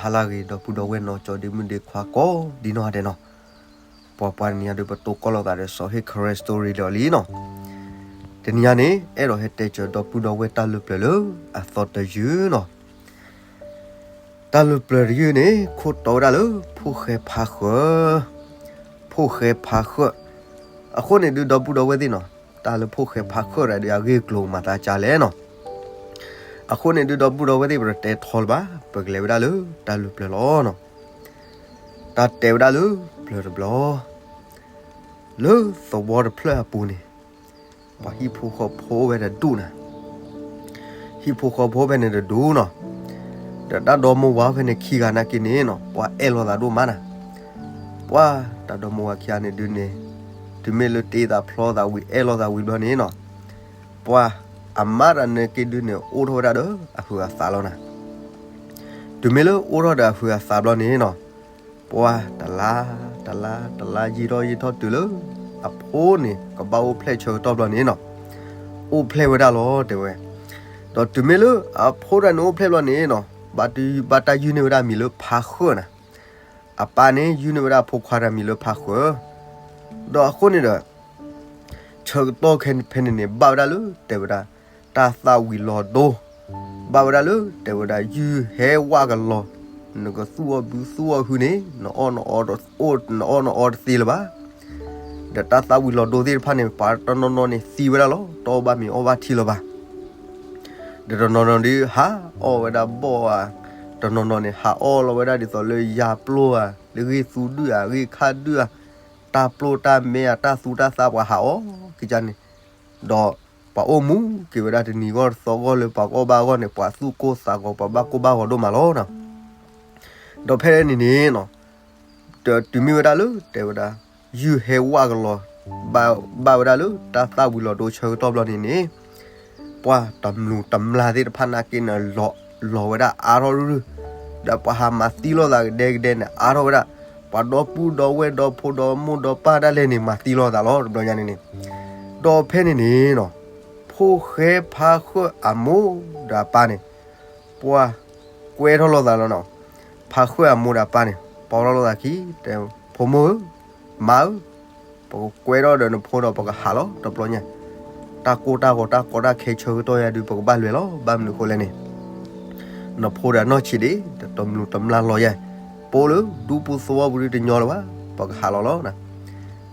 ဟါလၢအဂ့ၤ ဒီပုၢ်ဒီဝဲၢ်နီၢ်ကၠီဒ့မုၣ်ဒ့ခွါကိးဒ်နီၢ်ဂၤဒဲးနီၤ, ပှၤပှၤတနံၤညါဒုး ပတိၢ်ကီၢ်လိာ်သးဒီးစီၤဟ့ၣ် Christ Story ဒီးလံနီၤ. တနံၤညါန့ၣ် အဲၣ်ဒိးဟဲတဲစၢၤဒီပုၢ်ဒီဝဲၢ်တၢ်လုၢ်ပျၢၤလၢအသီတယုၢ်နီၤ. တၢ်လုၢ်ပျၢၤတယုၢ်န့ၣ် ခိၣ်တီဝဲဒၣ်လၢ ဖိၣ်ဃဲဖါဃၢၤ, ဖိၣ်ဃဲဖါဃၢၤ. အဃိန့ၣ်ဒုး ဒီပုၢ်ဒီဝဲၢ်သ့ၣ်နီၤ, တၢ်လၢဖိၣ်ဃဲဖါဃၢၤတဒုး အဂ့ၢ်အကျိၤမၤသးဒ်လဲၣ်နီၤ. အဃိန့ၣ်ဒုး ဒီပုၢ်ဒီဝဲၢ်သ့ၣ် ပတတဲထီလၢၤဘၣ်, ပကလဲၤဝဲဒၣ်လၢတၢ်လုၢ်ပျၢၤလီၤနီၤ. တၢ်တဲဝဲဒၣ်လၢပျၢၤတဘျီ, လၢသဝီတဖျၢၣ်အပူၤန့ၣ် ပှၤဟံၣ်ဖိဃီဖိအိၣ်ဝဲတဒူၣ်နၤ, ဟံၣ်ဖိဃီဖိဖဲန့ၣ်တဒူၣ်နီၤ, ဒီးတၢ်ဒီမိၢ်ဝၤဖဲန့ၣ်ခံဂၤနာ်က့န့ၣ်နီၤ ပှၤအဲၣ်လိာ်သးဒိၣ်မးနၤ. ပှၤတၢ်ဒီမိၢ်ဝၤခံဂၤန့ၣ်ဒုးန့ၣ်, တုၤမ့ၢ်လၢတ့သးဖျီသးဝံၤ အဲၣ်လိာ်သးဝံၤဘျီန့ၣ်နီၤ, ပှၤအမါတဂၤနာ်က့ဒုးန့ၣ် အိၣ်ထီၣ်ဝဲဒၣ်ဒီးအဟုးအသးလီၤနၤ. တုၤမ့ၢ်လၢအိၣ်ထီၣ်ဒီးအဟုးအသးဘျီန့ၣ်နီၤ, ပှၤတလါ တလါ တလါ ယံာ်ထီၣ်ယံာ်ထီၣ်တုၤလၢ အဖိန့ၣ် ကဘၣ်အိၣ်ဖျဲၣ်ဆၢကတီၢ်ဘျီန့ၣ်နီၤ, အိၣ်ဖျဲၣ်ဝဲဒၣ်လီၤ တဲဝဲ. ဒီးတုၤမ့ၢ်လၢအဖိတဂၤန့ၣ်အိၣ်ဖျဲၣ်ဘျီန့ၣ်နီၤ, ဘၣ်တၢ်ယုၢ်န့ၢ်ဝဲဒၣ်မံၤလၢဖါဃၢၤနၤ. အပၢ်န့ၣ် ယုၢ်န့ၢ်ဝဲဒၣ်အဖိခွါတဂၤမံၤလၢဖါဃၢၤ. ဒီးအဃိန့ၣ်ဒီး ဆၢကတီၢ်ခဲဖဲန့ၣ်န့ၣ် ဘၣ်ဝဲဒၣ်လၢ တဲဝဲဒၣ် တၢ်သၣ်ဝံၤလီၤဒိ, ဘၣ်ဝဲဒၣ်လၢ တဲဝဲဒၣ် ယုၢ်ဟဲဝၣ်ကလီၤ, နကသူၣ်အီၣ်ဘုသူၣ်အီၣ်ဟုန့ၣ် နအီၣ်နအီတသ့လၢၤဘၣ်. ဒီးတၢ်သၣ်ဝံၤလီၤဒိသ့ၣ်တဖၣ်န့ၣ် ပှၤတနီၤနီၤန့ၣ်သံဝဲဒၣ်လီၤ, တအီၣ်ဘၣ်မ့ၤအီၣ်ဘၣ်ထံလၢၤဘၣ်. ဒီးတနီၤနီၤဒုး ဟးအီၣ်ဝဲဒၣ်ဘီၣ်ဧါ, တနီၤနီၤန့ၣ် ဟးအီၣ်လီၤဝဲဒၣ်ဒ်သိးလၢယၤပျိဧါ, လၢဂ့ၢ်သူဒုၣ်ဧါ, ဂ့ၢ်ခါဒုၣ်ဧါ, တၢ်ပျိတၢ်မဲဧါ, တၢ်သူတၢ်သၣ် ပှၤဟးအီၣ်က့ၤန့ၣ်, ဒီးပှၤအိၣ်မူက့ၤဝဲဒၣ်တနံၤဂီၢ်တသီဂီၢ်လၢပှၤကအီၣ်ဘၣ်အဂီၢ်န့ၣ် ပှၤသူၣ်ကိၢ်သးဂီၤ ပှၤဘၣ်ကိၢ်ဘၣ်ဂီၤဒိၣ်မးလီၤ. ဒီးဖဲန့ၣ်န့ၣ်နီၤ, ဒီးတုၤမ့ၢ်ဝဲဒၣ်လၢ တဲဝဲဒၣ် ယုၢ်ဟဲဝၣ်ကလီၤ, ဘၣ်ဝဲဒၣ်လၢတၢ်သၣ်ဝံၤလီၤဒိဆၢကတီၢ်ဘျီန့ၣ်န့ၣ်, ပှၤတမျိးတမျာ်သ့ၣ်တဖၣ်နာ်က့န့ၣ် လီၤဝဲဒၣ်အါထီၣ်ရုၢ်ရုၢ်, ဒီးပှၤဟးမၤသံလိာ်သးကဒဲကဒဲန့ၣ် အါထီၣ်ဝဲဒၣ်, ပှၤဒီပုၢ်ဒီဝဲၢ်ဒီဖိဒီမိၢ်ဒီပၢ်ဒၣ်လဲာ်န့ၣ် မၤသံလိာ်သးလီၤ တဘျီညါန့ၣ်န့ၣ်. ဒီးဖဲန့ၣ်န့ၣ်နီၤ, ဖိၣ်ဃဲဖါဃၢၤအမိၢ်ဒီးအပၢ်န့ၣ် ပှၤကွဲထီၣ်လိာ်သးလီၤနီၤ. ဖါဃၢၤအမိၢ်ဒီးအပၢ်န့ၣ် ပိာ်ထီၣ်လိာ်သးခံ, တဲ ဖိမုၣ်ဧၢ, မါဧၢ, ပကကွဲထီၣ်ဒီးနဖိဒီးပကဟးလီၤတဘျီညါ, တၢ်ကိၢ်တၢ်ဂီၤတၢ်ကီတၢ်ခဲဆၢကတီၢ်ယၤဒုး ပကဘၣ်လဲၤလီၤ, ဘၣ်မနုၤအဃိလဲၣ်န့ၣ်, နဖိဒီးနီၢ်ဆံးဒံး တမျိးတမျာ်လီၤယၤ, ပအိၣ်လၢဒူပူၤသဝီပူၤဒုးတညီလၢၤဘၣ်, ပကဟးလီၤလီၤ.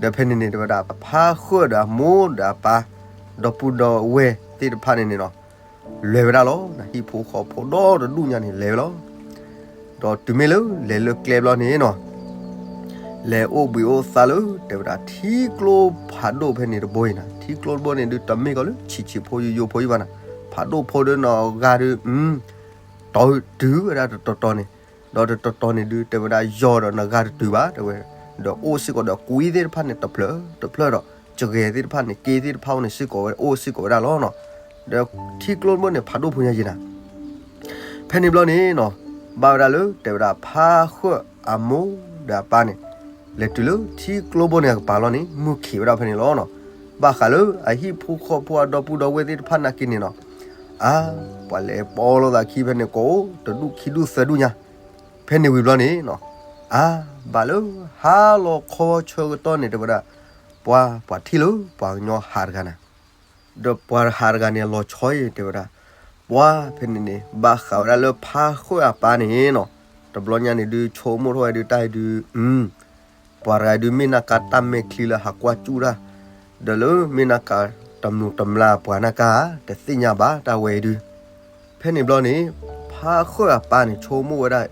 ဒီးဖဲန့ၣ်န့ၣ် တဲဝဲဒၣ် ဖါဃၢၤဒီးအမိၢ်ဒီးအပၢ် ဒီပုၢ်ဒီဝဲၢ်သ့ၣ်တဖၣ်န့ၣ်န့ၣ်နီၤ, လဲၤဝဲဒၣ်လီၤ. ဟံၣ်ဖိဃီဖိဒီတဒူၣ်ညါန့ၣ် လဲၤဝဲလီၤ. ဒီးတုၤမ့ၢ်လၢလဲၤလၢကျဲဘျီန့ၣ်နီၤ, လဲၤအိၣ်ဘှံးအိၣ်သါလၢ တဲဝဲဒၣ် ထံကျိဖးဒိၣ်ဖဲန့ၣ်တဘိအံၤနၤ, ထံကျိတဘိန့ၣ်ဒုး တမ့ၢ်ကီးလၢဆံးဆံးဖိယိယိဖိယိဘၣ်နၤ, ဖးဒိၣ်ဖိဒီးနဂၤဒုး တီၤတုၤဝဲဒၣ်တတီၤတီၤန့ၣ်, ဒီးတတီၤတီၤန့ၣ်ဒုး တဲဝဲဒၣ် ယီၤဒီးနဂၤတတုၤဘၣ် တဲဝဲ, ဒီးအိၣ်စ့ၢ်ကီးဒီးကွံသ့ၣ်တဖၣ်န့ၣ် တဖျၢၣ်တဖျၢၣ်ဒီး စဂဲၤသ့ၣ်တဖၣ်န့ၣ် က့သ့ၣ်တဖၣ်အိၣ်န့ၣ် စ့ၢ်ကီးဝဲ အိၣ်စ့ၢ်ကီးဝဲဒၣ်လီၤနီၤ. ဒီးထံကျိတဘိန့ၣ် ဖးဒိၣ်ဖိညါယံၤနၤ. ဖဲန့ၣ်ဘျီန့ၣ်နီၤ, ဘၣ်ဝဲဒၣ်လၢ တဲဝဲဒၣ် ဖါဃၢၤအမိၢ်ဒီးအပၢ်န့ၣ် လဲၤတုၤလၢထံကျိဘိန့ၣ်အကပၤလီၤန့ၣ် မုၢ်ခံးဝဲဒၣ်ဖဲန့ၣ်လီၤနီၤ. ဘၣ်ဃးလၢအဟံၣ်ဖိဃီဖိအဒီပုၢ်ဒီဝဲၢ်သ့ၣ်တဖၣ်နာ်က့န့ၣ်နီၤ, အါ, ပှၤလဲၤပိာ်လိာ်သးခံဖဲန့ၣ် ကိးတဒူၣ်ခံဒူၣ်သၢဒူၣ်ညါ. ဖဲန့ၣ်ဝံၤဘျီန့ၣ်နီၤ, အါ, ဘၣ်လၢဟါလီၤခီဆၢကတီၢ်န့ၣ် တဲဝဲဒၣ်, ပှၤ, ပှၤထံၣ်လၢပှၤကညီဟးတဂၤနၤ. ဒီးပှၤဟးတဂၤန့ၣ် အလီၤဆီအံၤ တဲဝဲဒၣ်, ပှၤဖဲန့ၣ်န့ၣ် ဘၣ်ဃးဝဲဒၣ်လၢဖါဃၢၤအပၢ်န့ၣ်နီၤ, တဘျီညါန့ၣ်ဒုး ဆိကမိၣ်ထီၣ်ဝဲဒုး တၢ်အံၤဒုး, ပှၤတဂၤဒုး မ့ၢ်နၢ်ကါတၢ်မဲာ်ချံလၢဟးကွၢ်စူၣ်တၢ်, ဒီးလၢမ့ၢ်နၢ်ကါတမျိးတမျာ်ပှၤနၢ်ကါဧါ, တသ့ၣ်ညါဘၣ်တၢ်ဝဲအံၤဒုး. ဖဲန့ၣ်ဘျီန့ၣ် ဖါဃၢၤအပၢ်န့ၣ် ဆိကမိၣ်ဝဲဒၣ်,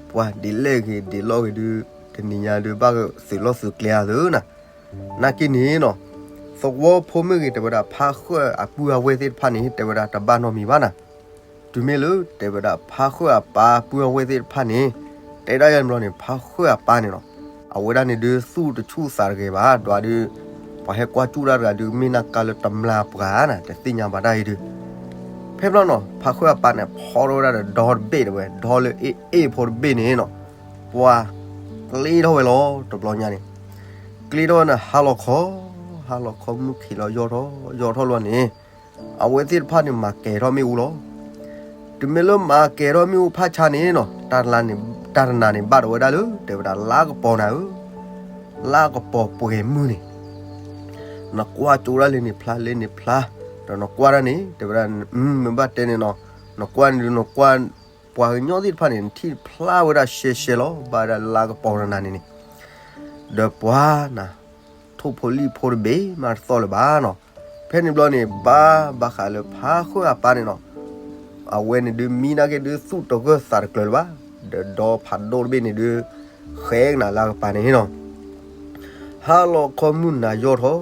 ပှၤဒ်လဲၣ်ဂ့ၤဒ်လဲၣ်ဂ့ၤဒုး, တနံၤညါဒုး ဘၣ်သုးလီၢ်သုးကျဲဧါသၢနၤ. နာ်က့န့ၣ်နီၤ, သဝီဖိမ့ၢ်ဂ့ၤ တဲဝဲဒၣ် ဖါဃၢၤအပုၢ်အဝဲၢ်သ့ၣ်တဖၣ်န့ၣ် တဲဝဲဒၣ်တဘၣ်နီတမံၤဘၣ်နၤ. တုၤမ့ၢ်လၢ တဲဝဲဒၣ် ဖါဃၢၤအပၢ်အပုၢ်အဝဲၢ်သ့ၣ်တဖၣ်န့ၣ်, တဲဒၣ်ယၤန့ၣ်ဘျီန့ၣ် ဖါဃၢၤအပၢ်န့ၣ်နီၤ, အဝဲဒၣ်န့ၣ်ဒုး သူၣ်တဆူၣ်သးတဂဲၤဘၣ်, ဒွးဒုး, ပှၤဟဲကွၢ်စူၣ်တၢ်တဂၤဒုး မ့ၢ်နၢ်ကါလၢတမျာ်ပှၤနၤ, တသ့ၣ်ညါဘၣ်တၢ်အံၤဒုး. ဖဲဘျီနီၤ ဖါဃၢၤအပၢ်န့ၣ် ဖီထီၣ်ဝဲဒၣ်ဒီးဒီတဘ့ၣ်တဲဝဲ, ဒီလၢအ့ၣ်အ့ၣ်ဖိတဘ့ၣ်န့ၣ်နီၤ, ပှၤကျ့ထီၣ်ဝဲလီၤ တဘျီညါန့ၣ်. ကျ့ထီၣ်ဝဲန့ၣ် ဟါလီၤခီ, ဟါလီၤခီ မုၢ်ခံးလီၤယီၢ်ထီၣ်, ယီၢ်ထီၣ်လီၤန့ၣ်, အဝဲသ့ၣ်တဖၣ်န့ၣ် မၤကဲၤထီၣ်မ့ၣ်အူလီၤ. တုၤမ့ၢ်လၢမၤကဲၤထီၣ်မ့ၣ်အူဖးဆါန့ၣ်နီၤ, တၢ်လါန့ၣ် တၢ်တနၤန့ၣ်ဘၣ်ဒီးဝဲဒၣ်လၢ တဲဝဲဒၣ်လါကပီၤနၤဧၢ, လါကပီၤပှဲၤမုၢ်န့ၣ် နကွၢ်ကၠိဒၣ်လၢန့ၣ်ဖျါလၢန့ၣ်ဖျါ, ဒီးနကွၢ်ဒၣ်န့ၣ် တဲဝဲဒၣ် မ့ၢ်ဘၣ်တဲန့ၣ်နီၤ, နကွၢ်န့ၣ်ဒုးနကွၢ် ပှၤကညီသ့ၣ်တဖၣ်န့ၣ် နထံၣ်ဖျါဝဲဒၣ်ရှဲရှဲလီၤ, ဘၣ်ဝဲဒၣ်လါကပီၤတနၤန့ၣ်န့ၣ် ဒီးပှၤနၤ ထိၣ်ဖိလံၣ်ဖိတဘ့ၣ်မးတသီၣ်လၢၤဘၣ်နီၤ. ဖဲန့ၣ်ဘျီန့ၣ် ဘၣ်ဘၣ်ဃးလၢဖါဃၢၣ်အပၢ်န့ၣ်နီၤ, အဝဲန့ၣ်ဒုးမံနာ်က့ဒုးသူၣ်တဂၢၢ်သးတကျၢၤလၢၤဘၣ်, ဒီးဒီဖးဒိၣ်တဘ့ၣ်န့ၣ်ဒုး ဃဲကနၤလၢအကပၤန့ၣ်နီၤ. ဟါလီၤခီမုၢ်နၤယီၢ်ထီၣ်,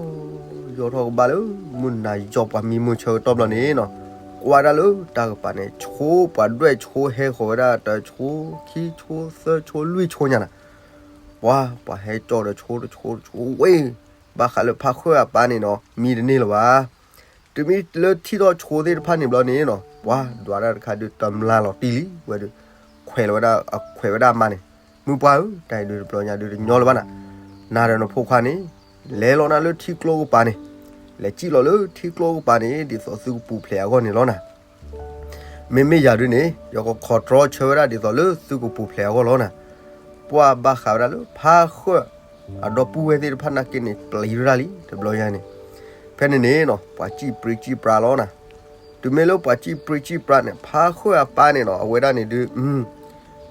ယီၢ်ထီၣ်ကဘၣ်လၢ မုၢ်နၤယီၢ်ပှၤမံမုၢ်ဆၢကတီၢ်ဘျီန့ၣ်နီၤ, ကွၢ်ဒၣ်လၢတၢ်ကပၤန့ၣ် ဆိပှၤဒွဲၣ်ဆိဟဲဃီၤဝဲဒၣ်တဆိခံဆိသၢဆိလွံၢ်ဆိညါနၤ. ပှၤ ပှၤဟဲကၠီဒီးဆိတဆိတဆိဝ့ၢ်, ဘၣ်ဃးလၢဖါဃၢၣ်အပၢ်န့ၣ်နီၤ မံတန့ၢ်လၢၤဘၣ်. တုၤမ့ၢ်လၢထံၣ်ထီၣ်ဆိသ့ၣ်တဖၣ်န့ၣ်ဘျီန့ၣ်နီၤ ပှၤဒွးတၢ်တခါဒုးတမျါလီၤတံၢ်လံဝဲဒုး ခွဲးလီၤဝဲဒၣ် အခွဲးဝဲဒၣ်မါန့ၣ်, မုၢ်ပှၢ်ဧၢ, တၢ်အံၤဒုးတဘျီညါဒုးတညီလၢၤဘၣ်နၤ, နၤဒီးနဖိခွါန့ၣ် လဲၤလီၤနၤလၢထံကျိကပၤန့ၣ်, လဲၤစံၣ်လီၤလၢထံကျိကပၤန့ၣ် ဒ်သိးသုကပူၤဖျဲးအဂီၢ်န့ၣ်လီၤနၤ. မ့မ့ၢ်ယၤဒုးန့ၣ် ယကခီတြီဆၢဝဲဒၣ်ဒ်သိးလၢသုကပူၤဖျဲးအဂီၢ်လီၤနၤ. ပှၤဘၣ်ဃးဝဲဒၣ်လၢဖါဃၢၣ် အဒီပုၢ်ဝဲၢ်သ့ၣ်တဖၣ်နာ်က့န့ၣ် ပျံၤဝဲဒၣ်လံ တဘျီညါန့ၣ်, ဖဲန့ၣ်န့ၣ်နီၤ ပှၤစံၣ်ပြံစံၣ်ပြါလီၤနၤ. တုၤမ့ၢ်လၢပှၤစံၣ်ပြံစံၣ်ပြါန့ၣ် ဖါဃၢၣ်အပၢ်န့ၣ်နီၤ အဝဲဒၣ်န့ၣ်ဒုး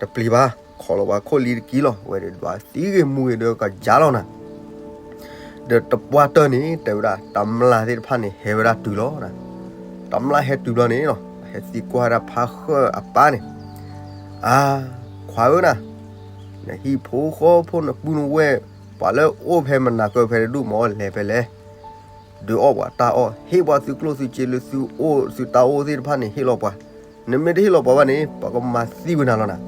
တပျံၤဘၣ်, ခိးလီၤပှၤခိၣ်လံၤတကံလီၤ, အဝဲဒုးဒွးသံဂ့ၤမူဂ့ၤဒီးကယၤလီၤနၤ. ဒီးတပှၢ်တၢၢ်န့ၣ် တဲဝဲဒၣ် တမျါသ့ၣ်တဖၣ်န့ၣ် ဟဲဝဲဒၣ်တုၤလီၤနၤ. တမျါဟဲတုၤဘျီန့ၣ်နီၤ ဟဲသံကွၢ်ဝဲဒၣ်ဖါဃၢၣ်အပၢ်န့ၣ်, အါ, ခွါဧၢနၤ, နဟံၣ်ဖိဃီဖိနပုၢ်နဝဲၢ် ပှၤလၢအိၣ်ဖဲမနၤကၢၢ်ဖဲတဒူၣ်မ့ၢ်လဲၤဖဲလဲၣ်, ဒုးအီၣ်ပှၤတၢ်အီၣ် ဟ့ၣ်ပှၤသုးကျိၣ်သုးစ့လၢသုအိၣ်သုတၢ်အိၣ်သ့ၣ်တဖၣ်န့ၣ် ဟ့ၣ်လီၤပှၤ, နမ့ၢ်တဟ့ၣ်လီၤပှၤဘၣ်န့ၣ် ပှၤကမၤသံဝဲနၤလီၤနၤ.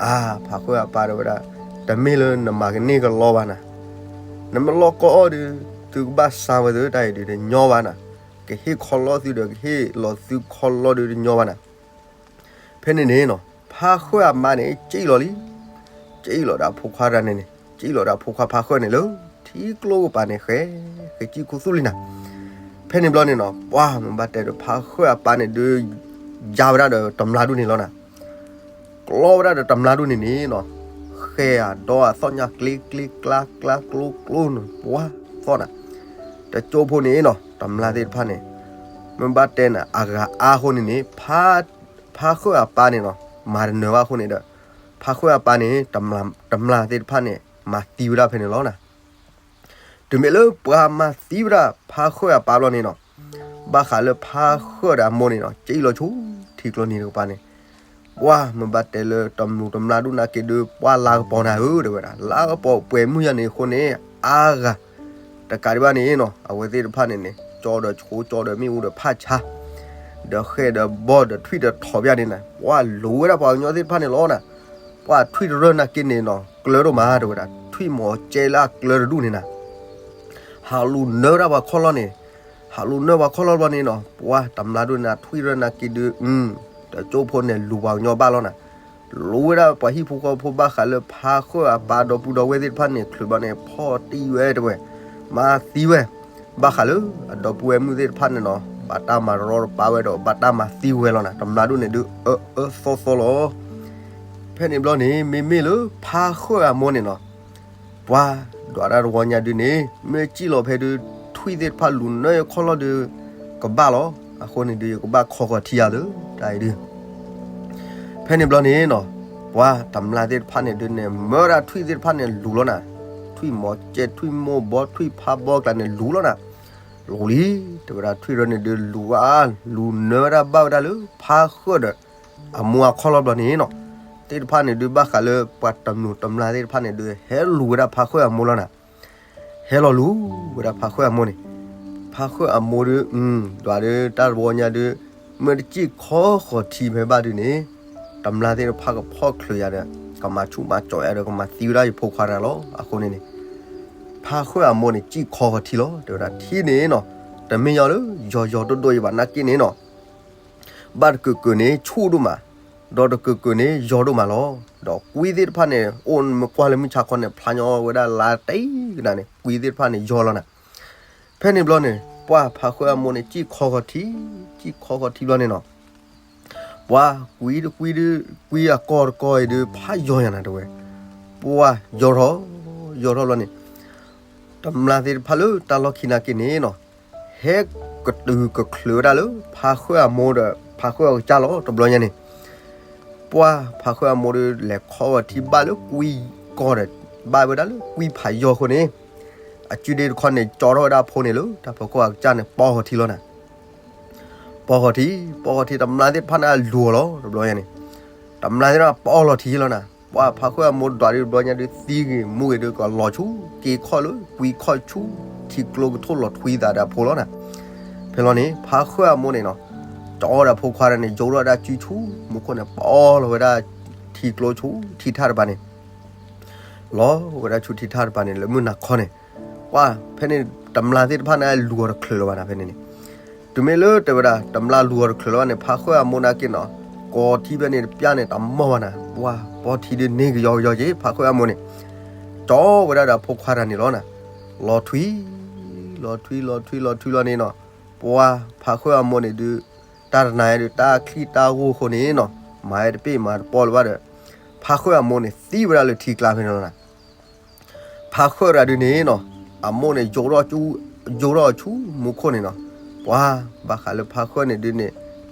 အါ, ဖါဃၢၣ်အပၢ်တဲဝဲဒၣ်, တမ့ၢ်လၢနမၤကန့ၢ်ကလီဘၣ်နၤ, နမ့ၢ်လီၢ်ကီၢ်အီၣ်ဒီး သုကဘၣ်စၢ်ဝဲသုတၢ်အံၤဒုးတညီဘၣ်နၤ, ကဟ့ၣ်ခီလီၢ်သုဒီးကဟ့ၣ်လီၤသုခီလီၢ်ဒုးတညီဘၣ်နၤ. ဖဲန့ၣ်န့ၣ်နီၤ ဖါဃၢၣ်အမါန့ၣ် စံၣ်လီၤလံ, စံၣ်လီၤဒီးအဖိခွါတဂၤန့ၣ်န့ၣ် စံၣ်လီၤဒီးအဖိခွါဖါဃၢၣ်န့ၣ်လၢ ထံကျိကပၤန့ၣ် ဃဲ, ဃဲစံၣ်ခူသူၣ်လံနၤ. ဖဲန့ၣ်ဘျီန့ၣ်နီၤ ပှၤမ့ၢ်ဘၣ်တဲဒီးဖါဃၢၣ်အပၢ်န့ၣ်ဒုး ယါဝဲဒၣ်ဒီးတမျါဒူၣ်န့ၣ်လီၤနၤ. ကျီဝဲဒၣ်ဒီးတမျါဒူၣ်န့ၣ်န့ၣ်နီၤ ဃဲအဒီအသီၣ်ညါကျ့ကျ့ကျါကျါကျိကျိန့ၣ် ပှၤသီၣ်နၤ. တကၠိဖိန့ၣ်နီၤ တမျါသ့ၣ်တဖၣ်န့ၣ် မ့ၢ်ဘၣ်တဲနၤ အဂၤအါအဃိန့ၣ်န့ၣ် ဖါဃၢၣ်အပၢ်န့ၣ်နီၤ မၤတနၢၤဘၣ်အဃိန့ၣ်ဒီး ဖါဃၢၣ်အပၢ်န့ၣ် တမျါသ့ၣ်တဖၣ်န့ၣ် မၤသံဝဲဒၣ်ဖဲန့ၣ်လီၤနၤ. တုၤမ့ၢ်လၢပှၤမၤသံဝဲဒၣ်ဖါဃၢၣ်အပၢ်ဘျီန့ၣ်နီၤ ဘၣ်ဃးလၢဖါဃၢၣ်ဒီးအမိၢ်န့ၣ်နီၤ စံၣ်လီၤဆူထံကျိနံၤတကပၤန့ၣ် ပှၤမ့ၢ်ဘၣ်တဲလၢတမျူးတမျါဒူၣ်နာ်က့ဒုး ပှၤလါကပီၤနၤဧၢ တဲဝဲဒၣ် လါကပီၤပှဲၤမုၢ်ယါန့ၣ်အဃိန့ၣ် အါဂၤ တကးဒံးဘၣ်န့ၣ်နီၤ အဝဲသ့ၣ်တဖၣ်န့ၣ်န့ၣ် ကၠီဒီးဆိကၠီဒီးမ့ၣ်အူဒီးဖးဆါ ဒီးဃဲဒီးဘီဒီးထွံၣ်ဒီးထိးပျၢ်န့ၣ်နၤ ပှၤလူၤဝဲဒၣ်ပှၤကညီသ့ၣ်တဖၣ်န့ၣ်လီၤနၤ. ပှၤထွံၣ်တရၢၢ်နာ်က့န့ၣ်နီၤ ကျၢၤဒိၣ်မး တဲဝဲဒၣ် ထွံၣ်မီၤကဲလၢအကျၢၤတဒူၣ်န့ၣ်နၤ ဟးလူၤနၢဝဲဒၣ်ပှၤခီၣ်လီၢ်န့ၣ်, ဟးလူၤနၢပှၤခီၣ်လီၢ်ဘျီန့ၣ်နီၤ ပှၤတမျါဒိၣ်န့ၣ် ထွံၣ်ရၢၢ်နာ်က့ဒုး တကၠိဖိန့ၣ် လူၤပှၤကညီဘၣ်လီၤနၤ. လူၤဝဲဒၣ်ပှၤဟံၣ်ဖိဃီဖိဘၣ်ဃးလၢဖါဃၢၣ်အပၢ်ဒီပုၢ်ဒီဝဲၢ်သ့ၣ်တဖၣ်န့ၣ် ချုးဘျီန့ၣ် ဖီၣ်တံၢ်ဝဲတဲဝဲ, မၤသံဝဲ, ဘၣ်ဃးလၢအဒီပုၢ်ဝဲၢ်မုၣ်သ့ၣ်တဖၣ်န့ၣ်နီၤ ဘၣ်တၢ်မၤရီတပါဝဲဒီး ဘၣ်တၢ်မၤသံဝဲလီၤနၤ. တမျါဒိၣ်န့ၣ်ဒုး အၢအၢသီသီလီၤ. ဖဲန့ၣ်ဘျီန့ၣ် မ့မ့ၢ်လၢဖါဃၢၣ်အမိၢ်န့ၣ်နီၤ ပှၤဒွးတၢ်တဝီညါဒုးန့ၣ် မ့ၢ်စံၣ်လီၤဖဲဒုး ထွံၣ်သ့ၣ်တဖၣ်လူၤနၢယခီၣ်လီၢ်ဒုး ကဘၣ်လီၤ. အဃိန့ၣ်ဒုး ယကဘၣ်ခီဃီၤထံယၤလၢတၢ်အံၤဒုး ဖဲန့ၣ်ဘျီန့ၣ်နီၤ ပှၤတမျါသ့ၣ်တဖၣ်န့ၣ်ဒုးန့ၣ် မၢဝဲဒၣ်ထွံၣ်သ့ၣ်တဖၣ်န့ၣ်လူၤလီၤနၤ. ထွံၣ်မီၤကဲ ထွံၣ်မိၢ်ဘီ ထွံၣ်ဖးဘီကျါန့ၣ်လူၤလီၤနၤ. လူၤလံ တဲဝဲဒၣ်ထွံၣ်ရၢၢ်န့ၣ်ဒုးလူၤဝဲ လူၤနၢဝဲဒၣ်ဘၣ်ဝဲဒၣ်လၢဖါဃၢၣ်ဒီး အမိၢ်အခီၣ်လီၢ်ဘျီန့ၣ်နီၤ သ့ၣ်တဖၣ်န့ၣ်ဒုးဘၣ်ဃးလၢပှၤတမျူးတမျါသ့ၣ်တဖၣ်န့ၣ်ဒုး ဟဲလူၤဝဲဒၣ်ဖါဃၢၣ်အမိၢ်လီၤနၤ. ဟဲလီၤလူၤဝဲဒၣ်ဖါဃၢၣ်အမိၢ်န့ၣ် ဖါဃၢၣ်အမိၢ်ဒုး ဒွးဒုးတၢ်တဝီညါဒုး မ့ၢ်တစံၣ်ခီဃီၤထံဖဲဘၣ်ဒုးန့ၣ် တမျါသ့ၣ်တဖၣ်ကဖီၣ်ချုးယၤဒီး ကမၤဆူၣ်မၤစီၤယၤဒီး ကမၤသံဝဲဒၣ်ယဖိခွါတဂၤလီၤ. အဃိန့ၣ်န့ၣ် ဖါဃၢၣ်အမိၢ်န့ၣ် စံၣ်ခီဃီၤထံလီၤ. တဲဝဲဒၣ်ထံန့ၣ်နီၤ တမ့ၢ်ညီလၢယီၤယီၤဒိၣ်ဒိၣ်ယဘၣ်နာ်က့န့ၣ်နီၤ ဘၣ်တကုာ်ကုာ်န့ၣ် ဆူၣ်ဒိၣ်မး, ဒီးတကုာ်ကုာ်န့ၣ် ယီၤဒိၣ်မးလီၤ. ဒီးကွံသ့ၣ်တဖၣ်န့ၣ် အိၣ်မ့ၢ်ကွၢ်လၢမုၢ်ဆါခီန့ၣ် ဖျါညီဝဲဒၣ်လါတံၢ်ကနၤန့ၣ် ကွံသ့ၣ်တဖၣ်န့ၣ် ယီၤလီၤနၤ. ဖဲန့ၣ်ဘျီန့ၣ် ပှၤဖါဃၢၣ်အမိၢ်န့ၣ် စံၣ်ခီဃီၤထံ, စံၣ်ခီဃီၤထံဘျီန့ၣ်နီၤ ပှၤကွံတကွံဒုး ကွံအကီၢ်တကီၢ်အံၤဒုး ဖးယီၤညါနၤတဲဝဲ, ပှၤယီၤထီၣ် ယီၤထီၣ်ဘျီန့ၣ် တမျၢ်သ့ၣ်တဖၣ်လၢတၢ်လီၢ်ခံနာ်က့န့ၣ်နီၤ, ဟဲကတုၤကချုးဝဲဒၣ်လၢ ဖါဃၢၣ်အမိၢ်ဒီး ဖါဃၢၣ်အကစၢ်လီၤ တဘျီညါန့ၣ်, ပှၤဖါဃၢၣ်အမိၢ်ဒုး လဲၤခီဝဲထံဘၣ်လၢကွံကီၢ်ဒီး ဘၣ်ဝဲဒၣ်လၢကွံဖးယီၤအဃိန့ၣ်, အစုဒ့တခီန့ၣ် ကၠီထီၣ်ဝဲဒၣ်အဖိန့ၣ်လၢ တၢ်ဖီခိၣ်အကစၢ်န့ၣ် ပီၢ်ဃီၤထံလီၤနၤ ပီၢ်ဃီၤထံ, ပီၢ်ဃီၤထံတမျၢ်သ့ၣ်တဖၣ်န့ၣ်အလူၤအီၤလီၤ တဘျီညါန့ၣ်, တမျၢ်သ့ၣ်တဖၣ်ပီၢ်လီၤထံလီၤနၤ, ပှၤဖါဃၢၣ်အမိၢ်ဒွးဒုးတဘျီညါဒုး သံဂ့ၤမူဂ့ၤဒုး ကလီၤဆူ က့ခီၣ်လၢ ကွံခီၣ်ဆူ ထံကျိကထိၣ်လီၤထွံသးဒီးအဖိလီၤနၤ, ဖဲလီၤန့ၣ် ဖါဃၢၣ်အမိၢ်န့ၣ်နီၤ, ကၠီဒီးအဖိခွါတဂၤန့ၣ် ယိးထီၣ်ဝဲဒၣ်စုဆူ မူခိၣ်န့ၣ် ပီၢ်လီၤဝဲဒၣ်ထံကျိဆူ ထံထၣ်တပၤန့ၣ် လီၤဝဲဒၣ်ဆူထံထၣ်တပၤန့ၣ် လၢမုၢ်နၤခီန့ၣ်, ပှၤဖဲန့ၣ် တမျၢ်သ့ၣ်တဖၣ်န့ၣ် လူၤအီၤတချုးလၢၤဘၣ်နၤ ဖဲန့ၣ်န့ၣ်, တုၤမ့ၢ်လၢတဲဝဲဒၣ် တမျၢ်လူၤအီၤတချုးလၢၤဘၣ်န့ၣ် ဖါဃၢၣ်အမိၢ်နာ်က့နီၤ, ကိးထံဖဲန့ၣ်တပျၢ်န့ၣ် တမီၢ်ဘၣ်နၤ, ပှၤပီၢ်ထံဒုးန့ၢ်ကယီကယီက့ၤ ဖါဃၢၣ်အမိၢ်န့ၣ်, ကၠီဝဲဒၣ်ဒီးအဖိခွါတဂၤန့ၣ်လီၤနၤ, လီၤထွံ လီၤထွံ လီၤထွံ လီၤထွံလီၤန့ၣ်နီၤ, ပှၤဖါဃၢၣ်အမိၢ်န့ၣ်ဒုး တၢ်တနၤဒုး တၢ်ချံၣ်တၢ်ဂိၢ်အဃိန့ၣ်နီၤ, မၤဝဲတပ့ၢ်မၤတပီၢ်လၢၤဘၣ်ဒီး ဖါဃၢၣ်အမိၢ်န့ၣ် သံဝဲဒၣ်လၢထံကျါဖဲန့ၣ်လီၤနၤ, ဖါဃၢၣ်တဂၤဒုးန့ၣ်နီၤ, အမိၢ်န့ၣ် ယိးထီၣ်ဆူမူခိၣ်န့ၣ်နီၤ, ပှၤဘၣ်ဃးလၢဖါဃၢၣ်န့ၣ်ဒုးန့ၣ်,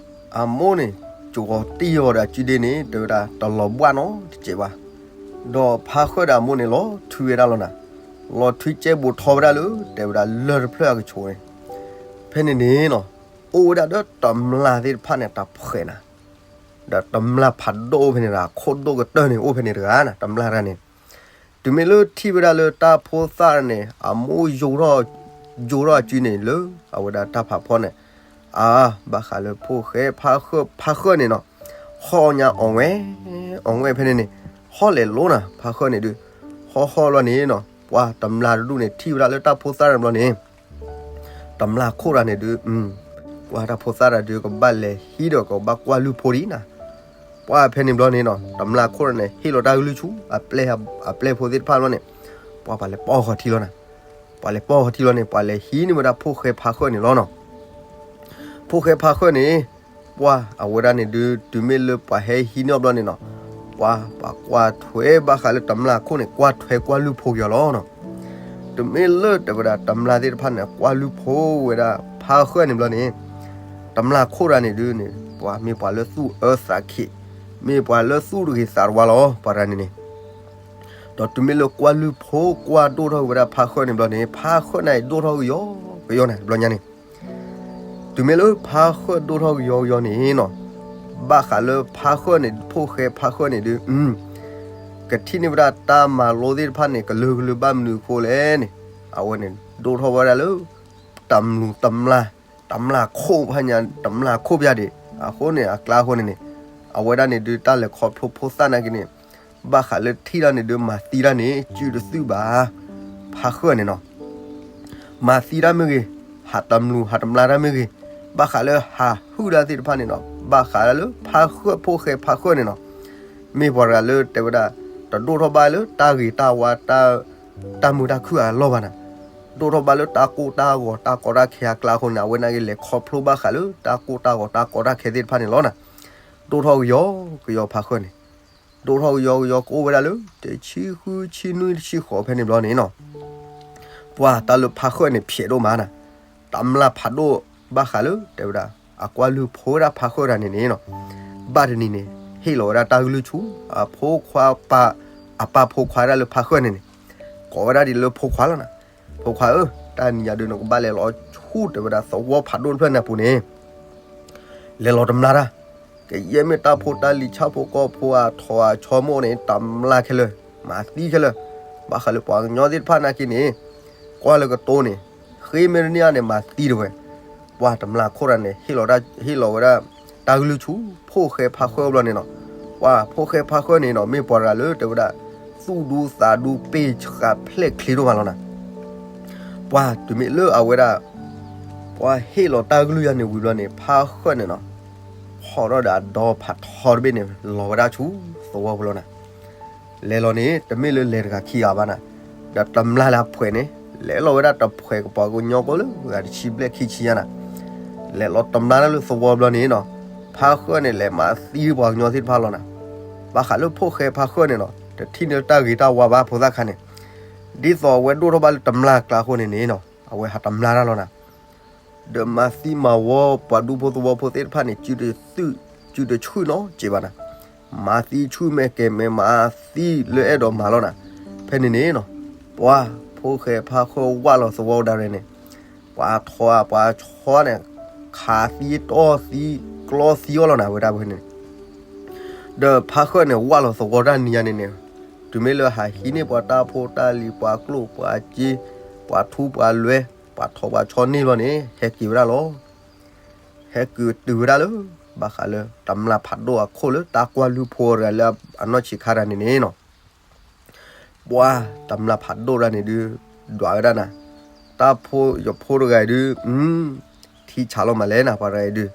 အမိၢ်န့ၣ် ကၠီတံၢ်အီၤဒီးအစုဒ့န့ၣ် တဲဝဲဒၣ်တလီၤဘှၣ်နီတစဲးဘၣ်, ဒီးဖါဃၢၣ်ဒီးအမိၢ်န့ၣ် လီၤထွံဝဲဒၣ်လီၤနၤ, လီၤထွံကဲဘူးထီဝဲဒၣ်လၢ တဲဝဲဒၣ်လၢၢ်တဖျၢၣ်အကဆိးန့ၣ်, ဖဲန့ၣ်န့ၣ်နီၤ, အိၣ်ဝဲဒၣ်ဒီးတမျၢ်သ့ၣ်တဖၣ်န့ၣ် တၢ်ဖှဲးနၤ ဒီးတမျၢ်ဖးဒိၣ်အိၣ်ဖဲန့ၣ်တဂၤ ခိၣ်ဒိၣ်ကတၢၢ်န့ၣ် အိၣ်ဖဲန့ၣ်တဂၤနၤ တမျၢ်တဂၤန့ၣ်, တုၤမ့ၢ်လၢထံၣ်ဝဲဒၣ်လၢတၢ်ဖိသၣ်န့ၣ် အမိၢ်ယိးထီၣ် ယိးထီၣ်အစုန့ၣ်လၢ အဝဲဒၣ်တၢ်ဖးဖီန့ၣ်, အါ ဘၣ်ဃးလၢဖိၣ်ဃဲဖါဃၢၣ် ဖါဃၢၣ်န့ၣ်နီၤ, ဟီၣ်ညါအီၣ်ဝဲ အီၣ်ဝဲဖဲန့ၣ်န့ၣ်, ဟီၣ်လဲၤလိၤနၤ ဖါဃၢၣ်န့ၣ်ဒုး, ဟီၣ်ဟီၣ်လီၤန့ၣ်နီၤ, ပှၤတမျၢ်တဒူၣ်န့ၣ် ထံၣ်ဝဲဒၣ်လၢတၢ်ဖိသၣ်န့ၣ်ဘျီန့ၣ် တမျၢ်ခိၣ်တဂၤန့ၣ်ဒုး, ပှၤတၢ်ဖိသၣ်တဂၤဒုး ကဘၣ်လဲၤဟံးဒီးကဘၣ်ကွၢ်လုၢ်ဖိဒံးနၤ, ပှၤဖဲန့ၣ်ဘျီန့ၣ်နီၤ တမျၢ်ခိၣ်တဂၤန့ၣ် ဟ့ၣ်လီၤတၢ်ကလုၢ်ဆူ အပျဲၢ်ဖိသ့ၣ်တဖၣ်ဘျီန့ၣ်, ပှၤပှၤလဲၤပီၢ်ဃီၤထံလီၤနၤ, ပှၤလဲၤပီၢ်ဃီၤထံလီၤန့ၣ် ပှၤလဲၤဟံးန့ၢ်ဝဲဒၣ်ဖိၣ်ဃဲဖါဃၢၣ်န့ၣ်လီၤနီၤ ဖိၣ်ဃဲဖါဃၢၣ်န့ၣ်, ပှၤအဝဲဒၣ်န့ၣ်ဒုး တုၤမ့ၢ်လၢပှၤဟဲဟံးန့ၢ်အီၤဘျီန့ၣ်နီၤ, ပှၤပှၤကွၢ်ထွဲဘၣ်ဃးလၢတမျၢ်ခိၣ်န့ၣ် ကွၢ်ထွဲကွၢ်လုၢ်ဖိက့ၤအီၤလီၤနီၤ, တုၤမ့ၢ်လၢတဲဝဲဒၣ်တမျၢ်သ့ၣ်တဖၣ်န့ၣ် ကွၢ်လုၢ်ဖိဝဲဒၣ်ဖါဃၢၣ်န့ၣ်ဘျီန့ၣ်, တမျၢ်ခိၣ်တဂၤန့ၣ်ဒုးန့ၣ် ပှၤမ့ၢ်ပှၤလၢသူၣ်အၢသးခံး, မ့ၢ်ပှၤလၢသူၣ်တဂ့ၤသးတဝါလီၤ ပှၤတဂၤန့ၣ်န့ၣ် ဒီးတုၤမ့ၢ်လၢကွၢ်လုၢ်ဖိကွၢ်ဒိၣ်ထီၣ်က့ၤဝဲဒၣ်ဖါဃၢၣ်န့ၣ်ဘျီန့ၣ် ဖါဃၢၣ်န့ၣ်ဒိၣ်ထီၣ်ကယီကယီန့ၣ် တဘျီညါန့ၣ်, တုၤမ့ၢ်လၢဖါဃၢၣ်ဒိၣ်ထီၣ်ကယီကယီန့ၣ်နီၤ, ဘၣ်ဃးလၢဖါဃၢၣ်န့ၣ် ဖိၣ်ဃဲဖါဃၢၣ်န့ၣ်ဒုး, ကထံၣ်န့ၢ်ဝဲဒၣ်တၢ်မၤလိသ့ၣ်တဖၣ်န့ၣ် ကလုာ်ကလုာ်ဘၣ်မနုၤအဃိလဲၣ်န့ၣ်, အဝဲန့ၣ် ဒိၣ်ထီၣ်ဝဲဒၣ်လၢ တမျၢ်တမျၢ်, တမျၢ်ခိၣ်ဖးညါ တမျၢ်ခိၣ်ပျၢ်ဒံး အဃိန့ၣ် အကျါအဃိန့ၣ်န့ၣ်, အဝဲဒၣ်န့ၣ်ဒုး တၢ်လဲၤခီဖျိဖိသၣ်နာ်က့န့ၣ်, ဘၣ်ဃးလၢထံၣ်တၢ်န့ၣ်ဒုး မၤသံတၢ်န့ၣ် စုတသုၣ်ဘၣ်, ဖါဃၢၣ်န့ၣ်နီၤ, မၤသံတၢ်မ့ၢ်ဂ့ၤ, ဟးတမျၢ်ဟးတမျၢ်တၢ်မ့ၢ်ဂ့ၤ, ဘၣ်ဃးလၢဟးဟုၣ်တၢ်သ့ၣ်တဖၣ်န့ၣ်နီၤ, ဘၣ်ဃးလၢဖါဃၢၣ်ဖိၣ်ဃဲဖါဃၢၣ်န့ၣ်နီၤ, မ့ၢ်ပှၤတဂၤလၢတဲဝဲဒၣ် တဒိၣ်ထီၣ်ဘၣ်လၢတၢ်ဂ့ၤတၢ်ဝါ တၢ်မုာ်တၢ်ခုၣ်အလီၢ်ဘၣ်နၤ, ဒိၣ်ထီၣ်ဘၣ်လၢတၢ်ကိၢ်တၢ်ဂီၤတၢ်ကီတၢ်ခဲအကျါအဃိန့ၣ် အဝဲနာ်က့လဲၤခီဖျိဘၣ်ဃးလၢတၢ်ကိၢ်တၢ်ဂီၤတၢ်ကီတၢ်ခဲသ့ၣ်တဖၣ်န့ၣ်လီၤနၤ, ဒိၣ်ထီၣ်ကယီကယီဖါဃၢၣ်န့ၣ်, ဒိၣ်ထီၣ်ကယီကယီကအိၣ်ဝဲဒၣ်လၢ တဆံဃုဆံနွံတဆံဃိးဖဲန့ၣ်ဘျီန့ၣ်နီၤ, ပှၤတၢ်လၢဖါဃၢၣ်န့ၣ် ဖျဲးဒိၣ်မးနၤ, တမျၢ်ဖးဒိၣ်ဘၣ်ဃးလၢ တဲဝဲဒၣ် အကွၢ်လုၢ်ဖိဝဲဒၣ်ဖါဃၢၣ်တဂၤန့ၣ်န့ၣ်နီၤ, ဘၣ်တနံၤန့ၣ် ဟ့ၣ်လီၤဝဲဒၣ်တၢ်ကလုၢ်ဆူ အဖိခွါပၢ်, အပၢ်ဖိခွါဒၣ်လၢဖါဃၢၣ်န့ၣ်န့ၣ်, ကိးဝဲဒၣ်ဒ်လၢဖိခွါလီၤနၤ, ဖိခွါဧၢ, တနံၤညါဒုး နကဘၣ်လဲၤလီၤဆူ တဲဝဲဒၣ် သဝီဖးဒိၣ်တဖျၢၣ်န့ၣ်အပူၤန့ၣ် လဲၤလီၤတမျၢ်တၢ်, ကယဲၢ်မ့ၢ်တၢ်ဖိတၢ်လံၤဆၣ်ဖိကီၢ်ဖိအထီၣ်အဆီမိၣ်န့ၣ် တမျၢ်ခဲလၢာ်, မၤသံခဲလၢာ်, ဘၣ်ဃးလၢပှၤကညီသ့ၣ်တဖၣ်နာ်က့န့ၣ်, ကွၢ်လၢကတိၤန့ၣ်, ဃ့မ့ၢ်တန့ၢ်န့ၣ် မၤသံတဝဲ, ပှၤတမျၢ်ခိၣ်တဂၤန့ၣ် ဟ့ၣ်လီၤဝဲဒၣ် တၢ်ကလုၢ်ဆူဖိၣ်ဃဲဖါဃၢၣ်ဘျီန့ၣ်နီၤ, ပှၤဖိၣ်ဃဲဖါဃၢၣ်န့ၣ်နီၤ မ့ၢ်ပှၤတဂၤလၢတဲဝဲဒၣ် သူၣ်ဒူသးဒူပ့ၢ်ဆှးဖျဲၣ်ချ့ဒိၣ်မးလီၤနၤ ပှၤတုၤမ့ၢ်လၢအဝဲဒၣ် ပှၤဟ့ၣ်လီၤတၢ်ကလုၢ်ယၤန့ၣ်ဝံၤဘျီန့ၣ် ဖါဃၢၣ်န့ၣ်နီၤ ဟီၣ်ထီၣ်ဒီးအဒီဖးထီတဘ့ၣ်န့ၣ် လီၤဝဲဒၣ်ဆူသဝီပူၤလီၤနၤ. လဲၤလီၤန့ၣ် တမ့ၢ်လၢလဲၤတဂၤခံဂၤဘၣ်နၤ, ဒီးတမျၢ်လၢအဖှဲးန့ၣ် လဲၤလီၤဝဲဒၣ်တဖှဲးကပှၤကညီကိးလၢဂၤတဆံဘျဲၣ်ခံဆံညါနၤ. လဲၤလီၤတမျၢ်တၢ်လၢသဝီဘျီန့ၣ်နီၤ ဖါဃၢၣ်န့ၣ် လဲၤမၤသံပှၤကညီသ့ၣ်တဖၣ်လီၤနၤ. ဘၣ်ဃးလၢဖိၣ်ဃဲဖါဃၢၣ်န့ၣ်နီၤ တထံၣ်န့ၢ်တၢ်ဂ့ၤတၢ်ဝါဘၣ်ဖိသၣ်ခါန့ၣ်, ဒ်သိးအဝဲဒိၣ်ထီၣ်ဘၣ်လၢတမျၢ်ကျါအဃိန့ၣ်န့ၣ်နီၤ အဝဲဟးတမျၢ်တၢ်လီၤနၤ. ဒီးမၤသံမၤဝီပှၤဒူဖိသဝီဖိသ့ၣ်တဖၣ်န့ၣ် စုတဆူၣ်နီၤက့ဘၣ်နၤ. မၤသံဆူၣ်မဲာ်ကဲၤမဲာ် မၤသံလၢအဲၣ်ဒိးမၤလီၤနၤ. ဖဲန့ၣ်န့ၣ်နီၤ ပှၤဖိၣ်ဃဲဖါဃၢၣ်ဝၢ်လီၤသဝီဒၣ်ရဲၣ်န့ၣ် ပှၤထိးပှၤဆီန့ၣ် ခးသံတီၢ်သံ ကျီသံအီၤလီၤနၤ ဝဲဒၣ်ဖဲန့ၣ် ဒီးဖါဃၢၣ်န့ၣ် ဝၢ်လီၤသဝီတၢ်နံၤညါန့ၣ်န့ၣ် တုၤမ့ၢ်လၢဟးဟံးန့ၢ်ပှၤတၢ်ဖိတၢ်လံၤ ပှၤကျိၣ်ပှၤစ့ ပှၤထူပှၤလွဲ ပှၤထိးပှၤဆီန့ၢ်ဘျီန့ၣ် ဟဲက့ၤဝဲဒၣ်လီၤ. ဟဲက့ၤတုၤဝဲဒၣ်လၢ ဘၣ်ဃးလၢ တမျၢ်ဖးဒိၣ်အခိၣ်လၢတၢ်ကွၢ်လုၢ်ဖိတဂၤလၢအနီၢ်ဆံးခါတဂၤန့ၣ်န့ၣ်နီၤ ပှၤတမျၢ်ဖးဒိၣ်တဂၤန့ၣ်ဒုး ဒွးဝဲဒၣ်နၤ, တၢ်ဖိယဖိတဂၤအံၤဒုး ထံဆးလီၤမးလဲၣ်နၤ ပှၤတဂၤအံၤဒုး,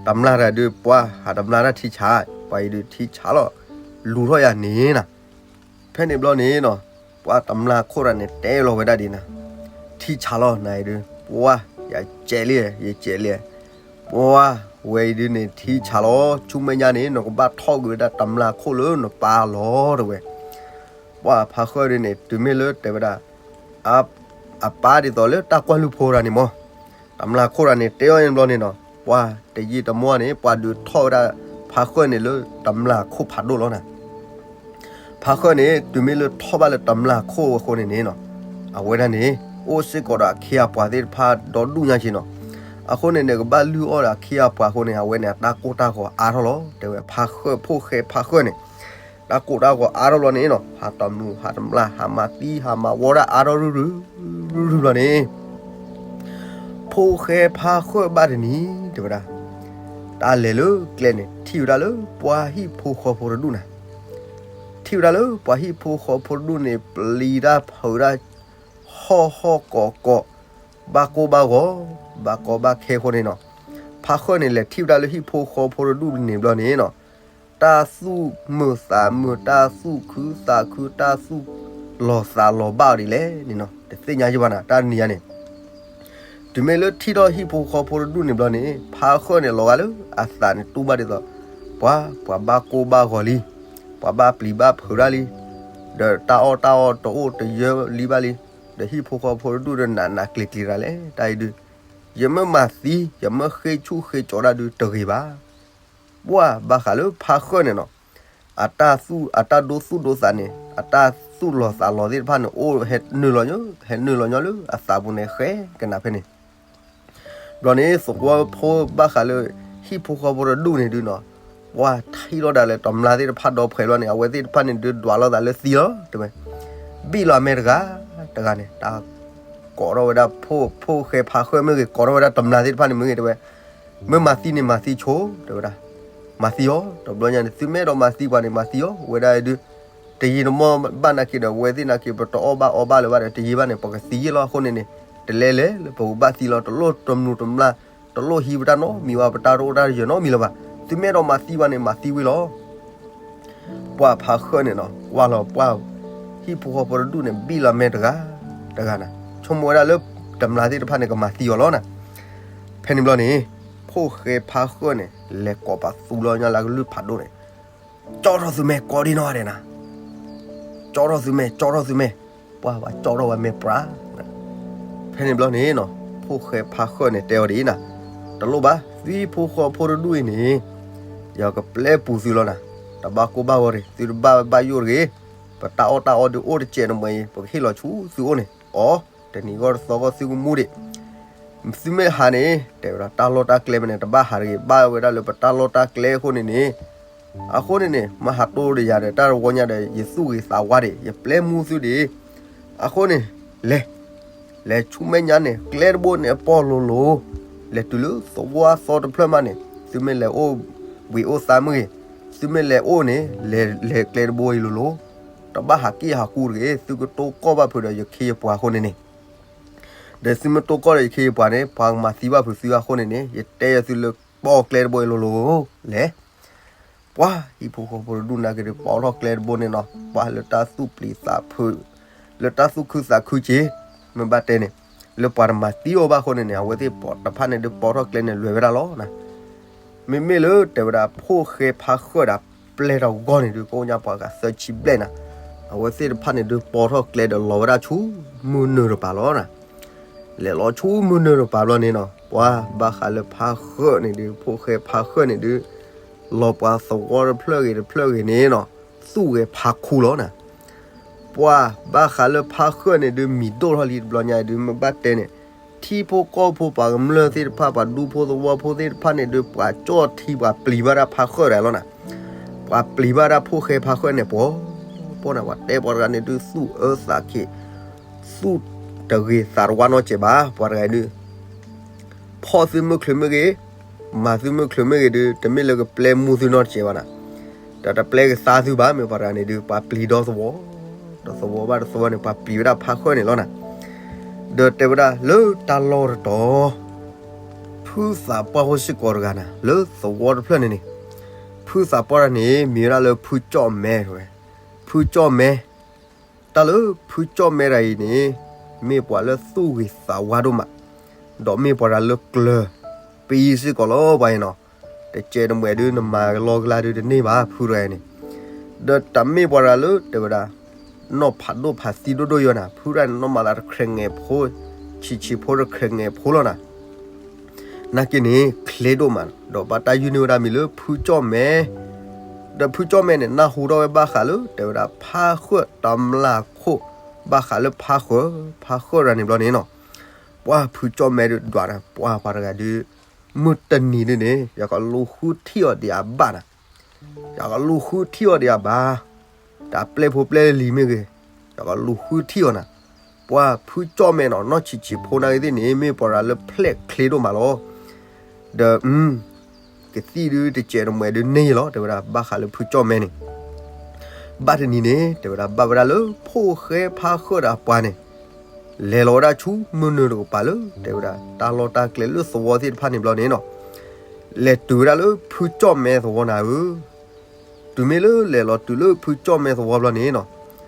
တမျၢ်တဂၤဒုး ပှၤဟးတမျၢ်တၢ်ထံဆး, ပှၤအံၤဒုးထံဆးလီၤ, လူၤထီၣ်ယၤန့ၣ်နၤ. ဖဲန့ၣ်ဘျီန့ၣ်နီၤ ပှၤတမျၢ်ခိၣ်တဂၤန့ၣ် တဲလီၤဝဲဒၣ်ဒ်နၤ, ထံဆးလီၤနၤအံၤဒုး ပှၤ ယစဲးလံ, ယစဲးလံ ပှၤဝဲအံၤဒုးန့ၣ် ထံဆးလီၤ, ဆူမဲာ်ညါန့ၣ် နကဘၣ်ထီၣ်ကွံာ်ဝဲဒၣ်တမျၢ်ခိၣ်လၢနပၢ်လီၤတဲဝဲ. ပှၤဖါဃၢၣ်ဒုးန့ၣ် တုၤမ့ၢ်လၢတဲဝဲဒၣ် အပၢ်ဒ်သိးလၢတၢ်ကွၢ်လုၢ်ဖိတဂၤန့ၣ်မး, တမျၢ်ခိၣ်တဂၤန့ၣ် တဲအီၤန့ၣ်ဘျီန့ၣ်နီၤ ပှၤတယံာ်တမီၢ်န့ၣ် ပှၤဒုးထီၣ်ဝဲဒၣ်ဖါဃၢၣ်န့ၣ်လၢတမျၢ်ခိၣ်ဖးဒိၣ်လီၤနၤ. ဖါဃၢၣ်န့ၣ် တုၤမ့ၢ်လၢထီၣ်ဘၣ်လၢတမျၢ်ခိၣ်အဃိန့ၣ်န့ၣ်နီၤ အဝဲဒၣ်န့ၣ် အိၣ်စ့ၢ်ကီးဒီးအခ့အပှၤသ့ၣ်တဖၣ်ဒီဒူၣ်ညါက့နီၤ. အဃိန့ၣ်န့ၣ် ကဘၣ်လုၢ်အီၣ်ဒီးအခ့အပှၤအဃိန့ၣ် အဝဲန့ၣ် အတၢ်ကိၢ်တၢ်ဂီၤအါထီၣ်လီၤ တဲဝဲ. ဖါဃၢၣ်ဖိၣ်ဃဲဖါဃၢၣ်န့ၣ် တၢ်ကိၢ်တၢ်ဂီၤအါထီၣ်လီၤန့ၣ်နီၤ ဟးတမျၢ်ဟးတမျၢ် ဟးမၤသံဟးမၤဝီတၢ်အါထီၣ်ရုၢ်ရုၢ် ရုၢ်ရုၢ်လီၤန့ၣ် ဖိၣ်ဃဲဖါဃၢၣ်ဘၣ်တနံၤ တဲဝဲဒၣ် တၢ်လဲၤလၢကျဲန့ၣ် ထံၣ်ဝဲဒၣ်လၢပှၤဟံၣ်ဖိဃီဖိတဒူၣ်နၤ. ထံၣ်ဝဲဒၣ်လၢပှၤဟံၣ်ဖိဃီဖိတဒူၣ်န့ၣ် ပျံၤတၢ်ဖုးတၢ် ဟီၣ်ဟီၣ်ကီးကီး ဘၣ်ကိၢ်ဘၣ်ဂီၤ ဘၣ်ကီဘၣ်ခဲအဃိန့ၣ်နီၤ ဖါဃၢၣ်န့ၣ် လဲၤထံၣ်ဝဲဒၣ်လၢဟံၣ်ဖိဃီဖိတဒူၣ်န့ၣ်ဘျီန့ၣ်နီၤ တၢ်သူၣ်မုာ်သးမုာ် တၢ်သူၣ်ခုသးခု တၢ်သူၣ်လီၤသးလီၤဘၣ်အီၤဒ်လဲၣ်န့ၣ်နီၤ တသ့ၣ်ညါယဘၣ်နၤ တၢ်နံၤညါန့ၣ် တုၤမ့ၢ်လၢထံၣ်ထီၣ်ဟံၣ်ဖိဃီဖိတဒူၣ်န့ၣ်ဘျီန့ၣ် ဖါဃၢၣ်န့ၣ် လီၤဂာ်လၢအသးန့ၣ်တူၢ်ဘၣ်ဒ်သိး ပှၤ ပှၤဘၣ်ကိၢ်ဘၣ်ဂီၤလံ, ပှၤဘၣ်ပျံၤဘၣ်ဖုးတၢ်လံ, ဒီးတၢ်အီၣ်တၢ်အီတအိၣ်တယၢလံဘၣ်လံ, ဒီးဟံၣ်ဖိဃီဖိတဒူၣ်ဒီးနးနးကျံၤကျံၤတၢ်လဲၣ် တၢ်အံၤဒုး ယမ့ၢ်မၤသံ ယမ့ၢ်ဃ့ဆူၣ်ဃ့ကၠီဒၣ်ဒုးတဂ့ၤဘၣ်. ပှၤဘၣ်ဃးလၢဖါဃၢၣ်န့ၣ်နီၤ အတၢ်သူၣ် အတၢ်ဒိသူၣ်ဒိသးန့ၣ် အတၢ်သူၣ်လီၤသးလီၤသ့ၣ်တဖၣ်န့ၣ် အိၣ်ဟဲနုာ်လီၤညီ ဟဲနုာ်လီၤညီလၢအသးပူၤန့ၣ် ဃဲကနၣ်ဖဲန့ၣ် ဘျီန့ၣ် သဝီဖိဘၣ်ဃးလၢ ဟံၣ်ဖိဃီဖိတဒူၣ်န့ၣ်ဒုးနီၤ ပှၤထံၣ်ထီၣ်ဒၣ်လၢတမျၢ်သ့ၣ်တဖၣ်ဒီဖှဲးဘျီန့ၣ် အဝဲသ့ၣ်တဖၣ်န့ၣ်ဒုးဒွးလိာ်သးလၢသံလီၤ တဲဝဲ. ဘံၣ်လီၤမဲာ်တဂၤ တဂၤန့ၣ် တၢ်ကိးထီၣ်ဝဲဒၣ်ဖိ ဖိၣ်ဃဲဖါဃၢၣ်မ့ၢ်ဂ့ၤ ကိးထီၣ်ဝဲဒၣ်တမျၢ်သ့ၣ်တဖၣ်န့ၣ်မ့ၢ်ဂ့ၤ တဲဝဲ မ့ၢ်မၤသံန့ၣ်မၤသံဆိ တဲဝဲဒၣ် မၤသံအီၤ တဘျီညါန့ၣ် သုမ့ၢ်အဲၣ်ဒိးမၤသံပှၤန့ၣ် မၤသံအီၤ ဝဲဒၣ်အံၤဒုး တယံာ်တမီၢ်ဘၣ်နာ်က့ဒီး ဝဲသ့ၣ်နာ်က့ ပတအီၣ်ဘၣ်အီဘၣ်လၢၤဘၣ်ဒီး တယံာ်ဘၣ်န့ၣ် ပကသံယ့ၣ်လီၤအဃိန့ၣ်န့ၣ် တလဲၤလဲၤလၢပကဘၣ်သံလီၤ တလိၣ်တမုာ်တမျၢ် တလိၣ်ဟံးပတၢ်နီတမံၤဘၣ် ပတၢ်တအိၣ်တၢ်တယၢၤနီတမံၤလၢၤဘၣ် သုမ့ၢ်အဲၣ်ဒိးမၤသံပှၤန့ၣ် မၤသံဝံၤလီၤ ပှၤဖါဃၢၣ်န့ၣ်နီၤ ကွၢ်လီၤပှၤ ဟံၣ်ဖိဃီဖိတဒူၣ်န့ၣ် ဘံၣ်လီၤမဲာ်တဂၤ တဂၤနၤ ဆိကမိၣ်ဝဲဒၣ်လၢ တမျၢ်သ့ၣ်တဖၣ်န့ၣ် ကမၤသံအီၤလီၤနၤ ဖဲန့ၣ်ဘျီန့ၣ် ဖိၣ်ဃဲဖါဃၢၣ်န့ၣ် လဲၤကိးပသူလီၤညါလၢအကလုၢ်ဖးဒိၣ်န့ၣ် ကၠီထီၣ်သုမဲာ် ကိးဒံနီၢ်ဂၤဒဲးနၤ ကၠီထီၣ်သုမဲာ် ကၠီထီၣ်သုမဲာ် ပှၤဘၣ်ကၠီထီၣ်ဝဲမဲာ်ပြး ဖဲန့ၣ်ဘျီန့ၣ်နီၤ ဖိၣ်ဃဲဖါဃၢၣ်န့ၣ် တဲအီၤဒ်အံၤနၤ တလိၣ်ဘၣ် သုဟံၣ်ဖိဃီဖိတဒူၣ်အံၤန့ၣ် ယကပျဲပူၤသုလီၤနၤ တဘၣ်ကိၢ်ဘၣ်ဂီၤတဂ့ၤ သုတဘၣ်ဘၣ်ယိၣ်တဂ့ၤ ပတၢ်အီၣ်တၢ်အီဒုးအိၣ်တစဲးတမှဲၤအံၤ ပကဟ့ၣ်လီၤဆူသုအိၣ်န့ၣ် အိ တနံၤဂီၢ်တသီဂီၢ်သုကမူဒံး သုမ့ၢ်ဟးန့ၣ် တဲဝဲဒၣ် တၢ်လီၢ်တၢ်ကျဲမ့ၢ်န့ၣ် တဘၣ်ဟးတဂ့ၤ ဘၣ်ဝဲဒၣ်လၢပတၢ်လီၢ်တၢ်ကျဲအဃိန့ၣ်န့ၣ် အဃိန့ၣ်န့ၣ် မ့ၢ်ဟးတိၢ်ဒီးယၤဒီး တၢ်တဝီညါဒီး ယသူၣ်ဂ့ၤသးဝါဒံး ယပျဲမူသုဒံး အဃိန့ၣ် လဲၤ လဲၤဆူမဲာ်ညါန့ၣ် ကျဲတဘိန့ၣ် အပီၢ်လိၤလိၤ လဲၤတုၤလၢသဝီအသီတဖျၢၣ်မးန့ၣ် သုမ့ၢ်လဲၤအိၣ်ဘှံးအိၣ်သါမ့ၢ်ဂ့ၤ သုမ့ၢ်လဲၤအိၣ်န့ၣ် လဲၤ လဲၤကျဲတဘိအံၤလိၤလိၤ တဘၣ်ဟးက့ၣ်ဟးကူတဂ့ၤ သုကတိၢ်ကီၢ်ဘၣ်ဖုးဒီးယခ့ယပှၤအဃိန့ၣ်န့ၣ် ဒီးသုမ့ၢ်တိၢ်ကီၢ်ဒီးယခ့ယပှၤန့ၣ် ပှၤကမၤသံဘၣ်ဖုးသုအဃိန့ၣ်န့ၣ် ယတဲယသုလၢပီၢ်ကျဲတဘိအံၤလိၤလိၤ လဲၤ ပှၤဟံၣ်ဖိဃီဖိတဒူၣ်နာ်က့ၤဒီး ပိာ်ထီၣ်ကျဲတဘိန့ၣ်နီၤ ပှၤလၢတၢ်သူၣ်ပျံၤသးဖုး လၢတၢ်သူၣ်ခုသးခုက့ၤ မ့ၢ်ဘၣ်တဲန့ၣ် လၢပှၤတမၤသံအီၤဘၣ်အဃိန့ၣ်န့ၣ် အဝဲသ့ၣ်ပိာ်တဖၣ်န့ၣ်ဒီး ပိာ်ထီၣ်ကျဲန့ၣ် လဲၤဝဲဒၣ်လီၤနၤ မ့မ့ၢ်လၢတဲဝဲဒၣ် ဖိၣ်ဃဲဖါဃၢၣ်ဒီးပျဲၢ်တဂီၢ်န့ၣ်ဒုး ကအိၣ်ညါပှၤဂၤသၢဆံဘျဲၣ်နၤ, အဝဲသ့ၣ်တဖၣ်န့ၣ်ဒုး ပိာ်ထီၣ်ကျဲဒီးလီၤဝဲဒၣ်ဆူမုၢ်နုာ်တပၤလီၤနၤ, လဲၤလီၤဆူမုၢ်နုာ်တပၤဘျီန့ၣ်နီၤ, ပှၤဘၣ်ဃးလၢဖါဃၢၣ်န့ၣ်ဒုး ဖိၣ်ဃဲဖါဃၢၣ်န့ၣ်ဒုး လီၤပှၤသဝီတဖျၢၣ်ဂ့ၤတဖျၢၣ်ဂ့ၤန့ၣ်နီၤ, သူၣ်ဂဲၤဖါခူလီၤနၤ ပှၤဘၣ်ဃးလၢဖါဃၢၣ်န့ၣ်ဒုး မံၤဒိၣ်ထီၣ်လံတဘျီညါဒုး မ့ၢ်ဘၣ်တဲန့ၣ်, ထံဖိကီၢ်ဖိပှၤကမျၢၢ်သ့ၣ်တဖၣ် ပှၤဒူဖိသဝီဖိသ့ၣ်တဖၣ်န့ၣ်ဒုး ပှၤကၠီၣ်ထံပှၤပျံၤဘၣ်ဒၣ်ဖါဃၢၣ်တဂၤလီၤနၤ, ပှၤပျံၤဘၣ်ဒၣ်ဖိၣ်ဃဲဖါဃၢၣ်န့ၣ် ပှၤ ပှၤန့ၣ် ပှၤတဲပှၤတဂၤန့ၣ်ဒုး သူၣ်အၢသးခံ, သူၣ်တဂ့ၤသးတဝါနီတစဲးဘၣ် ပှၤတဂၤဒုး ဖီၣ်သုမုၢ်ချုးမ့ၢ်ဂ့ၤ, မၤသုမုၢ်ချုးမ့ၢ်ဂ့ၤဒုး တမ့ၢ်လၢကပျဲမူသုနီတစဲးဘၣ်နၤ, ဒီးတပျဲကသါသုဘၣ် မ့ၢ်ပှၤတဂၤန့ၣ်ဒုး ပှၤပျံၤဒီးသဝီ, ဒီးသဝီဘၣ်တသဝီန့ၣ် ပှၤပျံၤဝဲဒၣ်ဖါဃၢၣ်န့ၣ်လီၤနၤ, ဒီးတဲဝဲဒၣ်လၢတၢ်လီၢ်တတီၤ ဖုသးပှၢ်ဖိစ့ၢ်ကီးတဂၤနၤ လၢသဝီတဖျၢၣ်န့ၣ်န့ၣ်, ဖုသးပှၢ်တဂၤန့ၣ် မံၤဝဲဒၣ်လၢဖုကၠီၣ်မဲတဝဲ, ဖုကၠီၣ်မဲ တၢ်လၢဖုကၠီၣ်မဲတဂၤအံၤန့ၣ် မ့ၢ်ပှၤလၢသူၣ်ဂ့ၤသးဝါဒိၣ်မး, ဒီးမ့ၢ်ပှၤတဂၤလၢကျၢၤပံစ့ၢ်ကီးလီၤ ပှၤအံၤနီၤ, တစဲးတမှဲးဒုး နမၤလီၤကလါဒုးတန့ၢ်ဘၣ် ဖုတဂၤအံၤန့ၣ်, ဒီးတၢ်မ့ၢ်ပှၤတဂၤလၢတဲဝဲဒၣ် နီၢ်ဖးဒိၣ်ဖးသံဒိၣ်ဒိၣ်ယီၤနၤ, ဖုတဂၤန့ၣ် နီၢ်မၤသးတခြဲးငဲးဖိ, ဆံးဆံးဖိတခြဲးငဲးဖိလီၤနၤ နာ်က့န့ၣ် ချ့ဒိၣ်မး, ဒီးဘၣ်တၢ်ယုၢ်န့ၢ်ဝဲဒၣ်မံၤလၢဖုကၠီၣ်မဲ, ဒီးဖုကၠီၣ်မဲန့ၣ် နၢ်ဟူထီၣ်ဝဲဘၣ်ဃးလၢ တဲဝဲဒၣ်ဖါဃၢၣ်တမျၢ်ခိၣ်, ဘၣ်ဃးလၢဖါဃၢၣ်, ဖါဃၢၣ်တဂၤန့ၣ်ဘျီန့ၣ်နီၤ, ပှၤဖုကၠီၣ်မဲဒုးဒွးနၤ, ပှၤပှၤတဂၤဒုး မုၢ်တနံၤဒုးန့ၣ် ယကလူၤဃုထံၣ်အီၤဒံးအဘၣ်နၤ, ယကလူၤဃုထံၣ်အီၤဒံးအဘၣ် တၢ်ပျဲၢ်ဖိပျဲၢ်လံၤမ့ၢ်ဂ့ၤ, ယကလူၤဃုထံၣ်အီၤနၤ, ပှၤဖုကၠီၣ်မဲနီၤ, နီၢ်ဆံးဆံးဖိနာ်ဂ့ၤသ့ၣ်န့ၣ် မ့ၢ်ပှၤတဂၤလၢဖျဲၣ်ချ့ဒိၣ်မးလီၤ, ဒီး ကသံၣ်ဒုးတစဲးတမှဲးဒုးန့ၢ်လီၤ တဲဝဲဒၣ် ဘၣ်ဃးလၢဖုကၠီၣ်မဲန့ၣ်, ဘၣ်တနံၤန့ၣ် တဲဝဲဒၣ် ဘၣ်ဝဲဒၣ်လၢဖိၣ်ဃဲဖါဃၢၣ်ဒီးအပှၤန့ၣ် လဲၤလီၤဝဲဒၣ်ဆူမုၢ်နုာ်တကပၤလၢ တဲဝဲဒၣ် တၢ်လီၢ်တၢ်ကျဲလၢသဝီသ့ၣ်တဖၣ်န့ၣ်ဘျီန့ၣ်နီၤ, လဲၤတုၤဝဲဒၣ်လၢဖုကၠီၣ်မဲသဝီနၤဧၢ, တုၤမ့ၢ်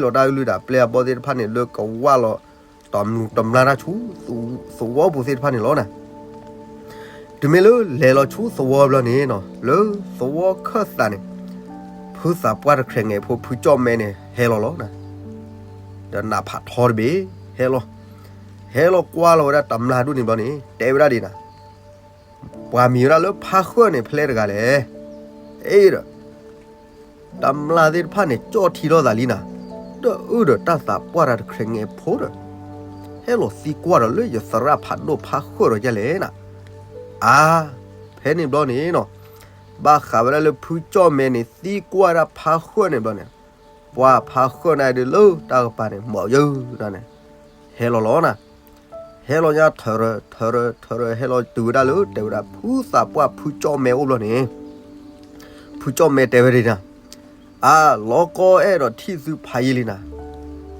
လၢလဲၤလီၤတုၤလၢဖုကၠီၣ်မဲသဝီဘျီန့ၣ်နီၤ, ဖါဃၢၣ်န့ၣ်နီၤ ဟ့ၣ်လီၤတၢ်အကလုၢ်ဒီးပျဲၢ်အဘီၣ်သ့ၣ်တဖၣ်န့ၣ် လၢကဝၢ်လီၤ တမျူးတမျၢ်တၢ်ဆူ သဝီပူၤသ့ၣ်တဖၣ်န့ၣ်လီၤနၤ တုၤမ့ၢ်လၢလဲၤလီၤဆူသဝီဘျီန့ၣ်နီၤ လၢသဝီခၢၣ်သးန့ၣ် ဖုသးပှၢ်တခြဲးငဲးဖိဖုကၠီၣ်မဲန့ၣ် ဟဲလီၤလီၤနၤ, ဒီးနးဖးထီတဘ့ၣ် ဟဲလီၤ, ဟဲလီၤကွၢ်လီၤဝဲဒၣ်တမျၢ်ဒိၣ်န့ၣ်ဘျီန့ၣ် တဲဝဲဒၣ်ဒ်နၤ, ပှၤမံၤဝဲဒၣ်လၢဖါဃၢၣ်န့ၣ် ဖဲလဲၣ်တဂၤလဲၣ်, အ့ဒီး တမျၢ်သ့ၣ်တဖၣ်န့ၣ် ကၠီၣ်ထံထီၣ်သးလံနၤ, ဒီးအုၣ်ဒီးတၢ်သးပှၢ်တၢ်တခြဲးငဲးဖိဒီး ဟဲလီၤသံကွၢ်ဒီးလၢယသရၣ်ဖးဒိၣ်ဖါဃၢၣ်ဒီးယလဲၣ်နၤ, အါ, ဖဲန့ၣ်ဘျီန့ၣ်နီၤ, ဘၣ်ဃးဝဲဒၣ်လၢဖုကၠီၣ်မဲန့ၣ် သံကွၢ်ဒၣ်ဖါဃၢၣ်န့ၣ်ဘျီန့ၣ်, ပှၤဖါဃၢၣ်န့ၣ်ဒုးလၢတၢ်ကပၤန့ၣ် မီၤယုၢ်ဒၣ်န့ၣ်, ဟဲလီၤလီၤနၤ ဟဲလီၤညါထၢၣ်ရၢၢ်ထၢၣ်ရၢၢ်ထၢၣ်ရၢၢ် ဟဲလီၤတုၤဝဲဒၣ်လၢ တဲဝဲဒၣ် ဖုသးပှၢ်ဖုကၠီၣ်မဲအိၣ်ဘျီန့ၣ်, ဖုကၠီၣ်မဲတဲဝဲဒၣ်နၤ, အါ လီၤကီအဲၣ်ဒိးထံၣ်သုဖးယံာ်လံန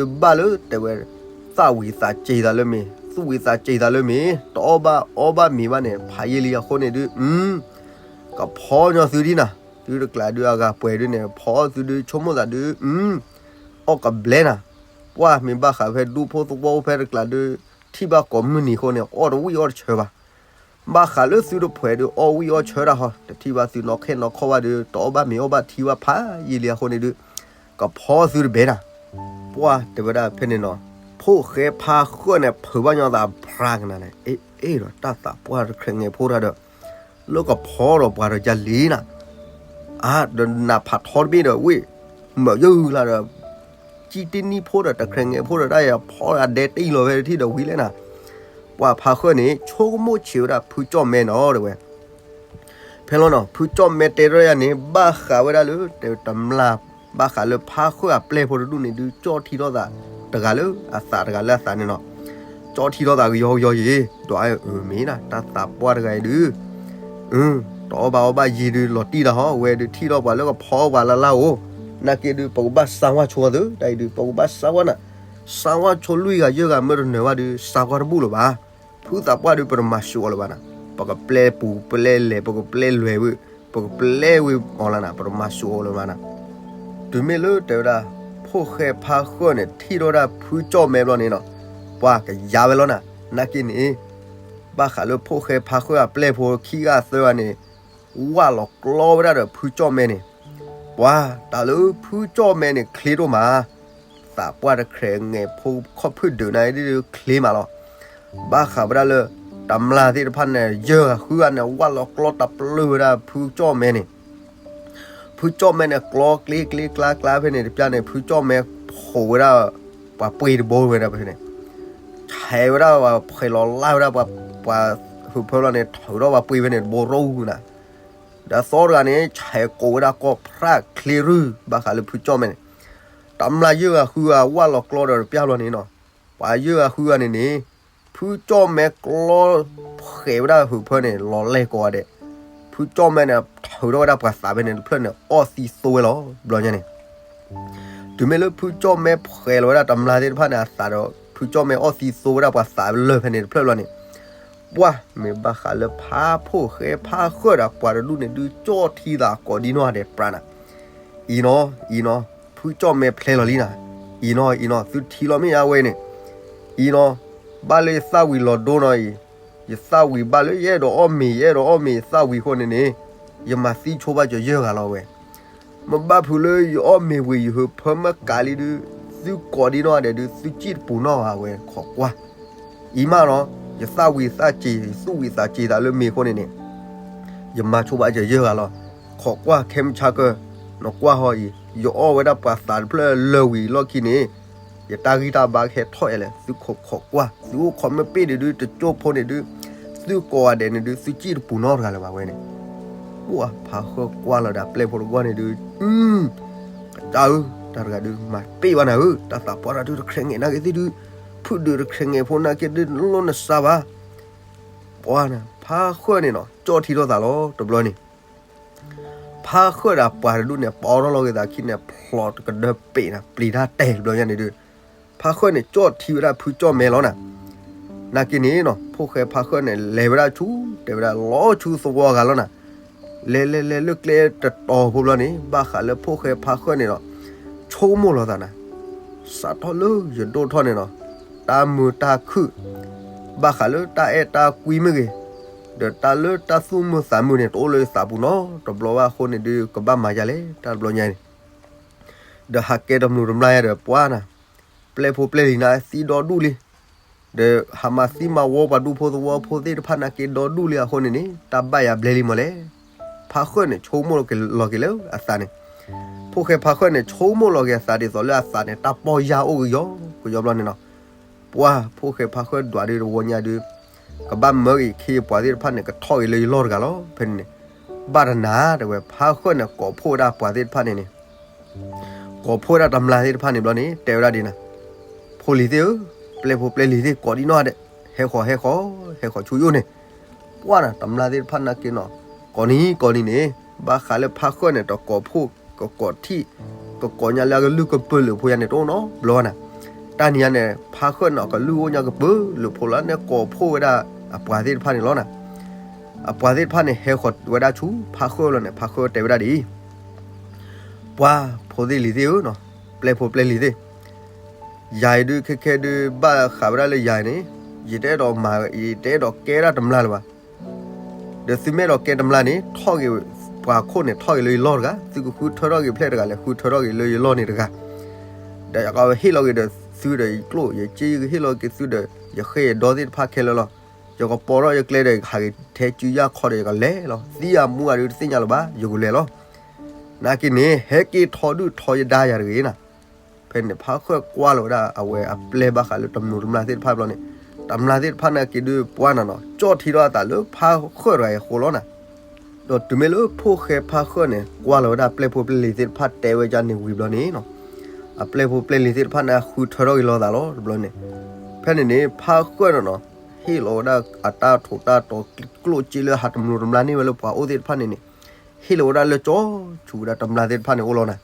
ၤ, နာ်က့ဒုးတၢ်နံၤညါဒုးဘၣ်လၢ တဲဝဲ သၣ်ဝံၤသးစ့ၤသးလၢမ့ၢ် သူၣ်ဝံၤသးစ့ၤသးလၢမ့ၢ် တအီၣ်ဘၣ်အီဘၣ်မ့ၤဘၣ်န့ၣ် ဖးယံာ်လံအဃိန့ၣ်ဒုး ကဖီညီသုဒ်နၤ, သုတကျးဒုးအဂၤပှဲၤဒုးန့ၣ် ဖီသုဒုးဆိကမိၣ်သးဒုး အီၣ်ကဘျဲနၤ, ပှၢ်မ့ၢ်ဘၣ်ဃးဖဲဒူဖိသဝီဖဲတကျးဒုး ထံၣ်ဘၣ်ကိးမုၢ်နံၤအဃိန့ၣ် အီၣ်တဝံၣ်အီၣ်တဆၢဘၣ်, ဘၣ်ဃးလၢသုတဖှဲးဒုးအီၣ်ဝံၣ်အီၣ်ဆၢတၢ်ဟီ တထံၣ်ဘၣ်သုနီၢ်ခဲနီၢ်ခီဘၣ်ဒုး တအီၣ်ဘၣ်မ့ၤအီၣ်ဘၣ်ထံဘၣ်ဖးယံာ်လံအဃိန့ၣ်ဒုး ကဖီသုတဘဲနၤ, ပှၢ်တဲဝဲဒၣ်ဖဲန့ၣ်နီၤ, ဖိၣ်ဃဲဖါဃၢၣ်န့ၣ် ဖုးဘၣ်ညီသးဖျါကနၤန့ၣ် အ့ၣ်ဒီးတၢ်သးပှၢ်တခြဲးငဲးဖိတၢ်ဒီး လၢကဖီဒီးပှၤဒီးယၤလံနၤ, အါ ဒီးနးဖးထီတဘ့ၣ်ဒီးဝ့ၢ် မၢးယုၢ်လၢဒီး ကၠံတ့ၢ်နံၣ်ဖိဒီးတခြဲးငဲးဖိဒီးတၢ်ယၤဖီအဒဲတ့ၢ်လီၤဝဲတထံၣ်ဒီးဝံၤလဲၣ်နၤ, ပှၢ်ဖါဃၢၣ်န့ၣ် ဆိကမိၣ်ဆံးဝဲဒၣ်ဖုကၠီၣ်မဲနီၤတဲဝဲ ဖဲလီၤနီၤ ဖုကၠီၣ်မဲတဲထီၣ်ယၤန့ၣ် ဘၣ်ဃးဝဲဒၣ်လၢ တမျၢ် ဘၣ်ဃးလၢဖါဃၢၣ်အပျဲၢ်ဖိတဒူၣ်န့ၣ်ဒုး ကၠီၣ်ထံထီၣ်သး တဂၤလၢအသးတဂၤလၢအသးန့ၣ်နီၤ, ကၠီၣ်ထံထီၣ်သးကယီကယီယံၤ ဒွးအၢမ့ၢ်နၤ တၢ်သးပှၢ်တဂၤအံၤဒုး တအီၣ်ဘၣ်အီဘၣ်ယံၤဒုး လီၤတံၢ်တၢ်ဟီ အဝဲဒုးထံၣ်ထီၣ်ပှၤလၢကဖီပှၤလၢ်လၢ်ဧိၤ, နာ်က့ဒုး ပကဘၣ်စါဝါဆိသု တၢ်အံၤဒုး ပကဘၣ်စါဝါနၤ, စါဝါဆိလွံၢ်ဂၤယဲၢ်ဂၤမ့ၢ်တနၢၤဘၣ်ဒုး စါဝါတဘူၣ်လၢၤဘၣ်, ဖုသးပှၢ်ဒုး ပတမၤစူးအီၤလၢၤဘၣ်နၤ, ပကပျဲပူၤပျဲလဲၤ ပကပျဲလွဲၤဝဲ ပကပျဲဝဲအီၤလၢနၤ ပတမၤစူးအီၤလၢၤဘၣ်နၤ, တုၤမ့ၢ်လၢတဲဝဲဒၣ် ဖိၣ်ဃဲဖါဃၢၣ်န့ၣ် ထံၣ်ထီၣ်ဒၣ်ဖုကၠီၣ်မဲဘျီန့ၣ်နီၤ, ပှၤကယါဝဲလီၤနၤ, နာ်က့န့ၣ် ဘၣ်ဃးလၢဖိၣ်ဃဲဖါဃၢၣ်အပျဲၢ်ဖိခံဂၤသၢဂၤန့ၣ် ဝၢ်လီၤကျီဝဲဒၣ်ဒီးဖုကၠီၣ်မဲန့ၣ်, ပှၤတၢ်လၢဖုကၠီၣ်မဲန့ၣ်ချ့ဒိၣ်မး, သးပှၢ်တခရဲးငဲးဖိခီၣ်ဖုၣ်ဒုးနၤဒ်ချ့မးလီၤ. ဘၣ်ဃးဝဲဒၣ်လၢ တမျၢ်သ့ၣ်တဖၣ်န့ၣ် ယဲၢ်ဂၤဃုဂၤန့ၣ် ဝၢ်လီၤကျီတပျုာ်ဝဲဒၣ်ဖုကၠီၣ်မဲန့ၣ် ဖုကၠီၣ်မဲန့ၣ် ကျီကျ့ကျ့ကျါကျါဖဲန့ၣ်တပျၢ်န့ၣ် ဖုကၠီၣ်မဲဖိးဝဲဒၣ် ပှၤပှ့ၤတဘိဝဲဒၣ်ဖဲန့ၣ်, ဆဲးဝဲဒၣ်ပှၤဖှဲးလီၤလၢ်ဝဲဒၣ်ပှၤ ပှၤဟုးဖၢလီၤန့ၣ် ထုးထီၣ်ပှၤပှ့ၤဖဲန့ၣ်တဘိရိၣ်နၤ, ဒီးသီတဂၤန့ၣ် ဆဲးကိးဝဲဒၣ်ကီၢ်ဖြၣ်ချ့ရုၢ် ဘၣ်ဃးလၢဖုကၠီၣ်မဲန့ၣ်, တမျၢ်ယဲၢ်ဂၤဃုဂၤဝၢ်လီၤကျီဒီးတပျၢ်ဘျီန့ၣ်နီၤ, ပှၤယဲၢ်ဂၤဃုဂၤန့ၣ်န့ၣ် ဖုကၠီၣ်မဲကျီ ဖှဲးဝဲဒၣ်ဟုးဖၢန့ၣ် လီၤလဲၢ်ကိးဂၤဒဲး, ဖုကၠီၣ်မဲန့ၣ် ထုးထီၣ်ဝဲဒၣ်ပှၤသးဖဲန့ၣ်တဖျၢၣ်န့ၣ် အီၣ်သံသိဝဲလီၤ ဘျီညါန့ၣ်, တုၤမ့ၢ်လၢဖုကၠီၣ်မဲဖှဲးလီၤဝဲဒၣ်တမျၢ်သ့ၣ်တဖၣ်န့ၣ် အသးဒီး ဖုကၠီၣ်မဲအီၣ်သံသိဝဲဒၣ်ပှၤသးလၢာ်ဖဲန့ၣ်တဖျၢၣ်ဘျီန့ၣ်, ပှၢ်မ့ၢ်ဘၣ်ဃးလၢဖါဖိၣ်ဃဲဖါဃၢၣ်ဒီးပှၤတဒူၣ်န့ၣ်ဒုး ကၠီၣ်ထံသးကိးဒံနီၢ်ဂၤဒဲးပြးနၤ, အံၤနီၤ အံၤနီၤ ဖုကၠီၣ်မဲဖျဲလီၤလံနၤ, အံၤနီၤ အံၤနီၤ သုထံၣ်လီၤမ့ၢ်အဝဲန့ၣ်, အံၤနီၤ ဘၣ်လၢယသၣ်ဝံၤလီၤဒိနီၤအံၤ, ယသၣ်ဝံၤဘၣ်လၢယအဲၣ်ဒိးအီၣ်မ့ၤ ယအဲၣ်ဒိးအီၣ်မ့ၤ ယသၣ်ဝံၤအဃိန့ၣ်န့ၣ်, ယမၤသံဆိဘၣ်ကၢၤယဲၢ်ဂၤလီၤဝဲ, မ့ၢ်ဘၣ်ဖုးလၢယအီၣ်မ့ၤဝံၤ ယဟုးဖၢမ့ၢ်ကးလံဒုး သုကိးဒံနီၢ်ဂၤဒဲးဒုး သုစံၣ်တပူၤနီၢ်ဂၤဝဲ ခိးကွၢ်, အံၤမးနီၤ ယသၣ်ဝံၤသၣ်စ့ၤ ယသူၣ်ဝံၤသးစ့ၤသးလၢမ့ၤအဃိန့ၣ်န့ၣ် ယမၤဆိဘၣ်ကၢၤယဲၢ်ဂၤလီၤ, ခိးကွၢ်ခဲမုၢ်ဆါကၢၤ, နကွၢ်ဟီအံၤ ယအီၣ်ဝဲဒၣ်ပှၤသးတဖျၢၣ်လၢာ်ဝံၤလီၢ်ခံန့ၣ်, ယတၢ်ဂံၢ်တၢ်ဘါကဟဲထီၣ်အဲလဲၣ် သုခိးခိးကွၢ် သုအိၣ်ခိးမ့ၢ်ပ့ၢ်ဒံးဒုး တကၠိဖိန့ၣ်ဒုး, သုကိးဂၤဒဲးန့ၣ်ဒုး သုစံၣ်တပူၤနီတဂၤလၢၤဘၣ်ဝဲန့ၣ်, ပှၢ်ဖါဃၢၣ်ကွၢ်လီၤဒီးပျဲၢ်ဖိတဂီၢ်န့ၣ်ဒုး, ကစၢ်ဧၢ, တၢ်တဂၤဒုး မၤပ့ၢ်ဘၣ်နၤဧၢ, တၢ်သးပှၢ်တၢ်ဒုးတခရဲးငဲးနာ်က့ၤသ့ၣ်ဒုး, ဖုၣ်ဒုးတခရဲးငဲးဖိနာ်က့ၤဒုး နလိၣ်နစါဘၣ်, ပှၢ်နၤ ဖါဃၢၣ်န့ၣ်နီၤ ကၠီၣ်ထံထီၣ်သးလီၤ တဘျီန့ၣ် ဖါဃၢၣ်ဒီးပှၤတဒူၣ်န့ၣ် ပီထီၣ်လီၤက့ၤသးခံန့ၣ် ဖျိးတကဒၢပ့းနၤ ပျံၤတၢ်တဲာ်တဘျီညါန့ၣ်ဒုး, ဖါဃၢၣ်န့ၣ် ကၠီၣ်ထံဝဲဒၣ်ဖုကၠီၣ်မဲလီၤနၤ, နာ်က့ၤန့ၣ်နီၤ ဖိၣ်ဃဲဖါဃၢၣ်န့ၣ် လဲၤဝဲဒၣ်ဆူ တဲဝဲဒၣ်လီၤဆူသဝီဂၤလီၤနၤ, လဲၤလဲၤလဲၤလၢကျဲတတီၤဖိဘျီန့ၣ် ဘၣ်ဃးလၢဖိၣ်ဃဲဖါဃၢၣ်န့ၣ်ဒီး ဆိကမိၣ်လီၤသးနၤ, စးထီၣ်လၢယဒိၣ်ထီၣ်န့ၣ်နီၤ, တၢ်မုာ်တၢ်ခုၣ် ဘၣ်ဃးလၢတၢ်အဲၣ်တၢ်ကွံမ့ၢ်ဂ့ၤ, ဒီးတၢ်လၢတၢ်သူၣ်မုာ်သးမုာ်န့ၣ် တအိၣ်လၢယသးပူၤနီတဘျီဘၣ်အဃိန့ၣ်ဒုး ကဘၣ်မၤယၤလဲၣ် တၢ်တဘျီညါန့ၣ်, ဒီးဟးကဲတမျိးတမျာ်ယၤဒီးပှၢ်နၤ, ပျဲၢ်ဖိပျဲၢ်လံၤနၤသံဒီဒူၣ်လံ, ဒီးဟးမၤသံမၤဝီပှၤဒူဖိသဝီဖိသ့ၣ်တဖၣ်နာ်က့ၤဒီဒူၣ်လံအဃိန့ၣ်န့ၣ် တၢ်ဘၣ်ယၤဘျဲလံမးလဲၣ်, ဖါဃၢၣ်န့ၣ် ဆိကမိၣ်လီၤက့ၤလၢအသးန့ၣ်, ဖိၣ်ဃဲဖါဃၢၣ်န့ၣ် ဆိကမိၣ်လီၤက့ၤအသးဒ်သိးလၢအသးန့ၣ် တၢ်ပီၢ်ယၢ်အိၣ်ကယီကယီဘျီန့ၣ်နီၤ, ပှၢ်ဖိၣ်ဃဲဖါဃၢၣ်ဒွးဒုးတဝီညါဒုး, ကဘၣ်မၢက့ၤခ့ယပှၤသ့ၣ်တဖၣ်န့ၣ် ကထီၣ်က့ၤလၢယလီၢ်တဂၤလီၤ ဖဲန့ၣ်န့ၣ်, ဘၣ်တနၤတဲဝဲ ဖါဃၢၣ်န့ၣ် ကိးဖှိၣ်ဝဲဒၣ်ပှၤသ့ၣ်တဖၣ်န့ၣ်န့ၣ် ကိးဖှိၣ်ဝဲဒၣ်တမျာ်သ့ၣ်တဖၣ်န့ၣ်ဘျီန့ၣ် တဲဝဲဒၣ်ဒ်နၤ, ဖိလံၤသ့ၣ်ဧၢ, ပျဲၢ်ဖိပျဲၢ်လံၤသ့ၣ် ကိးဒံနီၢ်ဒဲး, ဟဲဃီၤဟဲဃီၤ, ဟဲဃီၤဆူယအိၣ်န့ၣ်, ပှၢ်နၤ တမျာ်သ့ၣ်တဖၣ်နာ်က့ၤနီၤ, ကိးနံၤကိးနံၤန့ၣ် ဘၣ်ဃးလၢဖါဃၢၣ်န့ၣ် တကိးဖှိၣ် ကကိးထံၣ် ကကိးညါလၢအကလုၢ်ကပၢၤလၢာ်ဖိယါန့ၣ် တအိၣ်နီတဘျီဘၣ်နၤ, တၢ်နံၤညါန့ၣ် ဖါဃၢၣ်န့ၣ် အကလုၢ်အိၣ်ညါကပၢၤလၢာ်ဖိလီၤန့ၣ် ကိးဖှိၣ်ဝဲဒၣ်အပှၤသ့ၣ်တဖၣ်န့ၣ်လီၤနၤ, အပှၤသ့ၣ်တဖၣ်န့ၣ် ဟဲဃီၤဝဲဒၣ်ဆူဖါဃၢၣ်လီၤန့ၣ် ဖါဃၢၣ်တဲဝဲဒၣ်ဒ်အံၤ ပှၤဖိသ့ၣ်လံၤသ့ၣ်ဧၢ, ပျဲၢ်ဖိပျဲၢ်လံၤသ့ၣ်, ယၤအံၤဒုး ခဲခဲဒုး ဘၣ်ဃးဝဲဒၣ်လၢယၤအံၤန့ၣ်, ယတအဲၣ်ဒိးမၤ ယတအဲၣ်ဒိးကဲဒၣ်တမျာ်လၢၤဘၣ်. ဒီးသုမ့ၢ်အဲၣ်ဒိးကဲတမျာ်န့ၣ် ထီၣ်ဂ့ၤ ပှၤခိၣ်န့ၣ် ထီၣ်ဂ့ၤလၢယလီၢ်တဂၤ, သုကဃုထၢထီၣ်ဂ့ၤဖျဲၣ်တဂၤလဲၣ် ဃုထၢထီၣ်ဂ့ၤလၢယလီၢ်န့ၣ်တဂၤ ဒီးယကဟ့ၣ်လီၤက့ၤဒီးသုဒီးယကျိၣ်ယစ့ ယကဟ့ၣ်လီၤက့ၤသုဒီး ယဃဲယဒီသ့ၣ်တဖၣ်ခဲလၢာ်လီၤ. ယကပိာ်ထီၣ်ယကျဲဒီး ယကဟးက့ၤထဲစုယၢ်ခီဒီး ယကလဲၤလီၤ. သံအမူအဒုးတသ့ၣ်ညါလၢၤဘၣ်, ယကလဲၤလီၤ. နာ်က့ၤန့ၣ် ဟဲက့ၤထီဒုၣ်ထီယဒါယၤတဂ့ၤနၤ. ဖဲန့ၣ်ဖါဃၢၣ်ကွၢ်လီၤဝဲဒၣ်အဝဲအပျဲၢ်ဘၣ်ဃးလၢတမျိးတမျာ်သ့ၣ်တဖၣ်ဘျီန့ၣ်, တမျာ်သ့ၣ်တဖၣ်နာ်က့ၤဒုးပှၢ်နၤနီၤ ကၠီၣ်ထံထီၣ်အသးလၢဖါဃၢၣ်တဂၤအံၤအဃိလီၤနၤ. ဒီးတုၤမ့ၢ်လၢဖိၣ်ဃဲဖါဃၢၣ်န့ၣ် ကွၢ်လီၤဝဲဒၣ်ပျဲၢ်ဖိပျဲၢ်လံၤသ့ၣ်တဖၣ်တဲဝဲဒ်န့ၣ်ဝံၤဘျီန့ၣ်နီၤ, အပျဲၢ်ဖိပျဲၢ်လံၤသ့ၣ်တဖၣ်န့ၣ် ဃုထၢထီၣ်က့ၤလီၤသးလီၤတဘျီန့ၣ်, ဖဲန့ၣ်န့ၣ် ဖါဃၢၣ်န့ၣ်နီၤ ဟ့ၣ်လီၤဝဲဒၣ်အတၢ်ထူးတၢ်တီၤကျိၣ်စ့လၢဟးတမျိးတမျာ်န့ၢ်ဝဲလၢပှၤအိၣ်သ့ၣ်တဖၣ်န့ၣ်န့ၣ်, ဟ့ၣ်လီၤဝဲဒၣ်လၢကၠီဆူၣ်ဝဲဒၣ်တမျာ်သ့ၣ်တဖၣ်န့ၣ်အိၣ်လီၤနၤ.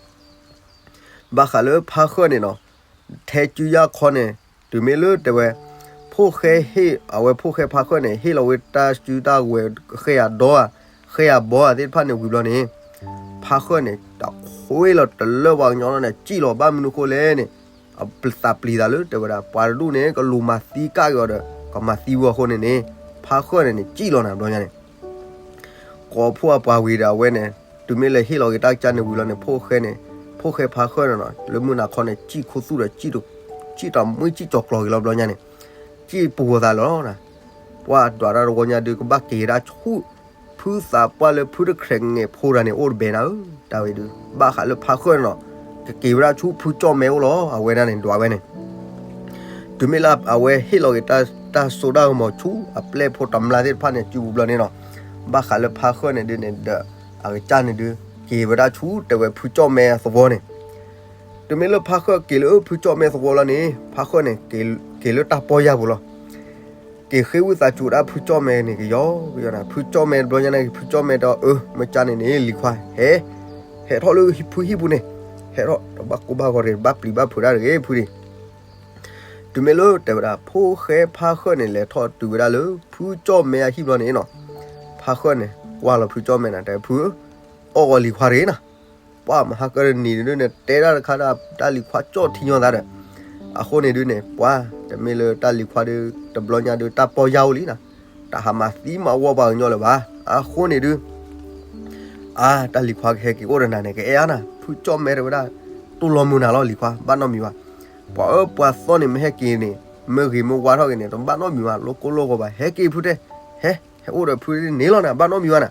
ဘၣ်ဃးလၢဖါဃၢၣ်န့ၣ်နီၤ, ထဲစုယၢ်ခီန့ၣ်, တုၤမ့ၢ်လၢတဲဝဲ, ဖိၣ်ဃဲဟ့ၣ် အဝဲဖိၣ်ဃဲဖါဃၢၣ်န့ၣ် ဟ့ၣ်လီၤဝဲတၢ်စုတၢ်ဝဲၤ ဃဲအဒီဧါ, ဃဲအဘီဧါသ့ၣ်တဖၣ်န့ၣ်ဝံၤဘျီန့ၣ်, ဖါဃၢၣ်န့ၣ် တခွ့လီၤတလၢပှၤကညီလီၤန့ၣ် စံၣ်လီၤဘၣ်မနုၤဃိလဲၣ်န့ၣ်, အသးပျံၤသးလၢတဲဝဲဒၣ် ပှၤတဒူၣ်န့ၣ် ကလူၤမၤသံကၣ်က့ၤအီၤဒီး ကမၤသံဝဲအဃိန့ၣ်န့ၣ်, ဖါဃၢၣ်န့ၣ်န့ၣ် စံၣ်လီၤနၤဘျီညါန့ၣ် ကိးဖှိၣ်အပှၤဝံၤဒီးအဝဲန့ၣ် တုၤမ့ၢ်လၢဟ့ၣ်လီၤက့ၤတၢ်ကစၢ်န့ၣ်ဝံၤလီၤန့ၣ် ဖိၣ်ဃဲန့ၣ် ဖိၣ်ဃဲဖါဃၢၣ်န့ၣ်နီၤ လၢမုၢ်နၤခီန့ၣ် စံၣ်ခူသူၣ်ဒီး စံၣ်တမှံစံၣ်ကၠီၤကျီၤက့ၤလီၤဘျီညါန့ၣ် စံၣ်ပူၤသးလီၤနီၤ ပှၢ်ဒွးတၢ်တဝီညါဒုးကဘၣ်က့ၤဝဲဒၣ်ဆူ ဖုသးပှၢ်လၢဖုတခရဲးငဲးဖိတဂၤန့ၣ်အိၣ်တဘဲနၤဧၢ တၢ်ဝဲဒုး ဘၣ်ဃးလၢဖါဃၢၣ်န့ၣ်နီၤ ကက့ၤဝဲဒၣ်ဆူဖုကၠီၣ်မဲအိၣ်လီၤ အဝဲဒၣ်န့ၣ်ဒွးဝဲန့ၣ် တုၤမ့ၢ်လၢအဝဲဟ့ၣ်လီၤက့ၤတၢ်စိတၢ်ကမီၤဆူ အပျဲၢ်ဖိတမျၢ်သ့ၣ်တဖၣ်န့ၣ် စုပူၤဘျီန့ၣ်နီၤ ဘၣ်ဃးလၢဖါဃၢၣ်န့ၣ်ဒုးန့ၣ်ဒီး အကစၢ်န့ၣ်ဒုး က့ၤဝဲဒၣ်ဆူတဲဝဲဖုကၠီၣ်မဲအသဝီန့ၣ် တုၤမ့ၢ်လၢဖါဃၢၣ်က့ၤလၢဖုကၠီၣ်မဲသဝီလီၤန့ၣ် ဖါဃၢၣ်န့ၣ် က့ၤလၢတၢ်ပီၢ်ယၢ်ပူၤလီၤ က့ၤဃ့ဝံသးစူၤဒၣ်ဖုကၠီၣ်မဲန့ၣ်ကယီကယီနၤ ဖုကၠီၣ်မဲတဘျီညါန့ၣ် ဖုကၠီၣ်မဲဒီးအၢ မ့ၢ်ကၢ်န့ၣ်န့ၣ် လံၤခွါ ဟဲ ဟဲထီၣ်လၢဖုဟံၣ်ပူၤန့ၣ် ဟဲထီၣ်တဘၣ်ကိၢ်ဘၣ်ဂီၤတဂ့ၤ ဘၣ်ပျံၤဘၣ်ဖုးဒၣ်တဂ့ၤ ဖုန့ၣ် တုၤမ့ၢ်လၢတဲဝဲဒၣ် ဖိၣ်ဃဲဖါဃၢၣ်န့ၣ် လဲၤထီၣ်တုၤဝဲဒၣ်လၢ ဖုကၠီၣ်မဲအဟံၣ်ဘျီန့ၣ်နီၤ ဖါဃၢၣ်န့ၣ် ကွၢ်လီၤဖုကၠီၣ်မဲနၤ တဲဖု အီၣ်ဂီၤလံၤခွါတဂ့ၤနၤ ပှၢ်မဟါကၢတနံၤဒုးန့ၣ် တဲဒၣ်တခါဒၣ် တၢ်လံၤခွါကၠီၣ်ထံညီသးဒီး အဃိန့ၣ်ဒုးန့ၣ် ပှၢ် တမ့ၢ်လၢတၢ်လံၤခွါဒုး တဘျီညါဒုး တၢ်ပီၢ်ယၢ်အိၣ်လံနၤ တၢ်ဟးမၤသံမၤဝီပှၤကညီလၢၤဘၣ် အဃိန့ၣ်ဒုး အါ တၢ်လံၤခွါကဟဲက့ၤအိၣ်ဒီးနၤန့ၣ် ကအဲၣ်အါနၤ ဖုကၠီၣ်မဲတဲဝဲဒၣ် တူၢ်လိာ်မုာ်နၤလီၤလံၤခွါ ဘၣ်နီတမံၤဘၣ် ပှၤအၢပှၤသီန့ၣ် မ့ၢ်ဟဲက့ၤန့ၣ် မ့ၢ်ဂ့ၤမ့ၢ်ဝါထီၣ်က့ၤန့ၣ် တဘၣ်နီတမံၤဘၣ် လိၣ်ကိၢ်လိၣ်ဂီၤဘၣ် ဟဲက့ၤဖုတဲ ဟဲ ဟဲအိၣ်ဒီးဖုန့ၣ်လီၤနၤ ဘၣ်နီတမံၤဘၣ်နၤ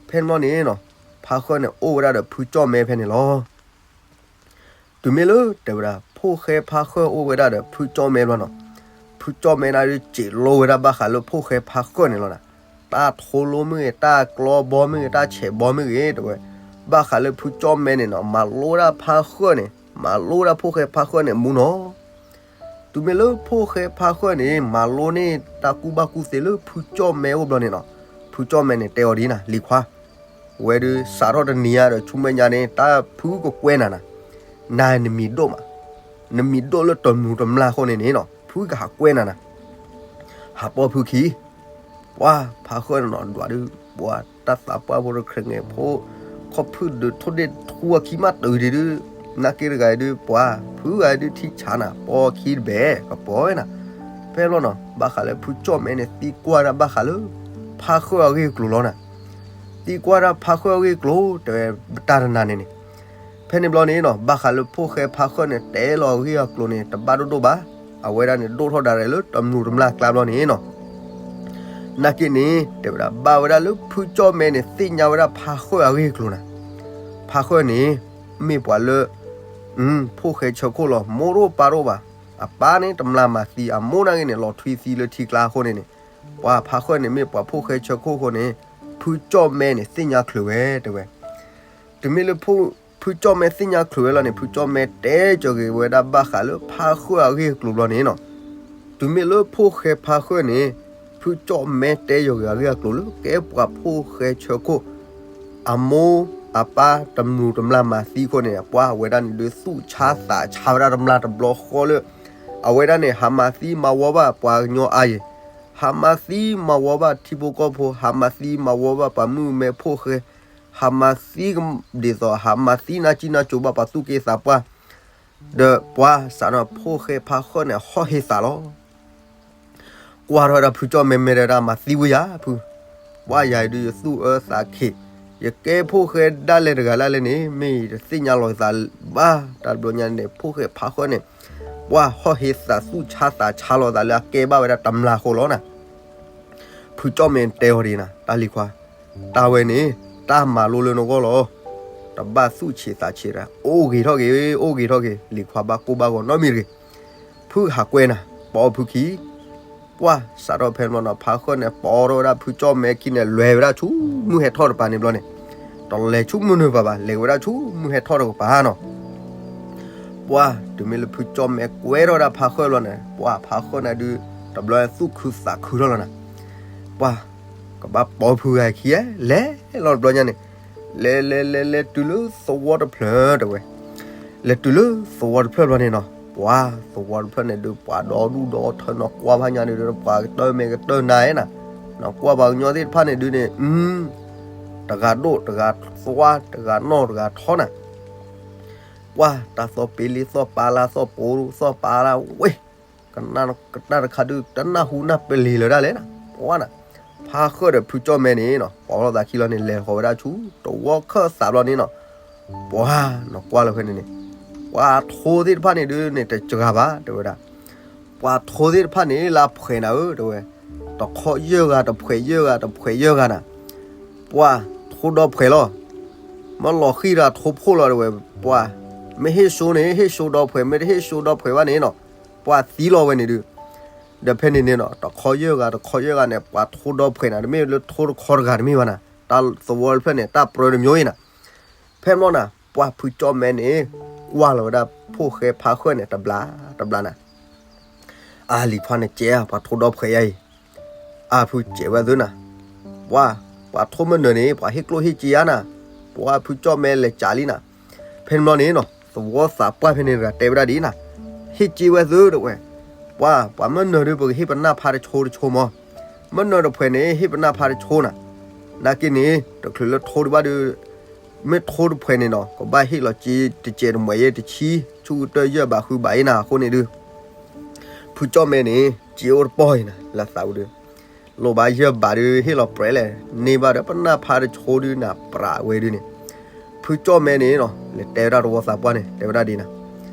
ဖဲန့ၣ်ဘျီန့ၣ်နီၤ ဖါဃၢၣ်န့ၣ်အိၣ်ဝဲဒၣ်ဒီးဖုကၠီၣ်မဲဖဲန့ၣ်လီၤ တုၤမ့ၢ်လၢတဲဝဲဒၣ် ဖိၣ်ဃဲဖါဃၢၣ်အိၣ်ဝဲဒၣ်ဒီးဖုကၠီၣ်မဲဘျီနီၤ, ဖုကၠီၣ်မဲဒၣ်ဒုးစံးလိဝဲဒၣ်ဘၣ်ဃးလၢဖိၣ်ဃဲဖါဃၢၣ်န့ၣ်လီၤ. တၢ်ထိလိမ့ၢ်ဂ့ၤ, တၢ်ကျီဘီမ့ၢ်ဂ့ၤ, တၢ်ဆဲးဘီမ့ၢ်ဂ့ၤ တဲဝဲ, ဘၣ်ဃးလၢဖုကၠီၣ်မဲန့ၣ်နီၤ မၤလိဝဲဒၣ်ဖါဃၢၣ်န့ၣ် မၤလိဝဲဒၣ်ဖိၣ်ဃဲဖါဃၢၣ်န့ၣ်မူနီၤ. တုၤမ့ၢ်လၢဖိၣ်ဃဲဖါဃၢၣ်န့ၣ် မၤလိန့ၢ်တၢ်ကူၣ်ဘၣ်ကူၣ်သ့လၢဖုကၠီၣ်မဲအိၣ်ဘျီန့ၣ်နီၤ, ဖုကၠီၣ်မဲန့ၣ်တဲအီၤဒ်နၤ လံၤခွါ, ဝဲဒုးစးထီၣ်တနံၤညါဒီးဆူမဲာ်ညါန့ၣ် တၢ်ဖုကကွဲနၤနၤ, နၤနမံၤဒိၣ်မး, နမံၤဒိၣ်လၢတမူၤတမျၢ်အဃိန့ၣ်န့ၣ်နီၤ ဖုကဟးကွဲနၤနၤ, ဟးပီၢ်ဖုခံ ပှၤဖါဃၢၣ်န့ၣ်နီၤ ဒွးဒုး ပှၤတၢ်သးပှၢ်ဖိတခရဲးငဲးဖိ ခီၣ်ဖုၣ်ဒုးထိၣ်ဒ့ၣ်ထူအခံမးတုၤဒံးဒုး, နာ်က့တဂၤအံၤဒုး ပှၤဖုဂၤအံၤဒုးထံဆးနၤ ပီၢ်ခံတဘဲ ကပီၢ်ဝဲနၤ, ဖဲလီၤနီၤ ဘၣ်ဃးလၢဖုကၠီၣ်မဲန့ၣ် သံကွၢ်ဒၣ်ဘၣ်ဃးလၢ ဖါဃၢၣ်အဂ့ၢ်အကျိၤလီၤနၤ, သံကွၢ်ဒၣ်ဖါဃၢၣ်အဂ့ၢ်အကျိၤ တဲဝဲတၢ်တနၤန့ၣ်န့ၣ် ဖဲန့ၣ်ဘျီန့ၣ်နီၤ ဘၣ်ဃးလၢဖိၣ်ဃဲဖါဃၢၣ်န့ၣ် တဲလီၤအဂ့ၢ်အကျိၤန့ၣ် တဘၣ်ဒိၣ်ဒိၣ်ဘၣ်, အဝဲဒၣ်န့ၣ် ဒိၣ်ထီၣ်ဒၣ်ရဲၣ်လၢတမူၤတမျၢ်ကျါဘျီန့ၣ်နီၤ, နာ်က့န့ၣ် တဲဝဲဒၣ် ဘၣ်ဝဲဒၣ်လၢဖုကၠီၣ်မဲန့ၣ် သ့ၣ်ညါဝဲဒၣ်ဖါဃၢၣ်အဂ့ၢ်အကျိၤနၤ, ဖါဃၢၣ်န့ၣ် မ့ၢ်ပှၤလၢ ဖိၣ်ဃဲဆၢခိၣ်လီၤ မိၢ်တအိၣ်ပၢ်တအိၣ်ဘၣ်, အပၢ်န့ၣ်တမျၢ်မၤသံ အမိၢ်နာ်က့န့ၣ် လီၤထွံသံလၢထံကျါအဃိန့ၣ်န့ၣ်, ပှၤဖါဃၢၣ်န့ၣ် မ့ၢ်ပှၤဖိၣ်ဃဲဆၢခိၣ်အဃိန့ၣ်, ဖုကၠီၣ်မဲန့ၣ် သ့ၣ်ညါချုးဝဲ တဲဝဲ တုၤမ့ၢ်လၢ ဖုကၠီၣ်မဲသ့ၣ်ညါချုးဝဲလီၤန့ၣ် ဖုကၠီၣ်မဲတဲကၠီၤက့ၤဝဲဒၣ်ဘၣ်ဃးလၢဖါဃၢၣ်အဂ့ၢ်အကျိၤဘျီန့ၣ်နီၤ, တုၤမ့ၢ်လၢဖိၣ်ဃဲဖါဃၢၣ်န့ၣ် ဖုကၠီၣ်မဲတဲကၠီၤက့ၤအဂ့ၢ်အကျိၤလၢကဲပှၤဖိၣ်ဃဲဆၢခိၣ် အမိၢ်အပၢ်တမူၤတမျၢ်မၤသံအဃိန့ၣ် ပှၤဝဲဒၣ်န့ၣ်ဒုးသူၣ်ဆါသးဆါဝဲဒၣ်တမျၢ်တဘျီဃီလၢ အဝဲဒၣ်န့ၣ် ဟးမၤသံမၤဝီဘၣ်ပှၤကညီအါယံၤ, ဟးမၤသံမၤဝီဘၣ်ထံဖိကီၢ်ဖိ, ဟးမၤသံမၤဝီဘၣ်ပှၤမုၣ်မဲဖိၣ်ဃဲ, ဟးမၤသံ ဒ်သိး ဟးမၤသံနါကံနါကိၤဘၣ်ပှၤသူၣ်က့သးပှၢ်, ဒီးပှၤစးထီၣ်ဖိၣ်ဃဲဖါဃၢၣ်န့ၣ် ဟီၣ်ဟ့သးလီၤ. ကွၢ်ထီၣ်ဝဲဒၣ်ဖုကၠီၣ်မဲ မ့ၢ်တဲဒၣ်မၤသံဝဲယၤဖု, ပှၤယၤအံၤဒုးယသူၣ်အၢသးခံး, ယကဲဖိၣ်ဃဲဒၣ်လဲာ်တဂၤဒၣ်လဲာ်န့ၣ် မ့ၢ်ယတသ့ၣ်ညါလီၤသးဘၣ်, တၢ်တဘျီညါန့ၣ် ဖိၣ်ဃဲဖါဃၢၣ်န့ၣ် ပှၤဟီၣ်ဟ့သးသူၣ်ဆါသးဆါလီၤသးလၢအကဲဘၣ်ဝဲဒၣ်တမျၢ်ဃိလီၤနၤ. ဖုကၠီၣ်မဲတဲအီၤဒ်နၤ တၢ်လံၤခွါ, တၢ်ဝဲန့ၣ် တၢ်မၤလိလၢနဂီၢ်လီၤ. တဘၣ်သူၣ်ဆံးသးဆံးတဂၤ, အိၣ်ဂ့ၤထီၣ်က့ၤ, အိၣ်ဂ့ၤထီၣ်က့ၤ, လံၤခွါဘၣ်ကိၢ်ဘၣ်ဂီၤနီတမံၤတဂ့ၤ, ဖုဟးကွဲနၤ, ပီၣ်ဖုခံ ပှၤစးထီၣ်ဖဲန့ၣ်ဘျီနီၤ ဖါဃၢၣ်န့ၣ် ပီၣ်ထီၣ်ဝဲဒၣ်ဖုကၠီၣ်မဲခံန့ၣ် လဲၤဝဲဒၣ်ဆူမုၢ်ဟဲထီၣ်တပၤန့ၣ်ဘျီန့ၣ်, တလဲၤဆူမုၢ်နုာ်ပၤဘၣ် လဲၤဝဲဒၣ်ဆူမုၢ်ဟဲထီၣ်တကပၤနီၤ. ပှၤတုၤမ့ၢ်လၢဖုကၠီၣ်မဲကွဲထီၣ်ဝဲဒၣ်ဖါဃၢၣ်ဘျီန့ၣ် ပှၤဖါဃၢၣ်န့ၣ်ဒုး တဘျီသူၣ်ခုသးခုထီၣ်လီၤနၤ. ပှၤ ကဘၣ်ပီၣ်ဖုဂၤခံ လဲၤလီၤတဘျီညါန့ၣ်, လဲၤလဲၤလဲၤလဲၤတုၤလၢသဝီတဖျၢၣ်တဲဝဲ, လဲၤတုၤလၢသဝီတဖျၢၣ်ဘျီန့ၣ်နီၤ ပှၤသဝီတဖျၢၣ်န့ၣ်ဒုး ပှၤဒီဒူၣ်ဒီထၢနီၤ ကွၢ်ဖးညါန့ၣ်ဒုး ပှၤကတၢၢ်မဲာ်ကတၢၢ်နါနၤ, ကွၢ်ပှၤကညီသ့ၣ်တဖၣ်န့ၣ်ဒုးန့ၣ် တဂၤဒိၣ်တဂၤသွါတဂၤနီၢ်တဂၤထီနၤ. ပှၤတၢ်သီၣ်ပ့ၤလ့သီၣ်ပာ်လၢသီၣ်ပိသီၣ်ပာ်လၢဝဲ, ကနၣ်ကတၢၢ်တခါဒုး တနၢ်ဟူနၢ်ပလံၤလၢၤဒၣ်လဲၣ်နၤ. ပှၤနၤ, ဖါဃၢၣ်ဒီးဖုကၠီၣ်မဲန့ၣ်နီၤ ပိာ်လီၤသးခံလီၤန့ၣ် လဲၤဃီၤဝဲဒၣ်ဆူ တဝီခၢၣ်သးဘျီန့ၣ်နီၤ, ပှၤနီၤကွၢ်လီၤဖဲန့ၣ်န့ၣ်, ပှၤထိသ့ၣ်တဖၣ်န့ၣ်ဒုးန့ၣ် တစှၤဘၣ် တဲဝဲဒၣ်, ပှၤထိသ့ၣ်တဖၣ်န့ၣ် လၢအဖှဲးနၤဧၢ တဲဝဲ, တခီယဲၢ်ဂၤတဖှဲး ယဲၢ်ဂၤတဖှဲး ယဲၢ်ဂၤနၤ, ပှၤထိဒီဖှဲးလီၤ, မ့ၢ်လီၤဃံၣ်ဒီးထိဖှိၣ်လီၤ တဲဝဲ, ပှၤမ့ၢ်ဟ့ၣ်စိန့ၣ် ဟ့ၣ်စိဒီဖှဲး မ့ၢ်တဟ့ၣ်စိဒီဖှဲးဘၣ်န့ၣ်နီၤ, ပှၤသံလီၤဝဲန့ၣ်ဒုး, ဒီးဖဲန့ၣ်န့ၣ်နီၤ တခီယဲၢ်ဂၤ တခီယဲၢ်ဂၤန့ၣ် ပှၤထိဒီဖှဲးနၤ တမ့ၢ်လၢထိတခီတဂၤတမ့ၢ်ဘၣ်နၤ, တၢ်သဝီတဖျၢၣ်န့ၣ် တၢ်ပြၢတမျိုးအံၤနၤ, ဖဲမ့ၢ်နၤ ပှၤဖုကၠီၣ်မဲန့ၣ် ကွၢ်လီၤဝဲဒၣ်ဖိၣ်ဃဲဖါဃၢၣ်န့ၣ် တဘျါ တဘျါနၤ, အါလံၤခွါန့ၣ်ကဲဧါ ပှၤထိဒီဖှဲးယါအံၤ, အါဖုကဲးဝဲသုနၤ, ပှၤ ပှၤထိမ့ၢ်နၢၤန့ၣ် ပှၤဟ့ၣ်ကျိၣ်ဟ့ၣ်စ့ဧါနၤ, ပှၤဖုကၠီၣ်မဲလဲၤကးလံနၤ, ဖဲန့ၣ်ဘျီန့ၣ်နီၤ သဝီသးပှၢ်ဖဲန့ၣ်တဂၤတဲဝဲဒၣ်ဒ်အံၤနၤ, ဟ့ၣ်စ့ဝဲသု တဲဝဲ, ပှၤ ပှၤမ့ၢ်နၢၤဒုး ပကဟ့ၣ်ပနၢ်ဖါတဆိတဆိမး, မ့ၢ်နၢၤတဖှဲးန့ၣ် ဟ့ၣ်ပနၢ်ဖါတဆိနၤ, နာ်က့န့ၣ် တချုးလၢထိတဘၣ်ဒုး မ့ၢ်ထိတဖှဲးန့ၣ်နီၤ ကဘၣ်ဟ့ၣ်လီၤစ့တစဲးတမှဲးယဲၢ်တဆံ ဆူၣ်ကတၢၢ်ယဲၢ်ဘးဃုဘးအံၤနၤ အဃိန့ၣ်ဒုး ဖုကၠီၣ်မဲန့ၣ် စ့အိၣ်တပီၢ်အံၤနၤ လၢသးပူၤဒုး လိၣ်ဘၣ်ယဲၢ်ဘးဒုး ဟ့ၣ်လီၤပြဲးလဲၣ် န့ၢ်ဘၣ်ဒီးပနၢ်ဖါတဆိဒုးနၤ ပြးဝဲဒုးန့ၣ် ဖုကၠီၣ်မဲန့ၣ်နီၤ လဲၤတဲဝဲဒၣ်သဝီသးပှၢ်န့ၣ် တဲဝဲဒၣ်ဒ်နၤ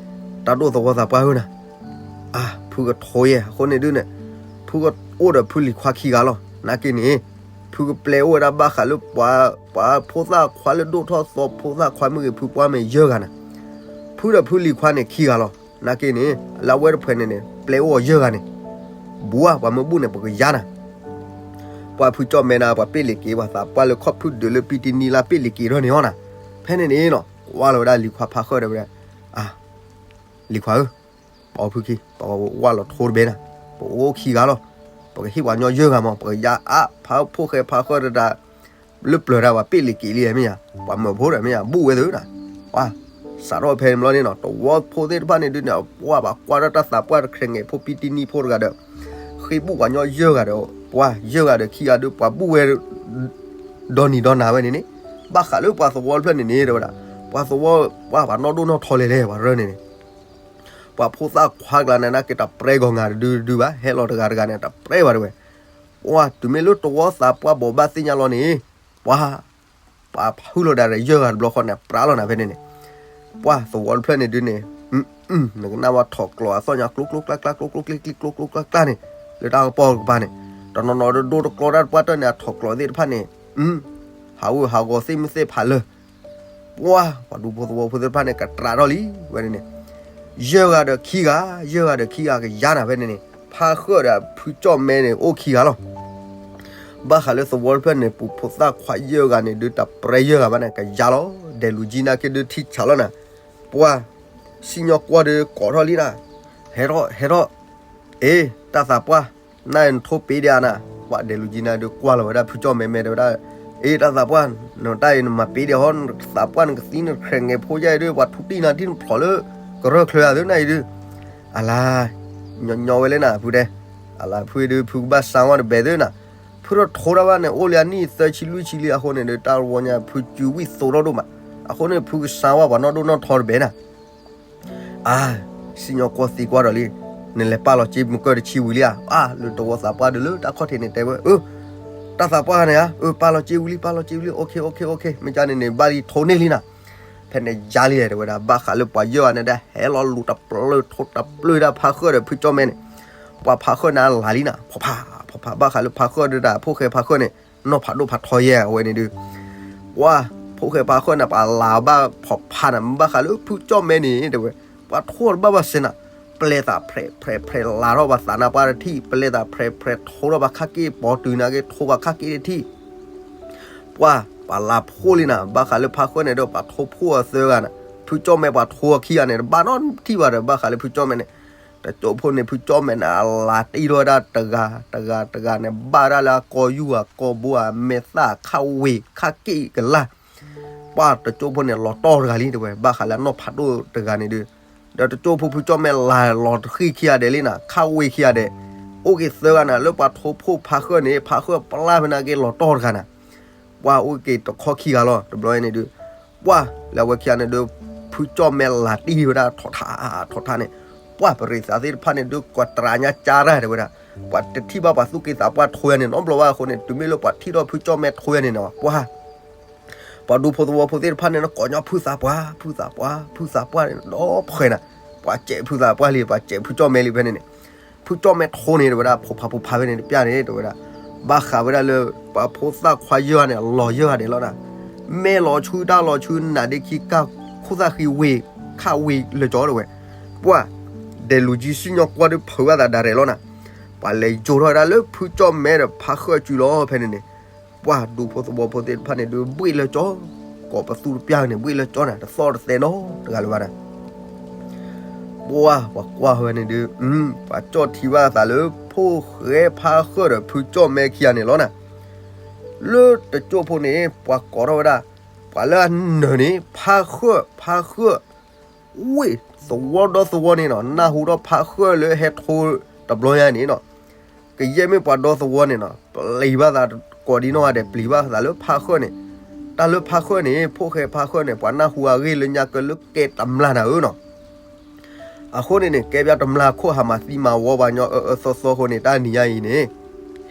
တၢ်ဒိၣ်သဝီသးပှၢ်ဧၢနၤ အါ ဖုကထိယဲၢ် အဃိန့ၣ်ဒုးန့ၣ် ဖုကအိၣ်ဒီးဖုလံၤခွါခံဂၤလီၤ နာ်က့န့ၣ် ဖုကပျဲအိၣ်ဝဲဒၣ်ဘၣ်ဃးလၢပှၤ ပှၤဖိသၣ်ခွါလၢဒိၣ်ထီၣ်သီ ဖိသၣ်ခွါမ့ၢ်ဂ့ၤ ဖုပှၢ်မ့ၢ်ယဲၢ်ဂၤနၤ ဖုဒီးဖုလံၤခွါန့ၣ်ခံဂၤလီၤ နာ်က့န့ၣ် လၢအဝဲတဖှဲးန့ၣ်န့ၣ် ပျဲအိၣ်အီၤယဲၢ်ဂၤန့ၣ် ဘူးဧါ ပှၤမ့ၢ်ဘူၣ်န့ၣ် ပကယါနၤ ပှၤဖုကၠီၣ်မဲနၤ ပှၤပ့ၣ်လံၤက့ၤ ပှၤသးပှၢ်လၢခီၣ်ဖုဒုးလၢပံတနံၤလၢပ့ၣ်လံၤက့ၤထီၣ်န့ၣ်အီၤနၤ ဖဲန့ၣ်န့ၣ်နီၤ ကွၢ်လီၤဝဲဒၣ်လံၤခွါဖါဃၢၣ်ဒီးဝဲဒၣ် အါ လံၤခွါဧၢ ပဝဲဝၢ်လီၤထိတဘဲနၤ ပအိၣ်ခံဂၤလီၤ ပကဟ့ၣ်ပှၤညီယဲၢ်ဂၤမး ပကယါအါ ဖါဖိၣ်ဃဲဖါဃၢၣ်တဒၣ် လၢပျၢၤတၢ်ပှၤပ့ၣ်လံၤက့ၤလံမ့ၢ်ယါ ပှၤမၢဖိဒီးမ့ၢ်ယါ ဘူၣ်ဝဲသုနၤ ပှၤ စးထီၣ်ဖဲန့ၣ်ဘျီန့ၣ်နီၤ တဝီဖိသ့ၣ်တဖၣ်န့ၣ်ဒုးန့ၣ် ပှၤဘၣ်ကွၢ်ထီၣ်တၢ်သးပှၢ်တခရဲးငဲးဖိပံတနံၤဖိတဂၤဒီး ဃ့ဘူၣ်ပှၤညီယဲၢ်ဂၤဒီး ပှၤယဲၢ်ဂၤဒီးခံဂၤဒုး ပှၤဘူၣ်ဝဲ ဒီနံၤဒီနၤဝဲန့ၣ်န့ၣ် ဘၣ်ဃးလၢပှၤသဝီတဖျၢၣ်န့ၣ်န့ၣ် တဲဝဲဒၣ် ပှၤသဝီ ပှၤပှၤနီၢ်ဒိၣ်နီၢ်ထီလဲၤလဲၤ ပှၤရၢန့ၣ်န့ၣ် ပှၤဖိသၣ်ခွါကျါန့ၣ် နာ်က့တပြဲဂီၤငါတဒုတဒုဘၣ် ဟဲလီၤတဂၤတဂၤန့ၣ် တပြဲဘၣ်တဲဝဲ ပှၤတုၤမ့ၢ်လၢတဝီသးပှၢ်ဘိးဘၣ်သ့ၣ်ညါလီၤန့ၣ် ပှၤ ပှၤဖုလီၤဒၣ်ဒီးယဲၢ်ဂၤတဘျီဃီန့ၣ် ပြးလီၤနၤဖဲန့ၣ်န့ၣ် ပှၤသဝီတဖျၢၣ်န့ၣ်ဒုးန့ၣ် နကနၣ်ဝဲထီၣ်ကျိးအသီၣ်ညါ ကျိကျိကျါကျါ ကျိကျိကျံကျံ ကျိကျိကျါကျါန့ၣ် လၢတၢ်ကပီၤကပၤန့ၣ် တနီၤနီၤဒိဒိတကျီတၢ်တပှၢ်တၢၢ်န့ၣ် အထီၣ်ကျိးသ့ၣ်တဖၣ်န့ၣ် ဟးဝဲဟးဂီၤသ့ၣ်မုၢ်သ့ၣ်ဖးလၢာ် ပှၤ ပှၤဒူဖိသဝီဖိသ့ၣ်တဖၣ်န့ၣ် ကတြးထီၣ်လံ ဝဲန့ၣ်န့ၣ် ယဲၢ်ဂၤဒီးခံဂၤ ယဲၢ်ဂၤဒီးခံဂၤကယါနၤဖဲန့ၣ်န့ၣ် ဖါဃၢၣ်ဒီးဖုကၠီၣ်မဲန့ၣ် အိၣ်ခံဂၤလီၤ ဘၣ်ဃးလၢသဝီတဖျၢၣ်န့ၣ် ပူၤဖိသၣ်ခွါယဲၢ်ဂၤန့ၣ် ဒုးတပြဲယဲၢ်ဂၤဘၣ်န့ၣ် ကယါလီၤ ဒဲးလူၤကံနၢ်က့ဒုးထံဆးလီၤနၤ ပှၤ စံၣ်ညီၣ်ကွီၢ်ဒုးကိးထီၣ်လံနၤ ဟဲထီၣ် ဟဲထီၣ် အ့ တၢ်သးပှၢ် နၢ်အံၤနထိပ့ၤဒံးဧါနၤ ပှၤဒဲးလူၤကံနၢ်ဒုးကွၢ်လီၤဝဲဒၣ်ဖုကၠီၣ်မဲမဲတဲဝဲဒၣ် အ့ တၢ်သးပှၢ် နတၢ်အံၤနမၤပ့ၤဒံးဟီ သးပှၢ်နကသံနခရဲးငဲးဖိယါအံၤဒုး ပှၤထူတံၢ်နၤတံၢ်နဖျိးလၢ ကရၢၢ်ချၢအသိးနၤအံၤဒုး အလါ ညီညီဝဲလၢနၤ ဖုတဲ အလါဖုဒုး ဖုကဘၣ်စါဝါတဘဲသ့နၤ ဖုထီၣ်ထိတၢ်ဘၣ်န့ၣ် အိၣ်လံအနံၣ်သၢဆံလွံၢ်ဆံလံ အဃိန့ၣ်ဒီး တၢ်တဝီညါ ဖုစူၤဝံၣ်သိးထီၣ်ဒိၣ်မး အဃိန့ၣ် ဖုကစါဝါပှၤနီၢ်ဒိၣ်နီၢ်ထီတဘဲနၤ အါ စံၣ်ညီၣ်ကွီၢ်သံကွၢ်ဒီးလံ နလဲၤပာ်လီၤစ့မုၢ်ကၢၢ်တဆံဝံၤလံဧါ အါ လၢတဝီသးပှၢ်ဒုးလၢတၢ်ခီၣ်ထံးန့ၣ်တဲဝဲ အၢ တၢ်သးပှၢ်န့ၣ်ဧါ အၢ ပာ်လီၤစ့ဝံၤလံ ပာ်လီၤစ့ဝံၤလံ okay okay okay မ့ၢ်ကန့ၣ်န့ၣ် ဘၣ်လံထိန့ၢ်လံနၤ ဖဲန့ၣ်ယါလံတဲဝဲဒၣ် ဘၣ်ဃးလၢပှၤယဲၢ်ဂၤန့ၣ်ဒၣ် ဟဲလီၤလူၤတပျၢၢ်ထိတပျၢၢ်ဒၣ်ဖါဃၢၣ်ဒီးဖုကၠီၣ်မဲန့ၣ် ပှၤဖါဃၢၣ်န့ၣ်လၤလံနၤ ဖီဖး ဖီဖး ဘၣ်ဃးလၢဖါဃၢၣ်ဒုးတၢ် ဖိၣ်ဃဲဖါဃၢၣ်န့ၣ် နီၢ်ဖးဒိၣ်ဖးထီယဲၢ်အဝဲန့ၣ်ဒုး ပှၤ ဖိၣ်ဃဲဖါဃၢၣ်န့ၣ် ပှၤလၤဘၣ်ဖီဖးနၤ ဘၣ်ဃးလၢဖုကၠီၣ်မဲန့ၣ် တဲဝဲ ပှၤထိတဘၣ်ဘၣ်စ့နၤ ပျဲသးဖြဲးဖြဲးဖြဲးလၤထီၣ်ပှၤသးနါပှၢ်တထံၣ် ပျဲသးဖြဲးဖြဲးထိထီၣ်ပှၤခါက့ၢ် ပိာ်တုၤနာ်က့ထိပှၤခါက့ၢ်တထံၣ် ပှၤ ပှၤလၤဖိလံနၤ ဘၣ်ဃးလၢဖါဃၢၣ်န့ၣ်ဒီး ပှၤထိဖိအသၢဂၤနၤ ဖုကၠီၣ်မဲပှၤထိခံဂၤန့ၣ် တဘၣ်နီတထံၣ်ဘၣ်ဒီး ဘၣ်ဃးလၢဖုကၠီၣ်မဲန့ၣ် တကၠိဖိန့ၣ် ဖုကၠီၣ်မဲန့ၣ် အလၤတံၢ်ထီၣ်ဝဲဒၣ်တဂၤ တဂၤတဂၤန့ၣ် ဘၣ်ဒၣ်လၢအကီၢ်ယူၢ်အကီၢ်ဘိအမဲာ်သၣ်ခါဝ့ၤခါက့ၢ်ကလၢ် ပှၤတကၠိဖိန့ၣ် လီၤတီၢ်တဂၤလံ တဲဝဲ ဘၣ်ဃးလၢအနီၢ်ဖးဒိၣ်တဂၤန့ၣ်ဒုး ဒီးတကၠိဖိဖုကၠီၣ်မဲလၤလီၤတဃံၢ်ခံဂၤဒဲးလံနၤ ခါဝ့ၤခံဂၤဒဲး အိၣ်က့ၤသၢဂၤနၤ လၢပှၤထိဖိဖါဃၢၣ်န့ၣ် ဖါဃၢၣ်ပျၢ်ဖဲနာ်က့လီၤတီၢ်တဂၤနၤ ပှၤအိၣ်က့ၤတခီခံဂၤလီၤ တဘျီအံၤန့ၣ်ဒုး ပှၤလၢအဝဲခံဂၤန့ၣ်ဒုး ဖုကၠီၣ်မဲလၤတံၢ်ဝဲဒၣ်ထီၣ်ထါထီၣ်ထါန့ၣ် ပှၤပရံးသးသ့ၣ်တဖၣ်န့ၣ်ဒုး ကွၢ်တြးညါကၢ်တၢ်တဲဝဲဒၣ် ပှၤတထံၣ်ဘၣ်ပှၤသူၣ်က့သးပှၢ်ထိယၤန့ၣ် နီတဘျီဘၣ်အဃိန့ၣ် တုၤမ့ၢ်လၢပှၤထံၣ်ထီၣ်ဖုကၠီၣ်မဲထိယၤန့ၣ်နီၤ ပှၤ ပှၤဒူဖိသဝီဖိသ့ၣ်တဖၣ်န့ၣ် ကိးညီဖုသးပှၢ် ဖုသးပှၢ် ဖုသးပှၢ်န့ၣ် ဒီဖှဲးနၤ, ပှၤစဲးဖုသးပှၢ်လံ ပှၤစဲးဖုကၠီၣ်မဲလံဖဲန့ၣ်န့ၣ်, ဖုကၠီၣ်မဲထိန့ၣ် တဲဝဲဒၣ် ဖိဖးဖိဖးဖဲန့ၣ်တပျၢ်န့ၣ် တဲဝဲဒၣ် ဘၣ်ဃးဝဲဒၣ်လၢ ပှၤဖိသၣ်ခွါယဲၢ်ဂၤန့ၣ် အလီၤယဲၢ်ဂၤဒဲးလီၤနၤ, မဲာ်လီၤဆူတၢ်လီၤဆူနးဒ့ခံကၢ်ခိၣ်သၣ်ဃံဝ့ၤ ခၣ်ဝ့ၤလၢာ်ကၠီတဲဝဲ, ပှၤ ဒဲးလူၤကံစံၣ်ညီၣ်ကွီၢ်ဒုးဖုးဘၣ်သးဒၣ်ရဲၣ်လီၤနၤ, ပှၤလဲၤယိၤထီၣ်ဝဲဒၣ်လၢဖုကၠီၣ်မဲဒီးဖါဃၢၣ်စုလီၤဖဲန့ၣ်န့ၣ်, ပှၤဒူဖိသဝီဖိသ့ၣ်တဖၣ်န့ၣ်ဒုး ဘှ့ၣ်လၢကၠီ, ကိးပသူတပျၢ်န့ၣ် ဘှ့ၣ်လၢကၠီနၤ တသီၣ်တသဲနီတဂၤလၢၤဘၣ်နၤ ပှၤ ပှၤကွၢ်ဝဲန့ၣ်ဒုး ပှၤကၠီၣ်ထံဘၣ်သးလၢ ဖိၣ်ဃဲဖါဃၢၣ်ဒီးဖုကၠီၣ်မဲခံဂၤန့ၣ်လီၤနၤ, လၢတကၠိၢ်ဖိန့ၣ် ပှၤကိးထီၣ်ဝဲဒၣ် ပှၤလၢအနၢၤန့ၣ် ဖါဃၢၣ် ဖါဃၢၣ်, ဝ့ၢ်သဝီဒီသဝီန့ၣ်နီၤ နၢ်ဟူဒီးဖါဃၢၣ်လၢဟဲထိတဘျီညါန့ၣ်နီၤ ကယဲၢ်မ့ၢ်ပှၤဒီသဝီန့ၣ်နီၤ ပျံၤဘၣ်သးကိးဒံနီၢ်ဂၤဒဲး ပျံၤဘၣ်သးလၢဖါဃၢၣ်န့ၣ်, တၢ်လၢဖါဃၢၣ်န့ၣ် ဖိၣ်ဃဲဖါဃၢၣ်န့ၣ် ပှၤနၢ်ဟူအဂ့ၢ်လၢညါကလၢကဲတမျၢ်နၤဧၢနီၤ, အဃိန့ၣ်န့ၣ် ကဲပျၢ်တမျၢ်ခိၣ်ဟးမၤသံမၤဝီပှၤကညီအၢအၢသီသီအဃိန့ၣ် တၢ်နံၤညါအံၤန့ၣ်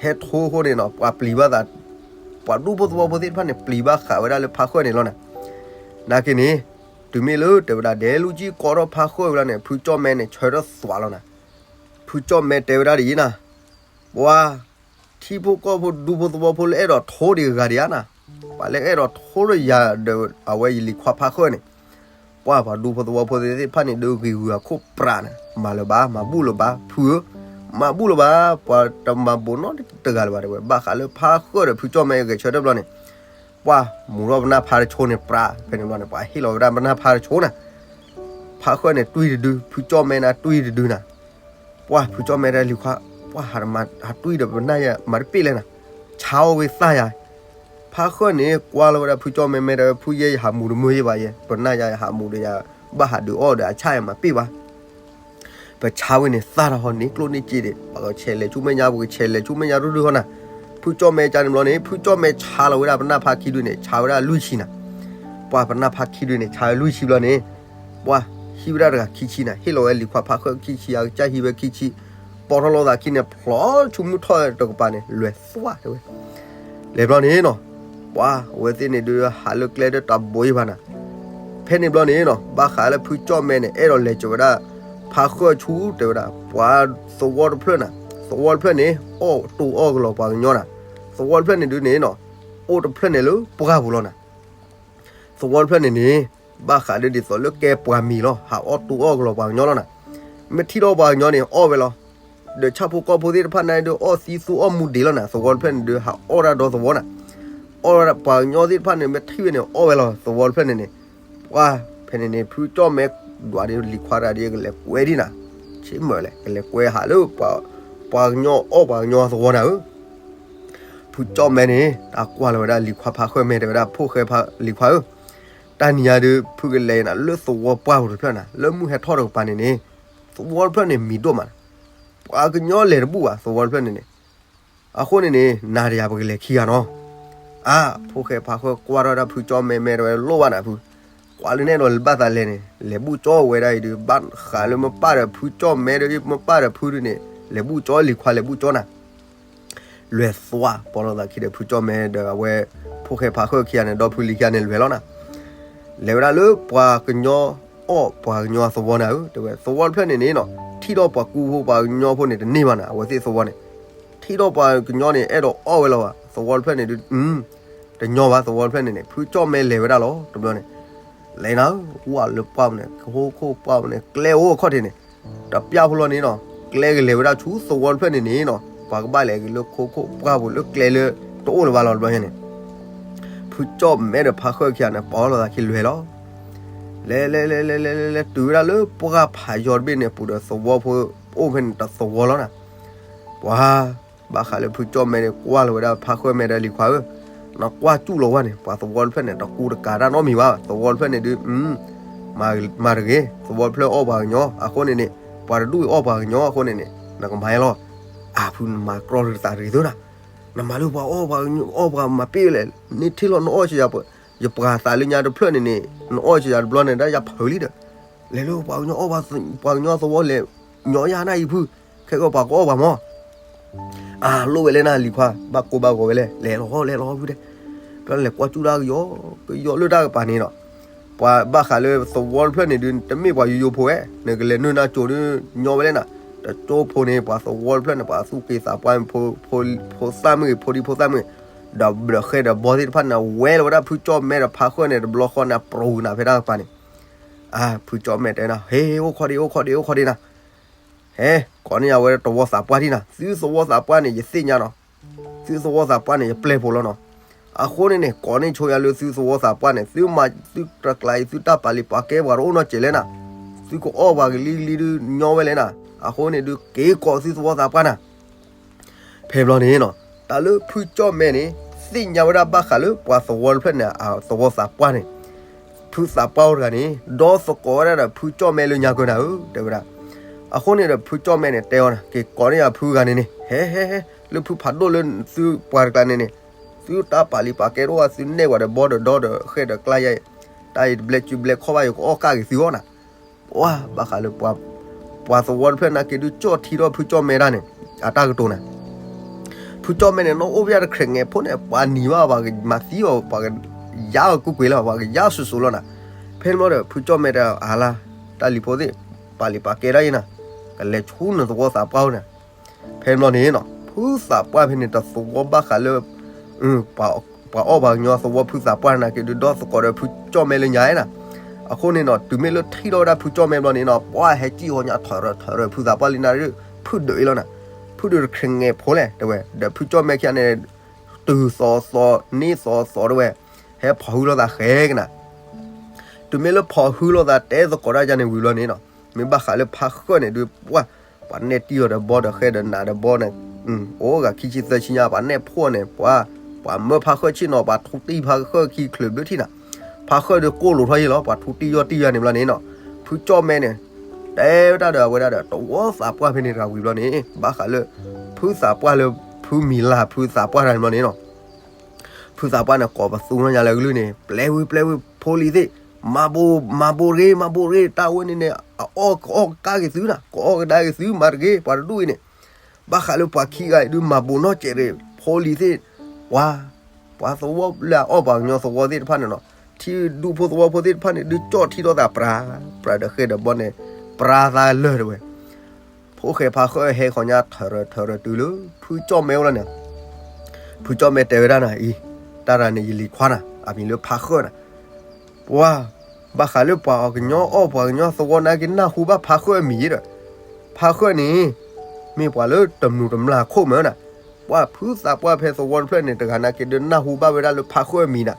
ဟဲထိအဃိန့ၣ်နီၤ ပှၤပျံၤဘၣ်သး, ပှၤဒူဖိသဝီဖိသ့ၣ်တဖၣ်န့ၣ် ပျံၤဘၣ်ဃးဝဲဒၣ်လၢဖါဃၢၣ်န့ၣ်လီၤနၤ, နာ်က့န့ၣ် တုၤမ့ၢ်လၢတဲဝဲဒၣ် ဒဲးလူၤကံကိးထီၣ်ဖါဃၢၣ်ဝံၤလီၤန့ၣ် ဖုကၠီၣ်မဲန့ၣ် ဆၢထၢၣ်သွးလီၤနၤ, ဖုကၠီၣ်မဲတဲဝဲဒၣ်ဒ်အံၤနၤ, ပှၤ ထံဖိကီၢ်ဖိဒူဖိသဝီဖိလၢအဲၣ်ဒိးထိဒံးဂၤဒံးဧါနၤ, ပှၤလၢအဲၣ်ဒိးထိဒီးယၤဒီးအဝဲယလံၤခွါဖါဃၢၣ်န့ၣ်, ပှၤပှၤဒူဖိသဝီဖိသ့ၣ်တဖၣ်န့ၣ် ဒုးဂ့ၤဂုၤအခိၣ်ပြးနၤ, မၤလၢၤဘၣ် မၤဘူၣ်လၢၤဘၣ် ဖုဧၢ, မၤဘူၣ်လၢၤဘၣ် ပှၤတမၤဘူးနီတဂၤလၢၤဘၣ်တဲဝဲ, ဘၣ်ဃးလၢဖါဃၢၣ်ဒီးဖုကၠီၣ်မဲအဂဲၤဆၢထၢၣ်ဘျီန့ၣ်, ပှၤမူၤထီၣ်ပနၢ်ဖါတဆိန့ၣ်ပြး ဖဲန့ၣ်ဘျီန့ၣ် ပှၤဟ့ၣ်လီၤဝဲဒၣ်ပနၢ်ဖါတဆိနၤ, ဖါဃၢၣ်န့ၣ်တွံၢ်တဒု ဖုကၠီၣ်မဲနၤတွံၢ်တဒုနၤ, ပှၤဖုကၠီၣ်မဲတၢ်လံၤခွါ, ပှၤဟးတွံၢ်ဒီးပနၢ်ယၤမၤတပ့ၢ်လဲၣ်နၤ, ဆါအီၣ်ဝဲသၣ်ယၤ, ဖါဃၢၣ်န့ၣ် ကွၢ်လီၤဝဲဒၣ်ဖုကၠီၣ်မဲမဲဒီး ဖုယဲယဟးမူၤတမုာ်ယဲဘၣ်ယဲ, ပနၢ်ယၤယဟးမူၤဒီးယၤ ဘၣ်ဟးဒုးအီၣ်ဒီးအဆၣ်ယၤမၤပ့ၢ်ဘၣ် ပဆါဝဲန့ၣ်သၣ်ထီၣ်ဟီန့ၣ်ကျိၣ်န့ၢ်စ့ဒီး ပှၤကဆဲးလဲၤဆူမဲာ်ညါ ပကဆဲးလဲၤဆူမဲာ်ညါရူၢ်ရူၢ်ဟီနၤ, ဖုကၠီၣ်မဲကန့ၣ်ဘျီန့ၣ် ဖုကၠီၣ်မဲဆါလီၤဝဲဒၣ်ပနၢ်ဖါခံဒုန့ၣ် ဆါဝဲဒၣ်လွံၢ်ဆံနၤ, ပှၤပနၢ်ဖါခံဒုန့ၣ် ဆါဝဲလွံၢ်ဆံဘျီန့ၣ်, ပှၤဟံးဝဲဒၣ်တဂၤခံဆံနၤ, ဟ့ၣ်လီၤဝဲလံၤခွါဖါဃၢၣ်ခံဆံ အကစၢ်ဟံးဝဲခံဆံ, ပိာ်ထီၣ်လိာ်သးခံန့ၣ် ဖျီဆူမုၢ်ထီၣ်တကပၤန့ၣ် လဲၤသွါတဲဝဲ လဲၤဘျီန့ၣ်နီၤ, ပှၤအဝဲသ့ၣ်န့ၣ်ဒုးဟးလၢကျဲဒီးတၢ်ဘိးယံၤဘၣ်နၤ, ဖဲန့ၣ်ဘျီန့ၣ်နီၤ ဘၣ်ဃးလၢဖုကၠီၣ်မဲန့ၣ် အဲၣ်ဒိးလဲၤစၢၤဝဲဒၣ် ဖါဃၢၣ်ဆူတဲဝဲဒၣ် ပှၤသဝီတဖျၢၣ်နၤ, သဝီတဖျၢၣ်န့ၣ် အီၣ်တိၢ်အီၣ်ကလီၤပှၤကညီနၤ, သဝီတဖျၢၣ်န့ၣ်ဒုးန့ၣ်နီၤ အိၣ်တဖျၢၣ်န့ၣ်လၢပှၢ်ပူၤလီၤနၤ သဝီတဖျၢၣ်န့ၣ်န့ၣ် ဘၣ်ဃးလၢဒ်သိးလၢကဲပှၤမံၤလီၤ ဟးအီၣ်တိၢ်အီၣ်ကလီၤပှၤကညီလီၤနၤ, မ့ၢ်ထံၣ်ထီၣ်ပှၤကညီန့ၣ် အီၣ်ဝဲလီၤ, ဒီးဆၣ်ဖိကီၢ်ဖိသ့ၣ်တဖၣ်န့ၣ်ဒုးအီၣ်သံသူအီၣ်မူဒံးလီၤနၤ, သဝီတဖျၢၣ်န့ၣ်ဒုးဟးအီၣ်ဒၣ်ဒီသဝီနၤ, အီၣ်ဒၣ်ပှၤကညီသ့ၣ်တဖၣ်န့ၣ် မ့ၢ်ထံၣ်ဝဲန့ၣ် အီၣ်ဝဲလီၤ သဝီတဖျၢၣ်န့ၣ်န့ၣ်, ပှၤဖဲန့ၣ်န့ၣ် ဖုကၠီၣ်မဲဒွးဒ်လံၤခွါတဂၤဒ်ကလဲၤကွဲဒ်နၤ, ဆ့မၢၢ်လဲၣ် ကလဲၤကွဲဟးလၢ ပှၤကညီအီၣ်ပှၤကညီသဝီနၤဧၢ ဖုကၠီၣ်မဲန့ၣ် တၢ်ကွၢ်လီၤဝဲဒၣ်လံၤခွါဖါဃၢၣ်မဲတဲဝဲဒၣ် ဖိၣ်ဃဲဖါလံၤခွါဧၢ, တၢ်နံၤညါဒုး ဖုကလဲၤနၤလၢသဝီပှၢ်ပူၤတဖျၢၣ်နၤ လၢမုၢ်ဟဲထီၣ်တကပၤန့ၣ်န့ၣ်, သဝီတဖျၢၣ်န့ၣ်မံၤဒိၣ်မးနၤ, ပှၤကညီလဲၤတဘူၣ်ဘၣ် သဝီတဖျၢၣ်န့ၣ်န့ၣ်, အဃိန့ၣ်န့ၣ် နၤဒီးယၤပကလဲၤခံဂၤနီၤ, အါ ဖိၣ်ဃဲဖါဃၢၣ်ကွၢ်ထီၣ်ဒၣ်ဖုကၠီၣ်မဲမဲတဲဝဲလိၣ်ဘၣ်နၤဖု, ကွၢ်လၢနအဲၣ်ဒိးဘၣ်သးလဲၤန့ၣ် လဲၤဘူၣ်ကၠီဝဲဒၣ်အံၤဒုး ဘၣ်ဃးလၢမ့ၢ်ပၢ်ဒီးဖုကၠီၣ်မဲဒီး မ့ၢ်ပၢ်ဒီးဖုဒုးန့ၣ် လဲၤဘူၣ်ကၠီလံၤခွါလဲၤဘူၣ်ကၠီနၤ လဲၤသွါ ပိာ်လိာ်သးခံဒီးဖုကၠီၣ်မဲဒီးအဝဲ ဖိၣ်ဃဲဖါဃၢၣ်ခံဂၤန့ၣ် ဒီဖုလံၤခံဂၤန့ၣ်လဲၤလီၤနၤ, လဲၤဝဲဒၣ်လၢပှၤကညီအီၣ်ပှၤကညီသဝီနၤဧၢ တဲဝဲ သဝီတဖျၢၣ်န့ၣ်န့ၣ်နီၤ ထံၣ်ထီၣ်ပှၤကူဖိပှၤကညီဖိန့ၣ်တန့ၢ်ဘၣ်နၤ အဝဲသ့ၣ်သဝီန့ၣ်, ထံၣ်ထီၣ်ပှၤကညီန့ၣ် အဲၣ်ဒိးအီၣ်ဝဲလီၤဘၣ် သဝီတဖျၢၣ်န့ၣ်ဒုး တညီဘၣ်သဝီတဖျၢၣ်န့ၣ်န့ၣ် ဖုကၠီၣ်မဲလဲၤဝဲဒၣ်လီၤ တဘျီန့ၣ် လဲၤနၤဧၢ ဝၢ်လၢပှၢ်ပူၤန့ၣ် ခိခိၣ်ပှၢ်ပူၤန့ၣ် ကျဲအိၣ်အခီၣ်ထံးန့ၣ်, တပျၢ်ဖိလီၤန့ၣ်နီၤ, ကျဲကလဲၤဝဲဒၣ်ဆူသဝီတဖျၢၣ်န့ၣ်န့ၣ်နီၤ, ပှၤကဘၣ်လဲၤက့ၤလၢခိခိၣ်ပှၢ်ပူၤလၢကျဲလၢတအိၣ်လၢၤဘၣ်လီၤတဘျီန့ၣ်, ဖုကၠီၣ်မဲဒီးဖါဃၢၣ်ခံဂၤန့ၣ် ပိာ်လိာ်သးခံလဲၤလီၤ, လဲၤလဲၤလဲၤလဲၤလဲၤလဲၤလဲၤတုၤဝဲဒၣ်လၢပှၢ်ဖးယီၤတဘ့ၣ်န့ၣ် ပူၤဒီးသဝီဖိအိၣ်ဖဲန့ၣ်တသဝီလီၤနၤ, ပှၤ ဘၣ်ဃးလၢဖုကၠီၣ်မဲန့ၣ် ကွၢ်လီၤဝဲဒၣ်ဖါဃၢၣ်မဲဒီးလံၤခွါဧၢ, နကွၢ်စူၣ်လီၤဝဲန့ၣ် ပှၤသဝီတဖျၢၣ်န့ၣ် တကူတကၤတၢ်နီတမံၤဘၣ်, သဝီတဖျၢၣ်န့ၣ်ဒုး မၤတဂ့ၤ, သဝီတဖျၢၣ်အီၣ်ပှၤကညီအဃိန့ၣ်န့ၣ်, ပှၤတဒူၣ်အံၤအီၣ်ပှၤကညီအဃိန့ၣ်န့ၣ်, နကမၤလီၤ, အါဖုနမၤကြီတသးတဂ့ၤသၢနၤ, နမၤလၢပှၤအီၣ်ပှၤကညီအီၣ်ပှၤမၤပ့ၢ်လဲၣ်, န့ၢ်ထံၣ်လီၤနအီၣ်စ့ယၤ, ယပှၤသးလၢညါတဖျၢၣ်န့ၣ်န့ၣ် နအီၣ်စ့ယၤတဘျီန့ၣ် ဒၣ်ယၤဖုးလံဒီး, လဲၤလၢပှၤကညီအီၣ်ပှၤကညီသဝီလဲၤ, ညီယၤနၢ်အံၤဖု, ခဲကီးပှၤကအီၣ်ပှၤမၢ် အလိၣ်ဝဲလဲၣ်နၤ လံၤခွါ ဘၣ်ကိၢ်ဘၣ်ဂီၤဝဲလဲၣ် လဲၤလီၤ လဲၤလီၤဖုတဲ. ဖဲလဲၤကွၢ်ကၠူၣ်တၢ်ကယီကယီလၢတၢ်ကပၤန့ၣ်နီၤ, ပှၤဘၣ်ဃးလၢသဝီတဖျၢၣ်န့ၣ်ဒုး တမ့ၢ်ပှၤယိယိဖိဧဲ, နကလဲၤနုာ်နၤကၠိၤဒုး ညီဝဲလဲၣ်နၤ. တကၠိဖိန့ၣ် ပှၤသဝီတဖျၢၣ်န့ၣ် ပှၤသူၣ်က့သးပှၢ် ဖိသၣ်မုၣ်ဂ့ၤ ဖိဒံဖိသၣ်မုၣ်ဂ့ၤ, ဒီးဘျၢၣ်ဃဲဒီးဘီသ့ၣ်တဖၣ်န့ၣ် ဝဲလီၤဝဲဒၣ်ဖုကၠီၣ်မဲဒီးဖါဃၢၣ်န့ၣ် တဘျီဃီန့ၣ် ပြူၤနၤဖဲတၢ်ကပၤန့ၣ်. အါ ဖုကၠီၣ်မဲတဲနၤ ဟ့ အိၣ်ခိးဒံး အိၣ်ခိးဒံး အိၣ်ခိးဒံးနၤ ဟဲ ကိးန့ၢ်ယၤဝဲသဝီသးပှၢ်ထံၣ်နၤ, သုသဝီသးပှၢ်န့ၣ် ယသ့ၣ်ညါနီၤ, သုသဝီသးပှၢ်န့ၣ် ယပျဲၢ်ဖိလီၤနီၤ. အဃိန့ၣ်န့ၣ် ကိးန့ၢ်ဆိယၤလၢသုသဝီသးပှၢ်န့ၣ် သုမၤသုတကျးအံၤ သုတၢ်ပာ်လံၤပာ်ကဲပှၤတအိၣ်နီတစဲးလဲၣ်နၤ, သုကအီၣ်ပှၤကလံၤကလံၤဒုးညီဝဲလဲၣ်နၤ, အဃိန့ၣ်ဒုးက့ၤကိးသုသဝီသးပှၢ်နၤ. ဖဲဘျီန့ၣ်နီၤ, တၢ်လၢဖုကၠီၣ်မဲန့ၣ် သ့ၣ်ညါဝဲဒၣ်ဘၣ်ဃးလၢပှၤသဝီတဖျၢၣ်န့ၣ် အသဝီသးပှၢ်န့ၣ်, ဖုသးပှၢ်အိၣ်တဂၤန့ၣ် ဒီသကိးဝဲဒၣ်ဒီးဖုကၠီၣ်မဲလၢညါကၢနၤဧၢ တဲဝဲဒၣ်. အဃိန့ၣ်ဒီးဖုကၠီၣ်မဲန့ၣ် တဲအီၤနၤ က့ၤကိးန့ၢ်ယၤဖုဂၤန့ၣ်န့ၣ် ဟဲဟဲဟဲ လၢဖုဖးဒိၣ်လၢသုပှၤတကျးန့ၣ်န့ၣ်, သုတၢ်ပာ်လံၤပာ်ကဲတအိၣ်ဘၣ် သုနဲၣ်ပှၤဒီးဘီဒီးဒီဒီးဃဲဒီးကျါယါအံၤ, တၢ်အံၤတဘျဲးစုဘျဲးခီၣ်ဘၣ် ယကအီၣ်ကၢ်က့ၤသုအီၣ်နၤ. ပှၤဘၣ်ဃးလၢ ပှၤသဝီတဖျၢၣ်နာ်က့ဒုးကၠီၣ်ထံထီၣ်ဖုကၠီၣ်မဲတၢ်န့ၣ် အတၢ်ကတိၤနၤ. ဖုကၠီၣ်မဲန့ၣ် နီၢ်အိၣ်ဖဲတခရဲးငဲးဖိန့ၣ် ပှၤနံၤဘၣ် ပှၤကမၤသံအီၤ ပှၤကယါအီၤကွ့ၢ်ကွ့ၢ်လီၤ ပှၤကယါစိၤစိၤလီၤနၤ. ဖဲန့ၣ်ဘျီဒီး ဖုကၠီၣ်မဲတဲအါလါ, တၢ်လံၤဖိသ့ၣ်, ပာ်လံၤပာ်ကဲဒၣ်အံၤနၤ, ကလဲၤဆူနသဝီသးပှၢ်အိၣ်နၤ. ဖဲန့ၣ်ဘျီန့ၣ်နီၤ ဖုသးပှၢ်ဖဲန့ၣ် တသဝီဘၣ်ဃးလၢ ပှၤအီၣ်ပှၤကညီသဝီဖုသးပှၢ်နာ်က့ဒုး ဒီသကိးဒီးဖုကၠီၣ်မဲလၢညါနၤ. အဃိန့ၣ်နီၤ တုၤမ့ၢ်လၢထံၣ်ထီၣ်ဝဲဒၣ်ဖုကၠီၣ်မဲဘျီန့ၣ်နီၤ ပှၤဟဲစံၣ်ဃီညါထၢၣ်ရၢၢ်ထၢၣ်ရၢၢ် ဖုသးပှၢ်လံနၤဒုး ဖုဒုးအံၤလီၤနၤ. ဖုဒုးတခရဲးငဲးဖိလဲၣ် တဲဝဲ, ဒီးဖုကၠီၣ်မဲခံဂၤန့ၣ် တုၤသီသီ န့ၢ်သီသီတဲဝဲ, ဟဲဖီၣ်ဟုလိာ်သးဃဲကနၤ. တုၤမ့ၢ်လၢဖီၣ်ဟုလိာ်သးတဲသကိးတၢ်ယါန့ၣ်ဝံၤဘျီန့ၣ်နီၤ မ့ၢ်ဘၣ်ဃးလၢဖါဃၢၣ်န့ၣ်ဒုး ပှၤ ပှၤနဲၣ်တံၢ်အီၤဒီးဘီဒီးဃဲဒီးနးဒီးဘီန့ၣ်, အိၣ်ဂၤခံဆံသၢဆံညါ ပှၤနဲၣ်ဖှီၣ်န့ၣ် ပှၤ ပှၤမၢဖါဃၢၣ်ဆ့ၣ်နီၤ ပှၤထူတံၢ်ဖါဃၢၣ်ခံချုးဘျုးထံၣ်နၤ. ဖါဃၢၣ်ဒုးကိၢ်လိာ်ထီၣ်ယံၤလီၤ ပှၤထူတံၢ်ယီၢ်တံၢ်ယါန့ၣ်ဘျီန့ၣ်နီၤ. ဖုကၠီၣ်မဲန့ၣ် တဲဝဲဒၣ်ဒီးအဝဲဒၣ်ဒီး သဝီသးပှၢ်ဖဲန့ၣ်တဂၤဝံၤဘျီန့ၣ် ဘၣ်ဃးလၢ ဖုသးပှၢ်လၢ ဖုမံၤလၤဖုသးပှၢ်တဂၤန့ၣ်ဘျီန့ၣ်နီၤ ဖုသးပှၢ်န့ၣ် ကိးပသူထီၣ်ညါလၢအကလုၢ်န့ၣ် ပျဲဝံၤပျဲဝံၤ ဖိလံၤသ့ၣ်, မၤဘိး မၤဘိးတဂ့ၤ မၤဘိးတဂ့ၤ တၢ်ဝဲန့ၣ်န့ၣ် အအီၣ်ကအီၣ်ကဒါက့ၤသုနၤ ကအီၣ်ကဒါက့ၤသု မၤတဂ့ၤ ပှၤတဒူၣ်အံၤန့ၣ်. ဘၣ်ဃးလၢပှၤခံဂၤအံၤဒုး မၤဘိးနီၢ်စဲးတဂ့ၤ ဖိလံၤသ့ၣ်, ပှၤ ပှၤသဝီလၢအအီၣ်ပှၤကညီသဝီသ့ၣ်တဖၣ်န့ၣ်နီၤ, ထံဒူဖိသဝီဖိသ့ၣ်တဖၣ်န့ၣ် ဒုးကၠီၣ်ထံထီၣ်သးပြၤ ပြၤဒီးဃဲဒီးဘီန့ၣ် ပြၤသးလၢာ်တဲဝဲ. ဖိၣ်ဃဲဖါဃၢၣ်ဟဲဃီညါထၢၣ်ရၢၢ်ထၢၣ်ရၢၢ်တုၤလၢ ဖုကၠီၣ်မဲအိၣ်လီၤန့ၣ်, ဖုကၠီၣ်မဲတဲဝဲဒၣ်နၤအံၤ, တၢ်တဂၤန့ၣ် ယလံၤခွါနၤ အမံၤလၢဖါဃၢၣ်နၤ. ပှၤ ဘၣ်ဃးလၢပှၤအီၣ်ကညီအီၣ်ပှၤကညီသဝီနာ်က့နၢ်ဟူဘၣ်ဖါဃၢၣ်အမံၤဒီး, ဖါဃၢၣ်န့ၣ် မ့ၢ်ပှၤလၢတမျိးတမျာ်ခိၣ်မၢနၤ. ပှၤဖုသးပှၢ်ဖဲသဝီတဖျၢၣ်န့ၣ် တဂၤနာ်က့ဒုးနၢ်ဟူဘၣ်ဝဲဒၣ်လၢဖါဃၢၣ်အမံၤနၤ,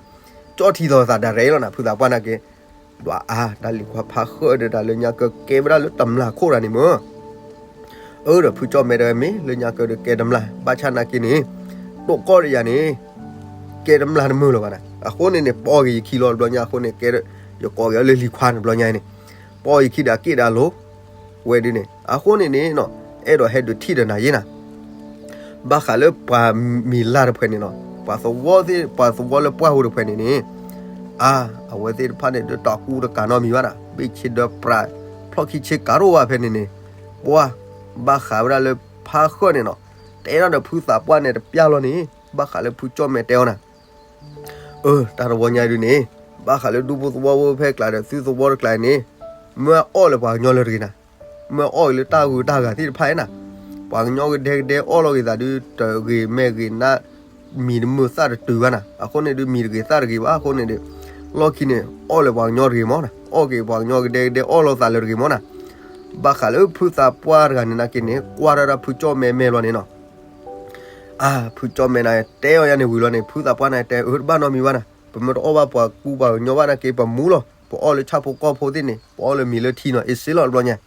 ကၠီၣ်ထံသီသးဒၣ်ရဲၣ်လီၤနၤ ဖုသးပှၢ်နာ်က့ ဒွးအါ တၢ်လံၤခွါဖါဃၢၣ်ဒီးတၢ်လၢညါကၢကဲဝဲဒၣ်လၢတမျာ်ခိၣ်တဂၤန့ၣ်မၢ. အၢ ဒီးဖုကၠီၣ်မဲတဲဝဲမ့ၢ်လၢညါကၢဒီးကဲတမျာ် ဘၣ်ဆၣ်နာ်က့န့ၣ် တိၢ်ကီၢ်ဒီးယၤန့ၣ် ကဲတမျာ်တမုာ်လၢၤဘၣ်နၤ. အဃိန့ၣ်န့ၣ် ပအီၣ်က့ၤယခံလီၤတဘျီညါအဃိန့ၣ် ကဲ ယကိးက့ၤအီၤလၢလံၤခွါန့ၣ်တဘျီညါအံၤန့ၣ် ပအီၣ်ယခံဒီးအက့ၣ်ဒီးအလိၤ ဝဲဒ်န့ၣ် အဃိန့ၣ်န့ၣ်နီၤ အဲၣ်ဒိးဟဲဒုးထံၣ်ဒီးနၤယဲနၤ ဘၣ်ဃးလၢပှၤမံၤလၤတဖုန့ၣ်နီၤ ပှၤသဝီသ့ၣ် ပှၤသဝီလၢပှၢ်ဟူတဖုန့ၣ်န့ၣ် အါ အဝဲသ့ၣ်တဖၣ်န့ၣ် ဒုးတၢ်ကူတၢ်ကၤနီတမံၤဘၣ်နၤ ဘ့ၣ်ဆ့ဒၢပြး ဖျီၣ်ခံဆ့ကၤဒိၣ်ဘၣ်ဖဲန့ၣ်န့ၣ် ပှၤ ဘၣ်ဃးဝဲဒၣ်လၢဖါဃၢၣ်န့ၣ်နီၤ တဲဒၣ်ဒီးဖုသးပှၢ်န့ၣ်တပျၢ်လီၤန့ၣ် ဘၣ်ဃးလၢဖုကၠီၣ်မဲတဲအီၤနၤ အၢ တၢ်တဝီညါဒုးန့ၣ် ဘၣ်ဃးလၢဒူဖိသဝီဖိဖဲကျါဒီးသုသဝီတကျါန့ၣ် မ့ၢ်အီၣ်လၢပှၤကညီလၢတဂ့ၤနၤ မ့ၢ်အီၣ်က့ၤလၢတၢ်ဂုၤတၢ်ဂၤသ့ၣ်တဖၣ်နၤ ပှၤကညီကဒဲကဒဲအီၣ်လီၤက့ၤသးဒုး တဂ့ၤမဲာ်ဂ့ၤနး မံၤတမုာ်သၣ်တတုၤဘၣ်နၤ အဃိန့ၣ်ဒုးမံၤတဂ့ၤသၣ်တဂ့ၤဘၣ် အဃိန့ၣ်ဒုး လီၢ်ခံန့ၣ် အီၣ်လၢပှၤကညီတဂ့ၤမးနၤ အီၣ်က့ၤပှၤကညီကဒဲကဒဲအီၣ်လီၤသးလၢတဂ့ၤမးနၤ ဘၣ်ဃးလၢဖုသးပှၢ်တဂၤန့ၣ်နာ်က့န့ၣ် ကွၢ်ထီၣ်ဒၣ်ဖုကၠီၣ်မဲမဲာ်ဘျီန့ၣ်နီၤ အါ ဖုကၠီၣ်မဲနၤ တဲအီၤယါန့ၣ်ဝံၤလီၤန့ၣ် ဖုသးပှၢ်နၤ တဲအၢတဘၣ်နီတမံၤဘၣ်နၤ ပမ့ၢ်တအီၣ်ဘၣ်ပှၤကူပှၤကညီဘၣ်နာ်က့ ပမူလီၤ ပအီၣ်လၢဆၣ်ဖိကီၢ်ဖိသ့ၣ်န့ၣ် ပအီၣ်လၢမံၤလၢထံနီၤ အ့စ့လီၤတဘျီညါ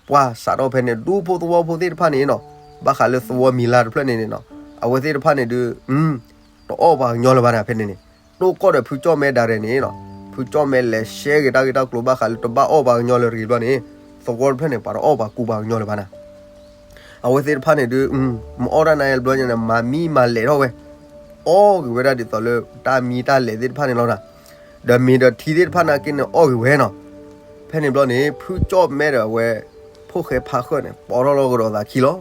ပှၤစးထီၣ်ဖဲန့ၣ် ဒူဖိသဝီဖိသ့ၣ်တဖၣ်န့ၣ်နီၤ ဘၣ်ဃးလၢသဝီမံၤလၤတဖျၢၣ်န့ၣ်န့ၣ်နီၤ အဝဲသ့ၣ်တဖၣ်န့ၣ်ဒုး တအီၣ်ပှၤကညီလၢၤဘၣ်နၤ ဖဲန့ၣ်န့ၣ် တိၢ်ကီၢ်ဒီးဖုကၠီၣ်မဲဒၣ်ရဲၣ်န့ၣ်နီၤ ဖုကၠီၣ်မဲလဲၤရှဲက့ၤတၢ်ဂ့ၢ်တၢ်ကျိၤဘၣ်ဃးလၢတဘၣ်အီၣ်ပှၤကညီလၢၤတဂ့ၤဘျီန့ၣ် သဝီတဖျၢၣ်န့ၣ် ပှၤတအီၣ်ပှၤကူပှၤကညီလၢၤဘၣ်နၤ အဝဲသ့ၣ်တဖၣ်န့ၣ်ဒုး မအီၣ်တၢ်နၤဘျီညါန့ၣ် မၤမံမၤလဲၤထီၣ်ဝဲ အီၣ်က့ၤဝဲဒၣ်ဒ်သိးလၢတၢ်မံတၢ်လဲၤသ့ၣ်တဖၣ်န့ၣ်လီၤနၤ ဒီးမ့ၤဒီးထံသ့ၣ်တဖၣ်နာ်က့န့ၣ် အီၣ်က့ၤဝဲနီၤ ဖဲန့ၣ်ဘျီန့ၣ် ဖုကၠီၣ်မဲဒီးအဝဲ ဖိၣ်ဃဲဖါဃၢၣ်န့ၣ် ပိာ်ထီၣ်လီၤကဒီးသးခံလီၤ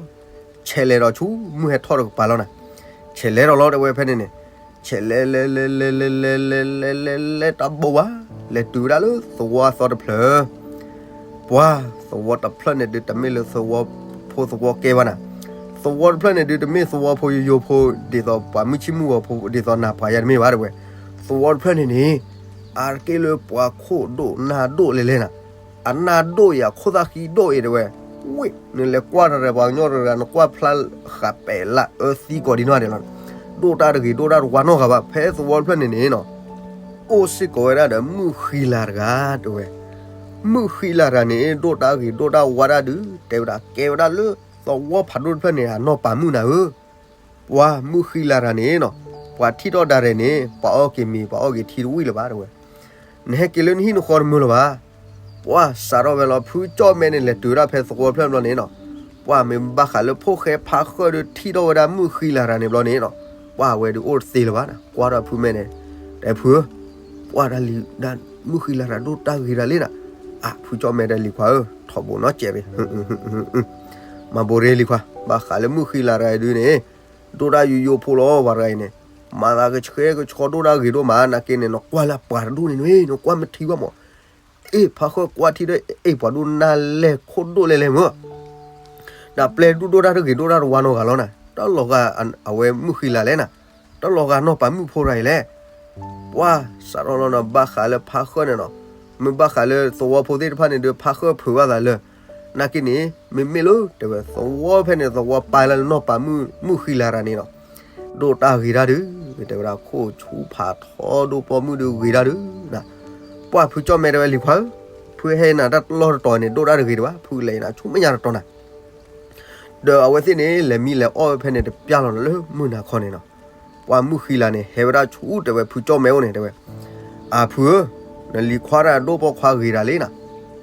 ဆဲးလဲၤဒီးဆူမုၢ်ဟဲထီၣ်တကပၤလီၤနၤ. ဆဲးလဲၤဒီးလီၤတဲဝဲဖဲန့ၣ်န့ၣ်, ဆဲးလဲၤလဲၤလဲၤလဲၤလဲၤလဲၤလဲၤလဲၤလဲၤလဲၤလဲၤတၢ်ဘိဝါ, လဲၤတုၤဝဲဒၣ်လၢသဝီအသီတဖျၢၣ်. ပှၤသဝီတဖျၢၣ်န့ၣ်ဒုးတမ့ၢ်လၢသဝီဖိသဝီကဲဘၣ်နၤ. သဝီတဖျၢၣ်န့ၣ်ဒုးတမ့ၢ်သဝီဖိယိယိဖိ ဒ်သိးပှၤမုၢ်ဆံမုၢ်ဂီၤဖိ ဒ်သိးနၢ်ပှၤယါတမ့ၢ်ဘၣ်တဲဝဲ. သဝီတဖျၢၣ်န့ၣ်န့ၣ် အါတက့ၢ်လၢပှၤခိၣ်ဒိၣ်နၢ်ဒိၣ်လဲၤလဲၤနၤ. အနၢ်ဒိၣ်အံၤ အခိၣ်သၣ်ဃံဒိၣ်အံၤတဲဝဲ. ဝ့ၢ် နလဲၤကွၢ်တရံးပှၤကညီတဂၤ နကွၢ်ဖျါဃးပဲာ်လၢအၢသံကိးဒံနီၢ်ဒဲးလီၤ. ဒိၣ်တၢ်တဂ့ၤဒိၣ်တၢ်တဝါနီတဂၤဘၣ်. ဖဲသဝီတဖျၢၣ်န့ၣ်န့ၣ်နီၤ, အိၣ်စ့ၢ်ကီးဝဲဒၣ်ဒီးမုၢ်ဃံလၤတဂၤတဲဝဲ. မုၢ်ဃံလၤတဂၤန့ၣ် ဒိၣ်တၢ်ဂ့ၤဒိၣ်တၢ်ဝါတၢ်ဒုး တဲဝဲဒၣ်ကဲဝဲဒၣ်လၢသဝီဖးဒိၣ်တဖျၢၣ်န့ၣ် အနီၢ်ပၤမုၣ်နၤဧၢ. ပှၤမုၢ်ဃံလၤတဂၤန့ၣ်နီၤ, ပှၤထံၣ်ထီၣ်ဒၣ်ရဲၣ်န့ၣ် ပှၤအီၣ်က့ၤမ့ၤ ပှၤအီၣ်က့ၤထံတဝံၣ်လၢၤဘၣ်တဲဝဲ. နဟဲက့ၤလၢနဟံၣ်နဃီတမုာ်လၢၤဘၣ်. ပှၤစးထီၣ်ဝဲလီၤ ဖုကၠီၣ်မဲန့ၣ် လဲၤတုၤဝဲဒၣ်ဖဲသဝီတဖျၢၣ်ဘျီန့ၣ်နီၤ, ပှၤမ့ၢ်ဘၣ်ဃးလၢဖိၣ်ဃဲဖါဃၢၣ်ဒီးထံၣ်ထီၣ်ဝဲဒၣ်မုၢ်ဃံလၤတဂၤန့ၣ်ဘျီန့ၣ်နီၤ, ပှၤအဝဲဒုးအိၣ်တသ့လၢၤဘၣ်နၤ. ကွၢ်ထီၣ်ဖုမဲန့ၣ်, တဲဖုဧၢ, ပှၤဒၣ်လံၤဒၣ်မုၢ်ဃံလၤတဂၤဒိၣ်တၢ်ဂ့ၤတဂၤလံနၤ. အါ ဖုကၠီၣ်မဲဒီးလံၤခွါဧၢ, ထီဘိနီတစဲးရ့ၣ် မၤဘိးရ့ၣ်လံၤခွါ, ဘၣ်ဃးလၢမုၢ်ဃံလၤတဂၤအံၤဒုးန့ၣ်, ဒိၣ်တၢ်ယိယိဖိလီၤ ပှၤတဂၤအံၤန့ၣ်, မၤသးကဆှဲကဆှီဒိၣ်တၢ်ဂ့ၤဒိၣ်မး နာ်က့န့ၣ် နကွၢ်လၢပှၤတဒူၣ်န့ၣ်န့ၣ် နကွၢ်မ့ၢ်ထံဘၣ်မး, အ့ၣ် ဖါဃၢၣ်ကွၢ်ထံဒီး အ့ၣ် ပှၤဒိၣ်နၢ်လဲၢ်ခိၣ်ဒိၣ်လဲၢ်လဲၢ်မး, ဒီးပျဲၢ်ဒူၣ်ဒိၣ်တၢ်တဂ့ၤဒိၣ်တၢ်တဝါနီတဂၤလီၤနၤ, တၢ်လီၤဂာ်အဝဲမုၢ်ဃံလၤလဲၣ်နၤ, တၢ်လီၤဂာ်နီၢ်ပၤမုၣ်ဖိတဂၤအံၤလဲၣ် ပှၤစးထီၣ်လီၤနီၤ ဘၣ်ဃးလၢဖါဃၢၣ်န့ၣ်နီၤ, မ့ၢ်ဘၣ်ဃးလၢသဝီဖိသ့ၣ်တဖၣ်န့ၣ်ဒီး ဖါဃၢၣ်ဖုးဘၣ်သးလၢ, နာ်က့န့ၣ် မ့မ့ၢ်လၢ တဲဝဲ သဝီဖဲန့ၣ် သဝီပာ်လၢနီၢ်ပၤမုၣ် မုၢ်ဃံလၤတဂၤန့ၣ်နီၤ, ဒိၣ်တၢ်ဂ့ၤတၢ်ဒုး, တဲဝဲဒၣ် ခိၣ်ဆူဖးထီဒိၣ်ပိာ်မုၣ်ဒုးဂ့ၤတၢ်ဒုးနၤ, ပှၤဖုကၠီၣ်မဲတဲဝဲလံၤခွါဧၢ, ဖုဟဲနၤတၢ်တလီၢ်တတီၤန့ၣ် ဒိၣ်တၢ်တဂ့ၤတဘၣ်, ဖုလဲၤနၤဆူမဲာ်ညါတတီၤနၤ ဒီးအဝဲသ့ၣ်န့ၣ် လဲၤမံလဲၤအီၣ်ဝဲဖဲန့ၣ် တပျၢ်လီၤလၢမုၢ်နၤခီန့ၣ်နီၤ, ပှၤမုၢ်ဃံလၤန့ၣ် ဟဲဝဲဒၣ်ဆူတဲဝဲဖုကၠီၣ်မဲအိၣ်န့ၣ် တဲဝဲ, အါဖုဧၢ, နလံၤခွါတၢ်ဒိၣ်ပိာ်ခွါဂ့ၤတၢ်လံနၤ,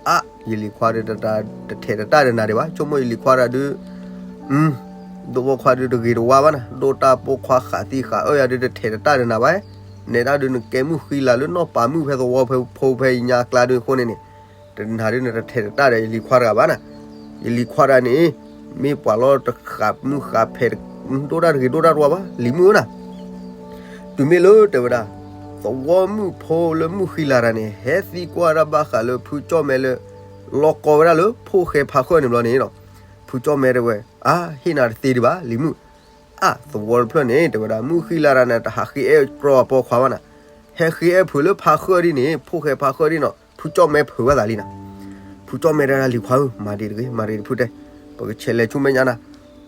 အါ ယလံၤခွါဒီးတထဲးတတၢ်ဒီးနၤဒံးဘၣ်, ဆိကမိၣ်ယလံၤခွါတၢ်ဒုး ဒိၣ်ပိာ်ခွါဒုးတဂ့ၤတဝါဘၣ်နၤ, ဒိၣ်တၢ်ပိာ်ခွါဃးသံဃးအၢယၤဒုး တထဲးတတၢ်ဒီးနၤဘၣ်, နဲဒၣ်ဒုးနကဲမုၢ်ဃံလၤလၢနီၢ်ပၤမုၣ်ဖဲသဝီဖိဖဲညါအကျါဒုးအဃိန့ၣ်န့ၣ်, တနၤဒုးနတထဲးတတၢ်ဒီးယလံၤခွါတဂၤဘၣ်နၤ, ယလံၤခွါတဂၤန့ၣ် မ့ၢ်ပှၤလီၤတဃးမုၢ်ဃးဖဲး ဒိၣ်တၢ်တဂ့ၤဒိၣ်တၢ်တဝါဘၣ် လံၤမုၣ်ဧၢနၤ တုၤမ့ၢ်လၢတဲဝဲဒၣ်, သဝီမုၣ်ဖိလၢမုၢ်ဃံလၤတဂၤန့ၣ် ဟဲသံကွၢ်ဒၣ်ဘၣ်ဃးလၢဖုကၠီၣ်မဲလၢ လီၤကီဝဲဒၣ်လၢဖိၣ်ဃဲဖါဃၢၣ်န့ၣ်ဘျီန့ၣ်နီၤ, ဖုကၠီၣ်မဲတဲဝဲ, အါ ဟ့ၣ်နၤတသ့ဒံးဘၣ် လံၤမုၣ်, အါ သဝီတဖျၢၣ်န့ၣ် တဲဝဲဒၣ် မုၢ်ဃံလၤတဂၤန့ၣ် တဟးဃ့အဲၣ်ကြီအပိာ်ခွါဘၣ်နၤ, ဟဲဃ့အဲၣ်ဖုးလၢဖါဃၢၣ်ဒ်န့ၣ် ဖိၣ်ဃဲဖါဃၢၣ်ဒ်နီၤ ဖုကၠီၣ်မဲဖုးဘၣ်သးလံနၤ ဖုကၠီၣ်မဲတဲဒၣ်လံၤခွါဧၢ မၤဒံးတဂ့ၤ မၤဒံးတဖုတဲ, ပကဆဲးလဲၤဆူမဲာ်ညါနၤ,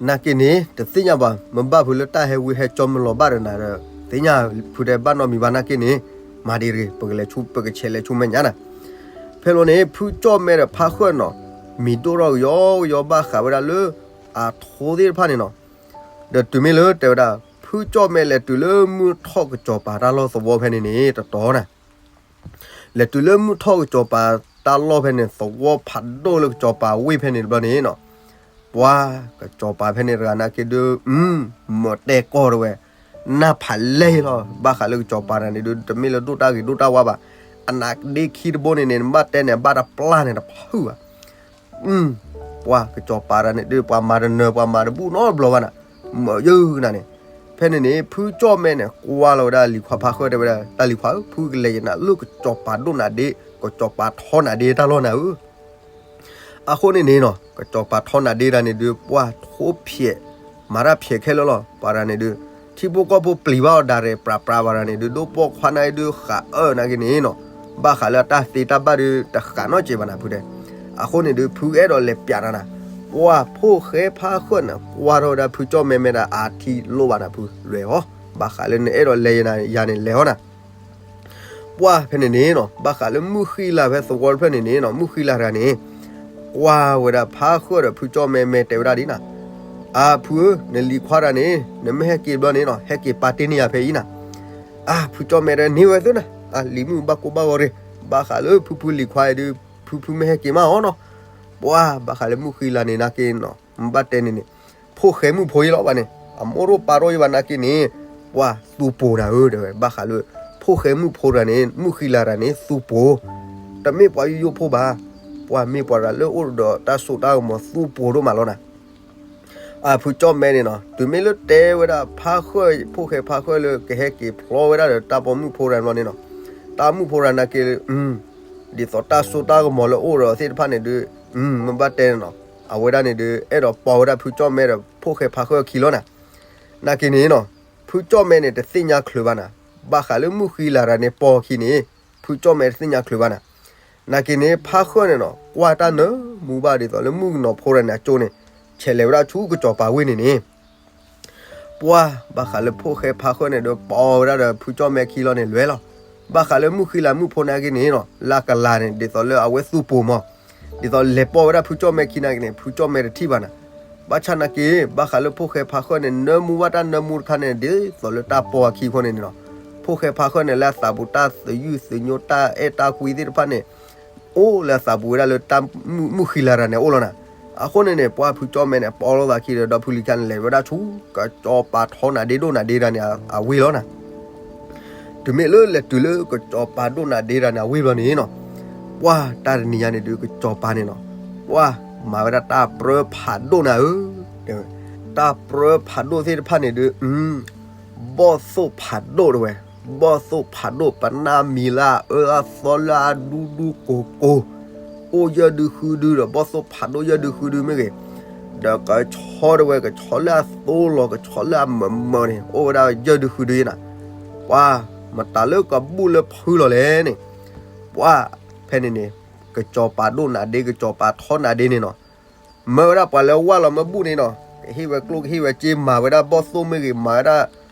နာ်က့န့ၣ် တသ့ၣ်ညါဘၣ် မ့ၢ်ဘၣ်ဖုးလၢတၢ်ဟဲဝံဟဲကၠီမ့ၢ်လီၤဘၣ်ဒီးနၤဒီး သ့ၣ်ညါဖုတဲဘၣ်နီတမံၤဘၣ်နာ်က့န့ၣ်, မၤဒံးတဂ့ၤ ပကလဲၤဆူ ပကဆဲးလဲၤဆူမဲာ်ညါနၤ, ဖဲလီၤန့ၣ် ဖုကၠီၣ်မဲဒီးဖါဃၢၣ်နီၤ, မံၤဒိၣ်ထီၣ်ကယီကယီဘၣ်ဃးဝဲဒၣ်လၢ အထိသ့ၣ်တဖၣ်န့ၣ်နီၤ, ဒီးတုၤမ့ၢ်လၢတဲဝဲဒၣ် ဖုကၠီၣ်မဲလဲၤတုၤလၢမုၢ်ထီၣ်ကစီၤပၤတၢ်လီၢ်သဝီဖဲန့ၣ်န့ၣ် တတီၤနၤ လဲၤတုၤလၢမုၢ်ထီၣ်ကစီၤပၤတၢ်လီၢ်ဖဲန့ၣ် သဝီဖးဒိၣ်လၢကစီၤပၤဝ့ၢ်ဖဲန့ၣ်တဘျီန့ၣ်နီၤ, ပှၤကစီၤပၤဖဲန့ၣ်တဂၤနာ်က့ဒုး မ့ၢ်တဲကီၢ်တဝဲ နၢ်ဖးလဲၢ်လီၤ ဘၣ်ဃးလၢကစီၤပၤတဂၤန့ၣ်ဒုး တမ့ၢ်လၢဒိၣ်တၢ်ဂ့ၤဒိၣ်တၢ်ဝါဘၣ်, အနါဒ့ခံတဘိန့ၣ်န့ၣ် နဘၣ်တဲန့ၣ် ဘၣ်တပျၢ်န့ၣ်တဖုဘၣ် ပှၤကစီၤပၤတဂၤန့ၣ်ဒုး ပှၤမၤတနၢၤ ပှၤမၤတဘူၣ်နီတဘျီဘၣ်နၤ, မၤယုၢ်နၤန့ၣ်, ဖဲန့ၣ်န့ၣ် ဖုကၠီၣ်မဲန့ၣ် ကွၢ်လီၤဝဲဒၣ်လံၤခွါဖါဃၢၣ်တဲဝဲဒၣ် တၢ်လံၤခွါဧၢ ဖုကလဲၤယနၤလၢကစီၤပၤဒိၣ်နၤဒ့ ကစီၤပၤထီနၤဒ့တၢ်လီၢ်နၤဧၢ, အဃိန့ၣ်န့ၣ်နီၤ ကစီၤပၤထီနၤဒ့တၢ်န့ၣ်ဒုး ပှၤထိဖျဲး မၤတၢ်ဖျဲးခဲလၢာ်လီၤ ပှၤတဂၤန့ၣ်ဒုး, ထံဖိကီၢ်ဖိပျံၤဘၣ်အီၤဒၣ်ရဲၣ်ပြးပြးပှၤတဂၤန့ၣ်ဒုး ဒိၣ်ပိာ်ခွါနၤဒုးဃးအၢနာ်က့န့ၣ်နီၤ, ဘၣ်ဃးလၢအတၢ်သ့တၢ်ဘၣ်ဒုး တဃးနီတစဲးဘၣ်နၤဖုတဲ, အဃိန့ၣ်ဒုး ဖုအဲၣ်ဒိးလဲၤပျးတၢ်နၤ, ပှၤဖိၣ်ဃဲဖါဃၢၣ်န့ၣ် ကွၢ်ထီၣ်ဝဲဒၣ်ဖုကၠီၣ်မဲမဲဒၣ်အါထံလိၣ်ဘၣ်နၤဖုလဲၤဟီ, ဘၣ်ဃးလၢနအဲၣ်ဒိးလဲၤယၤန့ၣ်လဲၤဟီနၤ ပှၤဖဲန့ၣ်န့ၣ်နီၤ ဘၣ်ဃးလၢမုၢ်ဃံလၤဖဲသဝီတဖျၢၣ်န့ၣ်န့ၣ်နီၤ မုၢ်ဃံလၤတဂၤန့ၣ် ကွၢ်ဝဲဒၣ်ဖါဃၢၣ်ဒီးဖုကၠီၣ်မဲမဲတဲဝဲဒၣ်ဒ်နၤ, အါဖုဧၢ နလံၤခွါတဂၤန့ၣ် နမ့ၢ်ဟဲက့ၤဘျီန့ၣ်နီၤ ဟဲက့ၤပာ်တ့ၢ်န့ၢ်ယၤဖဲအံၤနၤ, အါဖုကၠီၣ်မဲတဲန့ၢ်ဝဲသုနၤ, အါလံၤမုၣ်ဘၣ်ကိၢ်ဘၣ်ဂီၤရ့ၣ်, ဘၣ်ဃးလၢဖုဖုလံၤခွါအံၤဒုး ဖုဖုမ့ၢ်ဟဲက့ၤမးအီၤနီၤ, ပှၤဘၣ်ဃးလၢမုၢ်ဃံလၤန့ၣ်နာ်က့နီၤ မ့ၢ်ဘၣ်တဲန့ၣ်န့ၣ် ဖိၣ်ဃဲမုၣ်ဖိယလီၤဘၣ်န့ၣ် အမိၢ်ရိၣ်ပၢ်ရိၣ်ယဘၣ်နာ်က့န့ၣ် ပှၤသူပူၤနၤဧၢတဲဝဲ ဘၣ်ဃးလၢ ဖိၣ်ဃဲမုၣ်ဖိတဂၤန့ၣ် မုၢ်ဃံလၤတဂၤန့ၣ် သူပူၤ, တမ့ၢ်ပှၤယိယိဖိဘၣ်, ပှၤမ့ၢ်ပှၤတဂၤလၢအိၣ်ဒီးတၢ်စိတၢ်ကမီၤသူပူၤဒိၣ်မးလီၤနၤ. အဖုကၠီၣ်မဲန့ၣ်နီၤ, တုၤမ့ၢ်လၢတဲဝဲဒၣ်ဖါဃၢၣ် ဖိၣ်ဃဲဖါဃၢၣ်လၢကဟဲက့ၤဖျီဝဲဒၣ်ဒီးတၢ်ပိာ်မုၣ်ဖိတဂၤန့ၣ်နီၤ, တၢ်မုၣ်ဖိတဂၤနာ်က့ ဒ်သိးတၢ်စိတၢ်ကမီၤလၢအိၣ်ဒီးသ့ၣ်တဖၣ်န့ၣ်ဒုး မ့ၢ်ဘၣ်တဲန့ၣ်နီၤ, အဝဲဒၣ်န့ၣ်ဒုး အဲၣ်ဒိးပိာ်ဝဲဒၣ်ဖုကၠီၣ်မဲဒီးဖိၣ်ဃဲဖါဃၢၣ်အခံလီၤနၤ. နာ်က့န့ၣ်နီၤ, ဖုကၠီၣ်မဲန့ၣ်တသ့ၣ်ညါချုးဘၣ်နၤ, ဘၣ်ဃးလၢမုၢ်ဃံလၤတဂၤန့ၣ်ပိာ်အခံန့ၣ် ဖုကၠီၣ်မဲတသ့ၣ်ညါချုးဘၣ်နၤ. နာ်က့န့ၣ် ဖါဃၢၣ်န့ၣ်နီၤ ကွၢ်တၢ်နၢမူဘၣ်ဒ်သိးလၢမုၣ်ကနီၤဖိတဂၤန့ၣ်အကၠိန့ၣ် ဆဲးလဲၤဝဲဒၣ်ဆူကစီၤပၤဝ့ၢ်န့ၣ်န့ၣ် ပှၢ်ဘၣ်ဃးလၢဖိၣ်ဃဲဖါဃၢၣ်န့ၣ်ဒီး ပိာ်ဝဲဒၣ်ဒီးဖုကၠီၣ်မဲခံလီၤန့ၣ်လွဲလီၤ. ဘၣ်ဃးလၢမုၢ်ဃံလၤမုၣ်ဖိနာ်က့န့ၣ်နီၤ လၢကလၤန့ၣ် ဒ်သိးလၢအဝဲသူၣ်ပိာ်မး ဒ်သိးလဲၤပိာ်ဝဲဒၣ်ဖုကၠီၣ်မဲခံနာ်က့န့ၣ် ဖုကၠီၣ်မဲတထံၣ်ဘၣ်နၤ. ဘၣ်ဆၣ်နာ်က့ ဘၣ်ဃးလၢဖိၣ်ဃဲဖါဃၢၣ်န့ၣ် နၢမူဘၣ်တၢ်နၢမူတခါန့ၣ် ဒ်သိးလၢတၢ်ပိာ်အခံအဃိန့ၣ်န့ၣ်လီၤ. ဖိၣ်ဃဲဖါဃၢၣ်န့ၣ် လၢအသးပူၤတၢ်သယုၢ်သညိတၢ်အဲၣ်တၢ်ကွံသ့ၣ်တဖၣ်န့ၣ် အိၣ်လၢအသးပူၤဝဲဒၣ်လၢတၢ်မုၣ်ဃံလၤတဂၤန့ၣ်အအိၣ်လီၤနၤ. အဃိန့ၣ်န့ၣ် ပှၢ်ဖုကၠီၣ်မဲန့ၣ် ပိာ်လိာ်သးခံဒီးဒီဖုလံၤခါန့ၣ် လဲၤဝဲဒၣ်ဆူ ကစီၤပၤထီနးဒ့ဒိၣ်နးဒ့တဂၤန့ၣ် အဝ့ၢ်လီၤနၤ. တုၤမ့ၢ်လၢလဲၤတုၤလၢကစီၤပၤဒိၣ်နးဒ့တဂၤန့ၣ် အဝ့ၢ်ဘျီန့ၣ်နီၤ, ပှၢ်တၢ်တနံၤညါန့ၣ်ဒုး ကစီၤပၤန့ၣ်နီၤ, ပှၢ်မၤဝဲဒၣ်တၢ်ပြၢဖးဒိၣ်နၤဧၢ, တဲဝဲ, တၢ်ပြၢဖးဒိၣ်သ့ၣ်တဖၣ်န့ၣ်ဒုး ဘီၣ်သိၣ်ဖးဒိၣ်တဲဝဲ, ဘီၣ်သိၣ်ဖးဒိၣ် ပနၢ်မံၤလၢအအၢအသီလၢအဒူဒူကိၤကိၤ, အိၣ်ယဲၢ်ဒုဃုဒုဒီး ဘီၣ်သိၣ်ဖးဒိၣ်ယဲၢ်ဒုဃုဒုမ့ၢ်ဂ့ၤ, ဒီးကဆီတဲဝဲ ကဆီလၢအသိလီၤ ကဆီလၢအမၢာ်မၢာ်န့ၣ် အိၣ်ဝဲဒၣ်ယဲၢ်ဒုဃုဒုနၤ. ပှၢ်မတၤလၢကဘူၣ်လၢဖုလီၤလဲၣ်န့ၣ်, ပှၢ်ဖဲန့ၣ်န့ၣ် ကစီၤပၤဒိၣ်နးဒ့ ကစီၤပၤထီနးဒ့န့ၣ်နီၤ, မၢဝဲဒၣ်ပှၤလၢဝၢ်လီၤမၢဘူၣ်န့ၣ်နီၤ, ကဟ့ၣ်ဝဲကျိၣ်ကဟ့ၣ်ဝဲစ့ မၤဝဲဒၣ်ဘီၣ်သိၣ်မ့ၢ်ဂ့ၤ မၤဝဲဒၣ်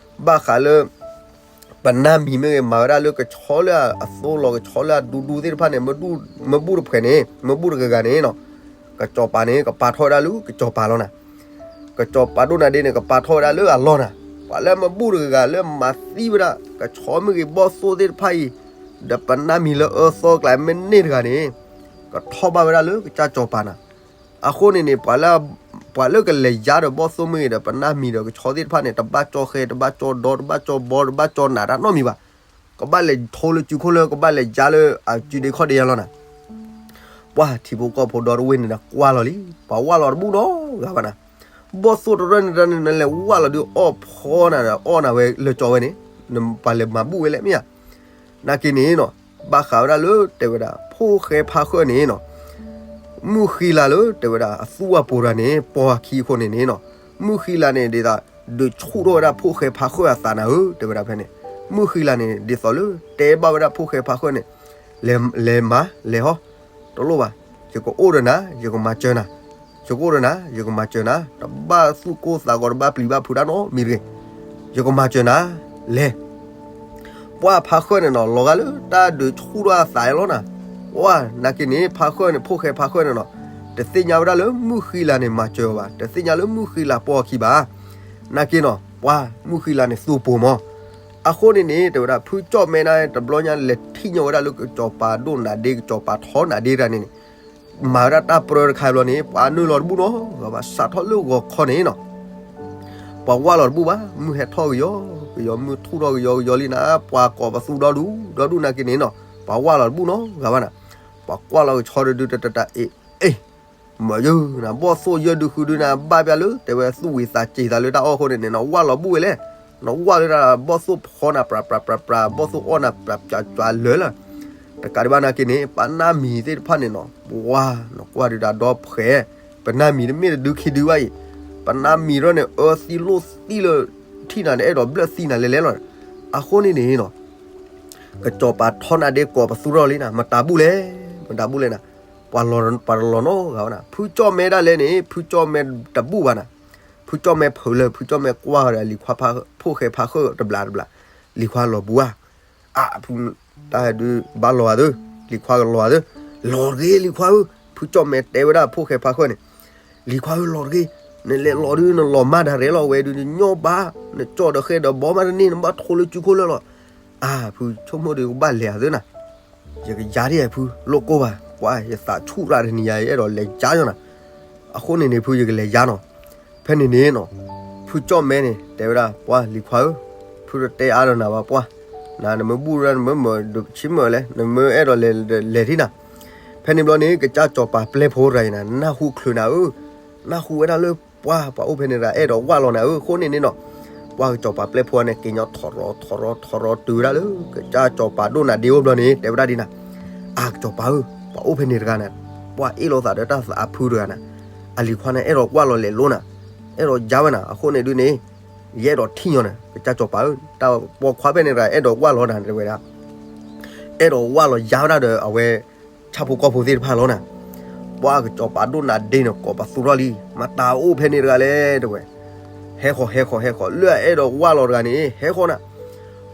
ဘၣ်ဃးလၢ ပနၢ်မံၤမ့ၢ်ဂ့ၤ မၤဝဲဒၣ်လၢကဆီလၢအသိလီၤ ကဆီလၢအဒူဒူသ့ၣ်တဖၣ်န့ၣ် မၢဘူၣ်တဖှဲးန့ၣ် မၢဘူၣ်တဂၤဂၤန့ၣ်နီၤ, ကစီၤပၤန့ၣ် ကပာ်ထီၣ်ဝဲဒၣ်လၢကစီၤပၤလီၤနၤ. ကစီၤပၤဒိၣ်နးဒ့န့ၣ် ကပာ်ထီၣ်ဝဲဒၣ်လၢအလီၢ်နၤ. ပှၤလၢမၢဘူၣ်တဂၤဂၤလၢမၤသံဝဲဒၣ် ကဆီမ့ၢ်ဂ့ၤ ဘီၣ်သိၣ်သ့ၣ်တဖၣ်အံၤ, ဒီးပနၢ်မံၤလၢအၢသီကျါမ့ၢ်န့ၢ်တဂၤန့ၣ်, ကထီၣ်ဘၣ်ဝဲဒၣ်လၢကစၢ်စီၤပၤနၤ. အဃိန့ၣ်န့ၣ် ပှၤလၢကလဲၤယါဒီးဘီၣ်သိၣ်မ့ၢ်ဂ့ၤဒီး ပနၢ်မံၤဒီးကဆီသ့ၣ်တဖၣ်န့ၣ် တဘၣ်ကၠီဃဲ တဘၣ်ကၠီဒီ တဘၣ်ကၠီဘီ တဘၣ်ကၠီနးတၢ်နီတမံၤဘၣ်. ကဘၣ်လဲၤထိလၢစုခိၣ်လၢ ကဘၣ်လဲၤယါလၢအစုဒ့ခီၣ်ဒ့ယါလီၤနၤ. ပှၢ်ထံဖိကီၢ်ဖိဒီတဝ့ၢ်န့ၣ်ဒီးကွၢ်လီၤလံ, ပှၤဝၢ်လီၤတဘူၣ်နီတဂၤဘၣ်နၤ. ဘီၣ်သိၣ်တရၢၢ်န့ၣ်တၢ်န့ၣ် နလဲၤဝၢ်လီၤဒုးအီၣ်ဖီနၤဒီး အီၣ်နၤဝဲလၢကၠီဝဲန့ၣ်, နပှၤလဲၤမၤဘူၣ်ဝဲလဲၣ်မ့ၢ်ဧါ. နာ်က့န့ၣ်နီၤ, ဘၣ်ဃးဝဲဒၣ်လၢတဲဝဲဒၣ် ဖိၣ်ဃဲဖါဃၢၣ်န့ၣ်နီၤ, မုၢ်ဃံလၤလၢတဲဝဲဒၣ် အသူအပူၤတဂၤန့ၣ် ပိာ်အခံအဃိန့ၣ်န့ၣ်နီၤ, မုၢ်ဃံလၤန့ၣ်ဒ်သိး ဒုးဆူၣ်ထီၣ်ဝဲဒၣ်ဖိၣ်ဃဲဖါဃၢၣ်အသးနၤဧၢ တဲဝဲဒၣ်ဖဲန့ၣ်, မုၢ်ဃံလၤန့ၣ် ဒ်သိးလၢတဲဘၣ်ဝဲဒၣ်ဖိၣ်ဃဲဖါဃၢၣ်န့ၣ်, လဲၤမၤလဲၤဟီ, တလိၣ်ဘၣ်, ယကအိၣ်ဒီးနၤ ယကမၤစၢၤနၤ, ယကအိၣ်ဒီးနၤ ယကမၤစၢၤနၤ, တဘၣ်သူၣ်ကိၢ်သးဂီၤ တဘၣ်ပျံၤဘၣ်ဖုးတၢ်နီတမံၤတဂ့ၤ, ယကမၤစၢၤနၤ, လဲၤ ပှၢ်ဖါဃၢၣ်န့ၣ်နီၤ လီၤဂာ်လၢတၢ်ဒုးဆူၣ်ထီၣ်အသးလီၤနၤ, ပှၢ်နာ်က့န့ၣ် ဖါဃၢၣ်န့ၣ် ဖိၣ်ဃဲဖါဃၢၣ်န့ၣ်နီၤ, တသ့ၣ်ညါဝဲဒၣ်လၢမုၢ်ဃံလၤန့ၣ်မၤစၢၤအီၤဘၣ်, တသ့ၣ်ညါလၢမုၢ်ဃံလၤပိာ်အခံဘၣ်, နာ်က့နီၤ ပှၢ်မုၢ်ဃံလၤန့ၣ်သူပိာ်မး, အဃိန့ၣ်န့ၣ် တဲဝဲဒၣ် ဖုကၠီၣ်မဲန့ၣ် တဘျီညါလဲၤထံၣ်ညီဝဲဒၣ်လၢကစီၤပၤဒိၣ်နးဒ့ ကစီၤပၤထီနးဒ့တဂၤန့ၣ်န့ၣ် မၤဝဲဒၣ်တၢ်ပြၢတခါဘျီန့ၣ် ပှၤနုာ်လီၤတဘူၣ်နီတဂၤဘၣ် စးထီၣ်လၢဂီၤခီန့ၣ်နီၤ, ပှၤဝၢ်လီၤတဘူၣ်ဘၣ်, မုၢ်ဟဲထီၣ်ကယီကယီ မုၢ်ထူၣ်ထီၣ်ကယီကယီလံနၤ, ပှၤကိးပသူဒီဒူၣ်ဒီဒူၣ်နာ်က့န့ၣ်နီၤ, ပှၤဝၢ်လီၤတဘူၣ်နီတဂၤဘၣ်နၤ, ပှၤကွၢ်လီၤကဆီတဒုတတတအ့ၣ်အ့ၣ် မ့ၢ်ယနၤ ဘီၣ်သိၣ်ယဲၢ်ဒုဃုဒုနၤ ဘၣ်ပျၢ်လၢ တဲဝဲသူၣ်ဝံၤသးစ့ၤသးလၢတၢ်အီၣ်အဃိန့ၣ်န့ၣ် နဝၢ်လီၤဘူၣ်ဝဲလဲၣ်, နဝၢ်လၢတၢ်ဘီၣ်သိၣ်ဖီနၤ ပြးပြးပြးပြး ဘီၣ်သိၣ်အီၣ်နၤ ပြးပြးပြးလၢာ်လၢာ်, တကးဒံးဘၣ်နာ်က့န့ၣ် ပနၢ်မံၤသ့ၣ်တဖၣ်န့ၣ်နီၤ ပှၤ နကွၢ်ဒုးတၢ်ဒီဖှဲး, ပနၢ်မံၤတမ့ၢ်တဒုခံဒုဘၣ်အံၤ, ပနၢ်မံၤရၢၢ်န့ၣ် အၢသံလိၣ်သံလၢ ထံၣ်နၤန့ၣ် အဲၣ်ဒိးဘျၢၣ်သံနၤလဲၤလဲၤလီၤ, အဃိန့ၣ်န့ၣ်နီၤ ကစီၤပၤထီနါဒ့ကိးပသူထီၣ်လံနၤ မတၤဘူၣ်လဲၣ်, မတၤဘူၣ်လဲၣ်နၤ, ပှၤလီၤ ပှၤတလီၤနီတဂၤဘၣ်နၤ, ဖုကၠီၣ်မဲဒၣ်လဲၣ်န့ၣ် ဖုကၠီၣ်မဲတဘူၣ်ဘၣ်နၤ, ဖုကၠီၣ်မဲဖုးလၢ ဖုကၠီၣ်မဲကွၢ်ဒီးလံၤခွါဖး ဖိၣ်ဃဲဖးဃၢၣ်တဘျးတဘျး, လံၤခွါလီၤဘူၣ်ဧါ, အဖု တၢ်ဒုးဘၣ်လီၤဧါသၢ, လံၤခွါကလီၤဧါသၢ, လီၤတဂ့ၤလံၤခွါဧၢ, ဖုကၠီၣ်မဲတဲဝဲဒၣ်ဖိၣ်ဃဲဖးဃၢၣ်န့ၣ် လံၤခွါဧၢ လီၤတဂ့ၤ, နလဲၤလီၤဒုး နလီၤမၢ်ဒၣ်ရဲၣ်လီၤဝဲဒုး နညီဘၣ်, နကၠီၣ်ဒီးဃဲဒီးဘီမးတန့ၢ် နဘၣ်ထိလၢစုခိၣ်လၢာ်လီၤ, အဖုဆိကမိၣ်ဒုးကဘၣ်လဲၤဧါသၢနၤ, ယကယါဒံးဖု လိၣ်ကိၢ်ဘၣ်, ပှၤယသးဆူၣ်ရၣ်တနံၤယၤ ယအဲၣ်ဒိးလဲၤယါယီၤနၤ, အဃိန့ၣ်န့ၣ် ဖုယကလဲၤယါနီၤ, ဖဲန့ၣ်န့ၣ်နီၤ, ဖုကၠီၣ်မဲန့ၣ် တဲဝဲဒၣ် ပှၤလံၤခွါဧၢ, ဖုတတဲအါဒီးနၤဘၣ်ပှၤ, နမ့ၢ်ဘူၣ်ဒၣ် နမ့ၢ်မၢဆံမၢလဲၣ် နမ့ၢ်အဲၣ်ဒိးလဲၤလဲၤထံၣ်နၤ, ဖဲန့ၣ်ဘျီန့ၣ် ကစၢ်စီၤပၤပျဲၢ်ဖိတဂၤအံၤနၤ နၢ်ဟူချုးနၤဧၢ, နၢ်ဟူဝဲဒၣ်လၢ ပှၤ ပှၤအိၣ်ဖဲန့ၣ်တဂၤ အဲၣ်ဒိးဝၢ်လီၤနၤဧၢ အဃိန့ၣ်န့ၣ်နီၤ, ပှၤကစီၤပၤပျဲၢ်ဖိန့ၣ် က့ၤညီထီရီၤထီရီၤထီရီၤတုၤဝဲဒၣ်လၢ ကစၢ်စီၤပၤဒိၣ်နၤဒ့အိၣ်ဘျီန့ၣ် တဲဝဲဒၣ်ဒ်နၤ, အကစီၤပၤဧၢ, ပှၤအိၣ်ဖဲန့ၣ်တဂၤန့ၣ်, ပှၤအ့ၣ်လိာ်သးဒီးတၢ်သးအဖုတဂၤန့ၣ်, အလံၤခွါန့ၣ် အဲၣ်ဒိးဝၢ်လီၤလဲၤလိန့ၣ်, အဲၣ်ဒိးယါဝဲန့ၣ်, အဃိန့ၣ်ဒုန့ၣ် ယအဲၣ်ဒိးထံၣ်ညီန့ၣ် ကစၢ်စီၤပၤဧၢ, တၢ်ပိာ်ခွါဖဲန့ၣ်တဂၤ အဲၣ်ဒိးဝၢ်လီၤနၤ တဲဝဲဒၣ် အဲၣ်ဒိးဝၢ်လီၤယါဝဲဒၣ်ဒီးအဝဲ ဆၣ်ဖိကီၢ်ဖိသ့ၣ်တဖၣ်လီၤနၤ, ပှၤကစီၤပၤဒိၣ်နၤဒ့န့ၣ် ကိးပသူထီၣ်လံ, မတၤအိၣ်ဖဲန့ၣ်တဂၤလဲၣ် တဲဝဲ, ဟဲဃီၤ ဟဲဃီၤ ဟဲဃီၤ လၢအအဲၣ်ဒိးဝၢ်လီၤတဂၤန့ၣ် ဟဲဃီၤနၤ,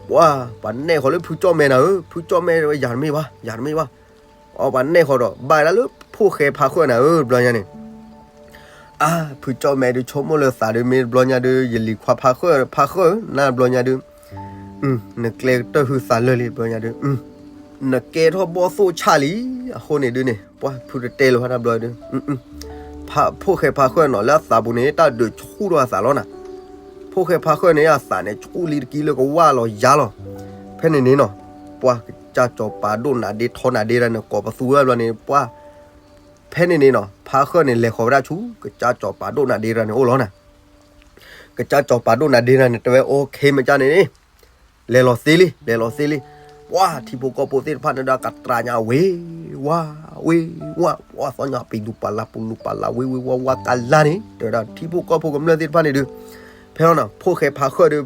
ပှၤ ပှၤနဲၣ်ဃီၤလၢဖုကၠီၣ်မဲနၤဧၢ, ဖုကၠီၣ်မဲတဲဝဲ ယၤတမ့ၢ်ဘၣ် ယၤတမ့ၢ်ဘၣ်, အပှၤနဲၣ်ဃီၤဒီး ဘၣ်ဒၣ်လၢဖိၣ်ဃဲဖါဃၢၣ်နၤဧၢ တဘျီညါန့ၣ် အါ ဖုကၠီၣ်မဲဒုးဆိကမိၣ်လၢသးဒုး မ့ၢ်တဘျီညါဒုး ယလံၤခွါဖါဃၢၣ် ဖါဃၢၣ်ဧၢ နတဘျီညါဒုး, နကျဲကတၢၢ်ဟုသးလၢာ်လံ တဘျီညါဒုး, နကဲထီၣ်ဘီၣ်သိၣ်ဆၣ်လံ, အဃိန့ၣ်ဒုးန့ၣ် ပှၤဖုတတဲလၢၤဘၣ်တဘျီဒုး, ဖိၣ်ဃဲဖါဃၢၣ်နီၤ လၢအသးပူၤန့ၣ် တၢ်ဒုးဆူၣ်ထီၣ်အသးလီၤနၤ, ဖိၣ်ဃဲဖါဃၢၣ်န့ၣ် အသးန့ၣ်ဆူၣ်လံတကံလၢကဝၢ်လီၤယါလီၤ, ဖဲန့ၣ်န့ၣ်နီၤ, ပှၤကစၢ်စီၤပၤဒိၣ်နၤဒ့ထီနၤဒ့တဂၤန့ၣ် ကိးပသူဝဲဘျီန့ၣ် ပှၤ ဖဲန့ၣ်န့ၣ်နီၤ ဖါဃၢၣ်န့ၣ် လဲၤဃီၤဝဲဒၣ်ဆူ ကစၢ်စီၤပၤဒိၣ်နၤဒ့တဂၤန့ၣ်အိၣ်လီၤနၤ, ကစၢ်စီၤပၤဒိၣ်နၤဒ့တဂၤန့ၣ် တဲဝဲ အိၣ်ခ့ မ့ၢ်ကန့ၣ်န့ၣ် လဲၤလီၤသ့လံ လဲၤလီၤသ့လံ, ပှၤထံဖိကီၢ်ဖိသ့ၣ်တဖၣ်န့ၣ်ဒီး ကတြၤညါဝ့ၤဝါ ဝ့ၤဝါ, ပှၤသီညါပံၤလူၤပာ်လၢ် ပူၤလူၤပာ်လၢ် ဝ့ၤဝ့ၤဝါဝါကလါန့ၣ် တဲဝဲဒၣ် ထံဖိကီၢ်ဖိကမျၢၢ်သ့ၣ်တဖၣ်န့ၣ်ဒုး, ဖဲလီၤနီၤ ဖိၣ်ဃဲဖါဃၢၣ်ဒုး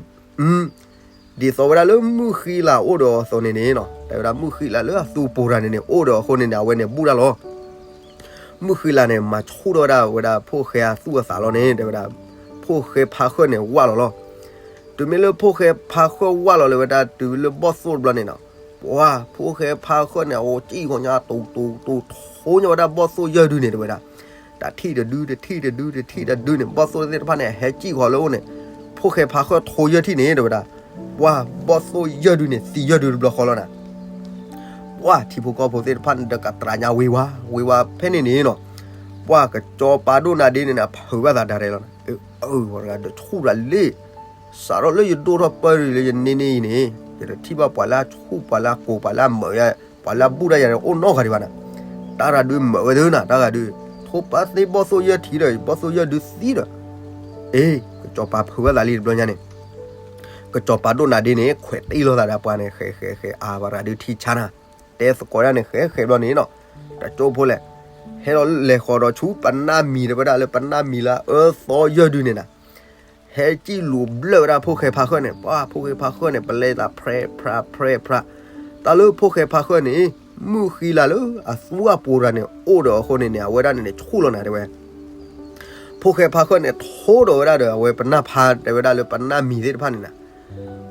ဒ်သိးဝဲဒၣ်လၢမုၢ်ဃံလၤအိၣ်ဒီးအသိးန့ၣ်န့ၣ်နီၤ တဲဝဲဒၣ် မုၢ်ဃံလၤလၢအသူပူၤတဂၤန့ၣ်န့ၣ် အိၣ်ဒီးအဃိန့ၣ်န့ၣ် အဝဲန့ၣ်ဘူၣ်တၢ်လီၤ, မုၢ်ဃံလၤန့ၣ် မၤဆူၣ်ထီၣ်ဝဲဒၣ်ဝဲဒၣ် ဖိၣ်ဃဲအသူၣ်အသးလီၤန့ၣ် တဲဝဲဒၣ် ဖိၣ်ဃဲဖါဃၢၣ်န့ၣ် ဝၢ်လီၤလီၤ, တုၤမ့ၢ်လၢဖိၣ်ဃဲဖါဃၢၣ်ဝၢ်လီၤလၢဝဲဒၣ် တုၤလၢဘီၣ်သိၣ်တဘျီန့ၣ်နီၤ, ပှၤ ဖိၣ်ဃဲဖါဃၢၣ်န့ၣ် အဝဲစံၣ်ဃီၤညါ တူတူတူ ထိညါဝဲဒၣ်ဘီၣ်သိၣ်ယဲၢ်ဒုန့ၣ် တဲဝဲဒၣ် တထံၣ်တဒု တထံၣ်တဒု တထံၣ်တဒုန့ၣ် ဘီၣ်သိၣ်သ့ၣ်တဖၣ်န့ၣ် ဟဲစံၣ်ဃီၤလၢအအိၣ်န့ၣ်, ဖိၣ်ဃဲဖါဃၢၣ်ထိယဲၢ်ထံၣ်န့ၣ် တဲဝဲဒၣ်, ပှၤ ဘီၣ်သိၣ်ယဲၢ်ဒုန့ၣ် သံယဲၢ်ဒုတဘျီဃီလီၤနၤ, ပှၤထံဖိကီၢ်ဖိသ့ၣ်တဖၣ်န့ၣ်ဒီး ကတြၤညါဝ့ၤဝါ ဝ့ၤဝါ ဖဲန့ၣ်န့ၣ်နီၤ, ပှၤကစီၤပၤဒိၣ်နၤဒ့န့ၣ်န့ၣ် အဖုးဘၣ်သးဒၣ်ရဲၣ်လီၤနၤ, အၢ ပှၤတဂၤဒီးဆူၣ်တၢ်လ့ စးထီၣ်လၢယဒိၣ်ထီၣ်ပၢၢ်လံလၢယန့ၢ်န့ၢ်အံၤန့ၣ် ယတထံၣ်ဘၣ်ပှၤလၢအဆူၣ် ပှၤလၢအကိး ပှၤလၢအမုာ်ယၤ ပှၤလၢအဘူၣ်တၢ်ယၤန့ၣ် အိၣ်နီတဂၤဒံးဘၣ်နၤ, တၢ်တဂၤဒုးမုာ်ဝဲသ့နၤ တၢ်တဂၤဒုး, ထိပာ်သ့ဘီၣ်သိၣ်ယဲၢ်ထံၣ်ဒီး ဘီၣ်သိၣ်ယဲၢ်ဒုသံဒီး, အ့ ကစီၤပၤဖုးဘၣ်သးလံတဘျီညါန့ၣ်, ကစီၤပၤဒိၣ်နၤဒ့န့ၣ် ခွဲးတ့ၢ်လိာ်သးဒီးပှၤန့ၣ် ဃဲးဃဲးဃဲး အါ ပှၤတဂၤဒုးထံဆါနၤ, တဲသကိးဒၣ်န့ၣ်ဃဲးဃဲးဘျီန့ၣ်နီၤ, တကၠိဖိလဲၣ်, ဟဲလီၤလဲၤဃီၤဒီးဆူပနၢ်မံၤတဲဝဲဒၣ်လၢပနၢ်မံၤလၢအၢသီယဲၢ်ဒုန့ၣ်နၤ ဟဲစံၣ်လူၤဘျၢၣ်ဝဲဒၣ်ဖိၣ်ဃဲဖါဃၢၣ်န့ၣ်, ပှၤဖိၣ်ဃဲဖါဃၢၣ်န့ၣ် ပလဲသးဖြဲဖြးဖြဲဖြး, တၢ်လၢဖိၣ်ဃဲဖါဃၢၣ်န့ၣ် မုၢ်ဃံလၤလၢအသူအပူၤတဂၤန့ၣ် အိၣ်ဒီးအဃိန့ၣ်န့ၣ် အဝဲဒၣ်န့ၣ်န့ၣ် ဆူၣ်လီၤနၤတဲဝဲ, ဖိၣ်ဃဲဖါဃၢၣ်န့ၣ် ထိဒီးဝဲဒၣ်ဒီး အဝဲပနၢ်ဖါတဲဝဲဒၣ်လၢပနၢ်မံၤသ့ၣ်တဖၣ်န့ၣ်နၤ,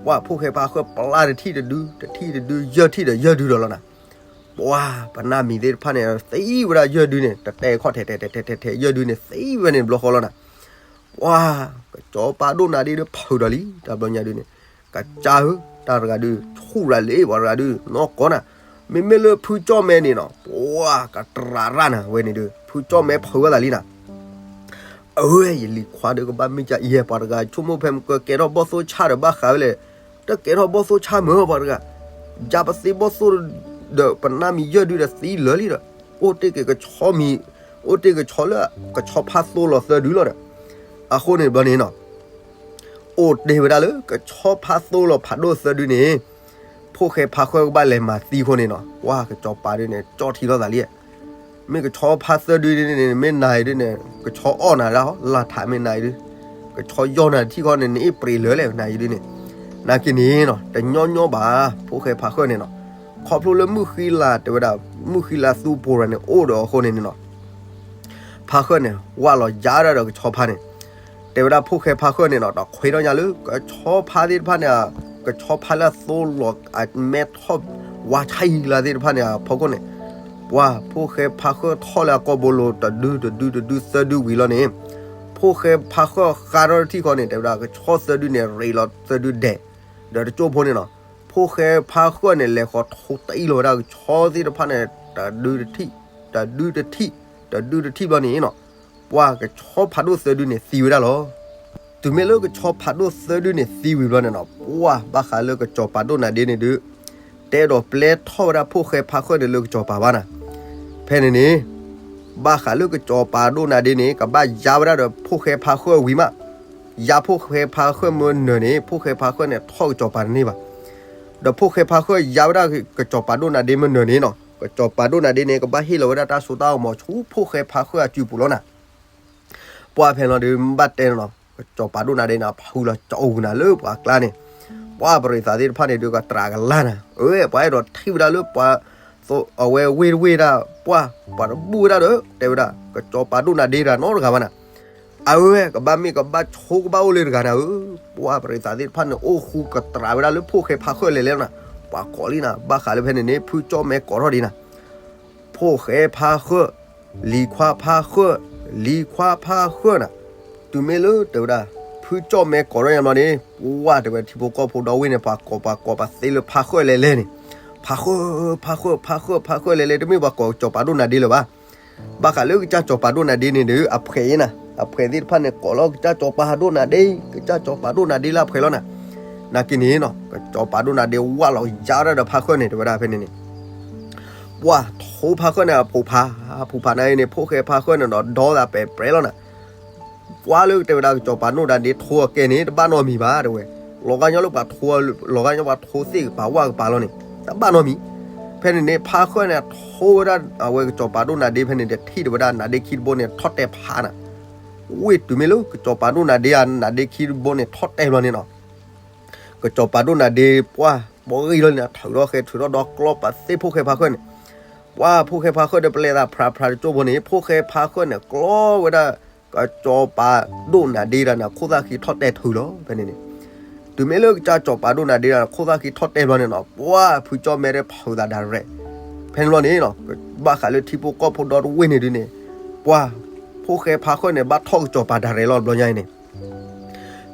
ပှၤဖိၣ်ဃဲဖါဃၢၣ်ပျၢ်တထံၣ်တဒု တထံၣ်တဒု ယဲၢ်ထံၣ်ဒီးယဲၢ်ဒုဒီးလီၤနၤ, ပှၤပနၢ်မံၤသ့ၣ်တဖၣ်န့ၣ် သံဝဲဒၣ်ယဲၢ်ဒုန့ၣ် တတဲခီၣ်ထဲထဲထဲထဲထဲ ယဲၢ်ဒုန့ၣ် သံဝဲန့ၣ်တဘျီဃီလီၤနၤ, ပှၤ ကစီၤပၤဒိၣ်နၤဒ့ဒီးဖုးဒီးလံ တဘျီညါဒုန့ၣ်, ကစၢ်ဧၢ တၢ်တဂၤဒုး ဆူၣ်ရၤလ့ ပှၤတဂၤဒုး နီၢ်ကီၢ်နၤ, မ့မ့ၢ်လၢဖုကၠီၣ်မဲန့ၣ်နီၤ ပှၤကတြၤရၣ်နၤ ဝဲန့ၣ်ဒုး ဖုကၠီၣ်မဲဖုးဝဲသးလံနၤ အၢ ယလံၤခွါဒီးကဘၣ်မ့ၢ်ကၢ်အံၤ ပှၤတဂၤဆိကမိၣ်ဖဲမကၢကဲထီၣ်ဘီၣ်သိၣ်ဆၣ်ဒီးဘၣ်ဃးဝဲလဲၣ်, တကဲထီၣ်ဘီၣ်သိၣ်ဆၣ်မၢပှၤတဂၤ, ယၤပသ့ဘီၣ်သိၣ်ဒီး ပနၢ်မံၤယဲၢ်ဒုဒီးသံလၢာ်လံဒီး, အိၣ်တ့ၢ်က့ၤကဆီမံၤ, အိၣ်တ့ၢ်ကဆီလၢ ကဆီဖါသိလီၤသၢဒုလီၤဒီး, အဃိန့ၣ်ဘျီန့ၣ်နီၤ အိၣ်တ့ၢ်ဝဲဒၣ်လၢ ကဆီဖါသိလီၤဖးဒိၣ်သၢဒုန့ၣ်, ဖိၣ်ဃဲဖါဃၢၣ်ကဘၣ်လဲၤမၤသံအဃိန့ၣ်နီၤ ပှၤကစီၤပၤဒုန့ၣ် ကၠီၣ်ထံလီၤသးလံ, မ့ၢ်ကဆီဖါသၢဒုန့ၣ် မ့ၢ်နၤအံၤဒုန့ၣ် ကဆီအီၣ်နၤဒၣ်ဟီ လၢထးမ့ၢ်နၤအံၤဒု, ကဆီယီၢ်နၤတထံၣ်ဃီန့ၣ် နအ့ၣ်ပြံးလၢာ်လဲၣ် နၤအံၤဒုန့ၣ်, နာ်က့န့ၣ်နီၤ တညီညီဘၣ် ဖိၣ်ဃဲဖါဃၢၣ်န့ၣ်နီၤ, ခီဖျိလၢမုၢ်ဃံလၤတဲဝဲဒၣ် မုၢ်ဃံလၤသူပူၤရၤန့ၣ် အိၣ်ဒီးအဃိန့ၣ်န့ၣ်နီၤ ဖါဃၢၣ်န့ၣ် ဝၢ်လီၤယါဒၣ်ဒီးကဆီဖါန့ၣ်, တဲဝဲဒၣ်ဖိၣ်ဃဲဖါဃၢၣ်န့ၣ်နီၤ တခွဲးထီၣ်ညါလၢ ကဆီဖါသ့ၣ်တဖၣ်န့ၣ်, ကဆီဖါလၢအသိလီၤအမဲထီၣ် ဝါဆါယံၤလါသ့ၣ်တဖၣ်န့ၣ် အဖီခိၣ်န့ၣ်, ပှၤဖိၣ်ဃဲဖါဃၢၣ်ထီၣ်လၢအကိာ်ဘိလိၤ တဒုတဒုတဒုသၢဒုဝံၤလီၤန့ၣ်, ဖိၣ်ဃဲဖါဃၢၣ်ဃါထီၣ်တထံၣ်ဃီန့ၣ် တဲဝဲဒၣ်ကဆီသၢဒုန့ၣ် ရ့းလီၤသၢဒုဒဲး, ဒီးတကၠိဖိန့ၣ်နီၤ, ဖိၣ်ဃဲဖါဃၢၣ်န့ၣ် လဲၤဃီၤထိတအံၣ်လီၤဝဲဒၣ်ကဆီသ့ၣ်တဖၣ်န့ၣ် တဒုတထံၣ်, တဒုတထံၣ်, တဒုတထံၣ်ဘျီန့ၣ်နီၤ, ပှၤကဆီဖးဒိၣ်သၢဒုန့ၣ်သံဝဲဒၣ်လီၤ. တုၤမ့ၢ်လၢကဆီဖးဒိၣ်သၢဒုန့ၣ်သံဝံၤဘျီန့ၣ်နီၤ, ပှၤဘၣ်ဃးလၢကစီၤပၤဒိၣ်နၤဒ့န့ၣ်ဒုး, တဲဒီးပျဲထီၣ်ဝဲဒၣ်ဖိၣ်ဃဲဖါဃၢၣ်န့ၣ်လၢကစီၤပၤဘၣ်နၤ, ဖဲန့ၣ်န့ၣ် ဘၣ်ဃးလၢကစီၤပၤဒိၣ်နၤဒ့န့ၣ် ကဘၣ်ယါဝဲဒၣ်ဒီးဖိၣ်ဃဲဖါဃၢၣ်ဝံၤမး, ယါဖိၣ်ဃဲဖါဃၢၣ်မ့ၢ်နၢၤန့ၣ် ဖိၣ်ဃဲဖါဃၢၣ်န့ၣ် ထီၣ်ကစီၤပၤတန့ၢ်ဘၣ်. ဒီးဖိၣ်ဃဲဖါဃၢၣ်ယါဝဲဒၣ်ကစီၤပၤဒိၣ်နၤဒ့မ့ၢ်နၢၤန့ၣ်နီၤ, ကစီၤပၤဒိၣ်နၤဒ့န့ၣ် ကဘၣ်ဟ့ၣ်လီၤဝဲဒၣ်တၢ်စိတၢ်ကမီၤဆူဖိၣ်ဃဲဖါဃၢၣ်အစုပူၤလီၤနၤ. ပှၢ်ဖဲလီၤဒုး ဘၣ်တဲနီၤ, ကစီၤပၤဒိၣ်နၤဒ့န့ၣ် ဖုလီၤကၠီအူနၤလၢပှၤကျါန့ၣ်, ပှၢ်ပရံးသးသ့ၣ်တဖၣ်န့ၣ်ဒုး ကတြးကလါနၤ, အဝဲပှၤအဲၣ်ဒိးထံၣ်ဝဲဒၣ်လၢပှၤ အဝဲဝ့ၢ်တဝ့ၢ်ဒၣ် ပှၢ် ပှၤတဘူၣ်ဝဲဒၣ်ဒီး တဲဝဲဒၣ် ကစီၤပၤဒိၣ်နၤဒ့တဂၤနီတဂၤဘၣ်နၤ, အဝဲကဘၣ်မ့ၢ်ကဘၣ်ဆိကဘၣ်အိၣ်လၢတဂၤနၤဧၢ, ပှၢ်ပရံးသးသ့ၣ်တဖၣ်န့ၣ် အိၣ်ဃူကတြးဝဲဒၣ်လၢဖိၣ်ဃဲဖါဃၢၣ်လဲၤလဲၤနၤ, ပှၤကိးလံနၤ, ဘၣ်ဃးလၢဖဲန့ၣ်န့ၣ် ဖုကၠီၣ်မဲကိးထီၣ်ဒံးနၤ ဖိၣ်ဃဲဖါဃၢၣ်, လံၤခွါဖါဃၢၣ်, လံၤခွါဖါဃၢၣ်နၤ, တုၤမ့ၢ်လၢတဲဝဲဒၣ် ဖုကၠီၣ်မဲကိးထီၣ်ညါဘျီန့ၣ် ပှၢ်တဲဝဲထံဖိကီၢ်ဖိဒီဝ့ၢ်န့ၣ် ပှၤကိးပှၤကိးပှၤသ့လၢဖါဃၢၣ်လဲၤလဲၤန့ၣ်, ဖါဃၢၣ်, ဖါဃၢၣ်, ဖါဃၢၣ်, ဖါဃၢၣ်လဲၤလဲၤ တမ့ၢ်ပှၤကိးကစီၤပၤဒိၣ်နၤဒ့လၢၤဘၣ်. ဘၣ်ဃးလၢကစၢ်စီၤပၤဒိၣ်နၤဒ့န့ၣ်ဒီး အဖှဲးအံၤနၤ, အဖှဲးသ့ၣ်တဖၣ်န့ၣ် ကိးလီၤကစၢ်စီၤပၤဒိၣ်နၤဒ့, ကစၢ်စီၤပၤဒိၣ်နၤဒ့လၢအဖှဲးလီၤနၤ. နာ်က့န့ၣ်နီၤ ကစီၤပၤဒိၣ်နၤဒ့ဝၢ်လီၤယါဝဲဒၣ်ဒီးဖါဃၢၣ်န့ၣ် တဲဝဲဒၣ်ဖဲန့ၣ်န့ၣ် ပှၢ်ထိဖါဃၢၣ်န့ၣ် အဖုဖး, အဖုဖးနာ်က့န့ၣ် ဖိၣ်ဃဲဖါဃၢၣ်န့ၣ်ဒီး ဒီသးပဲာ်ပြဲလီၤနၤ. ပှၢ်လၢတဲဝဲဒၣ်ကစီၤပၤဒိၣ်နၤဒ့ထိအကဲန့ၣ် တဘၣ်နီတမံၤဘၣ်တဲဝဲ, လီၤဂာ်ညီလၢပှၤထိ, လီၤဂာ်ညီပှၤထိသ့ၣ်ကပၤဝၣ်ကပၤလီၤန့ၣ် တဘၣ်နီတမံၤ. ဖဲန့ၣ်န့ၣ် ဖါဃၢၣ်န့ၣ်ထိဝဲဒၣ်အဝဲကစီၤပၤဒိၣ်နၤဒ့ဖဲန့ၣ်ဒီး ထံၣ်တဲဝဲဒၣ်နၤဒ့ခံတဘိန့ၣ် ထီၣ်တဲာ်ဖးနၤ. ဝ့ၢ်တုၤမ့ၢ်လၢကစီၤပၤဒိၣ်နၤဒ့ဧါ နၤဒ့ခံတဘိန့ၣ် ထီၣ်တဲာ်ဘျီန့ၣ်နီၤ ကစီၤပၤဒိၣ်နၤဒ့ ပှၢ်ဘီဂံၢ်လီၤန့ၣ် ထုးထီၣ်ဃဲ ထုးထီၣ်ဒီကျီပာ်သ့ၣ်ဖိၣ်ဃဲဖါဃၢၣ်န့ၣ်, ပှၢ်ဖိၣ်ဃဲဖါဃၢၣ်ဒီး ပလဲၤသးဖြးဖြးတကၠိဖိန့ၣ် ဖိၣ်ဃဲဖါဃၢၣ်န့ၣ် ကျီဝဲဒၣ် ကစီၤပၤဒိၣ်နၤဒ့ဒၣ်န့ၣ် ခိၣ်သၣ်ဃံထီၣ်တဲာ်ထုးလီၤ ဖဲန့ၣ်န့ၣ်. တုၤမ့ၢ်လၢကစၢ်စီၤပၤဒိၣ်နၤဒ့ဒၣ်န့ၣ် ခိၣ်သၣ်ဃံထီၣ်တဲာ်ဘျီန့ၣ်နီၤ ပှၢ်ဖုကၠီၣ်မဲဒီးဖုးသးဒၣ်ရဲၣ် ဖဲန့ၣ်ဘျီန့ၣ်နီၤ ဘၣ်ဃးလၢထံဖိကီၢ်ဖိဒီတဝ့ၢ်န့ၣ်ဒုးန့ၣ် ပှၢ်ဖိၣ်ဃဲဖါဃၢၣ်န့ၣ် ဘၣ်ထီၣ်ကစီၤပၤဒၣ်ရဲၣ်လီၤဘျီညါအံၤန့ၣ်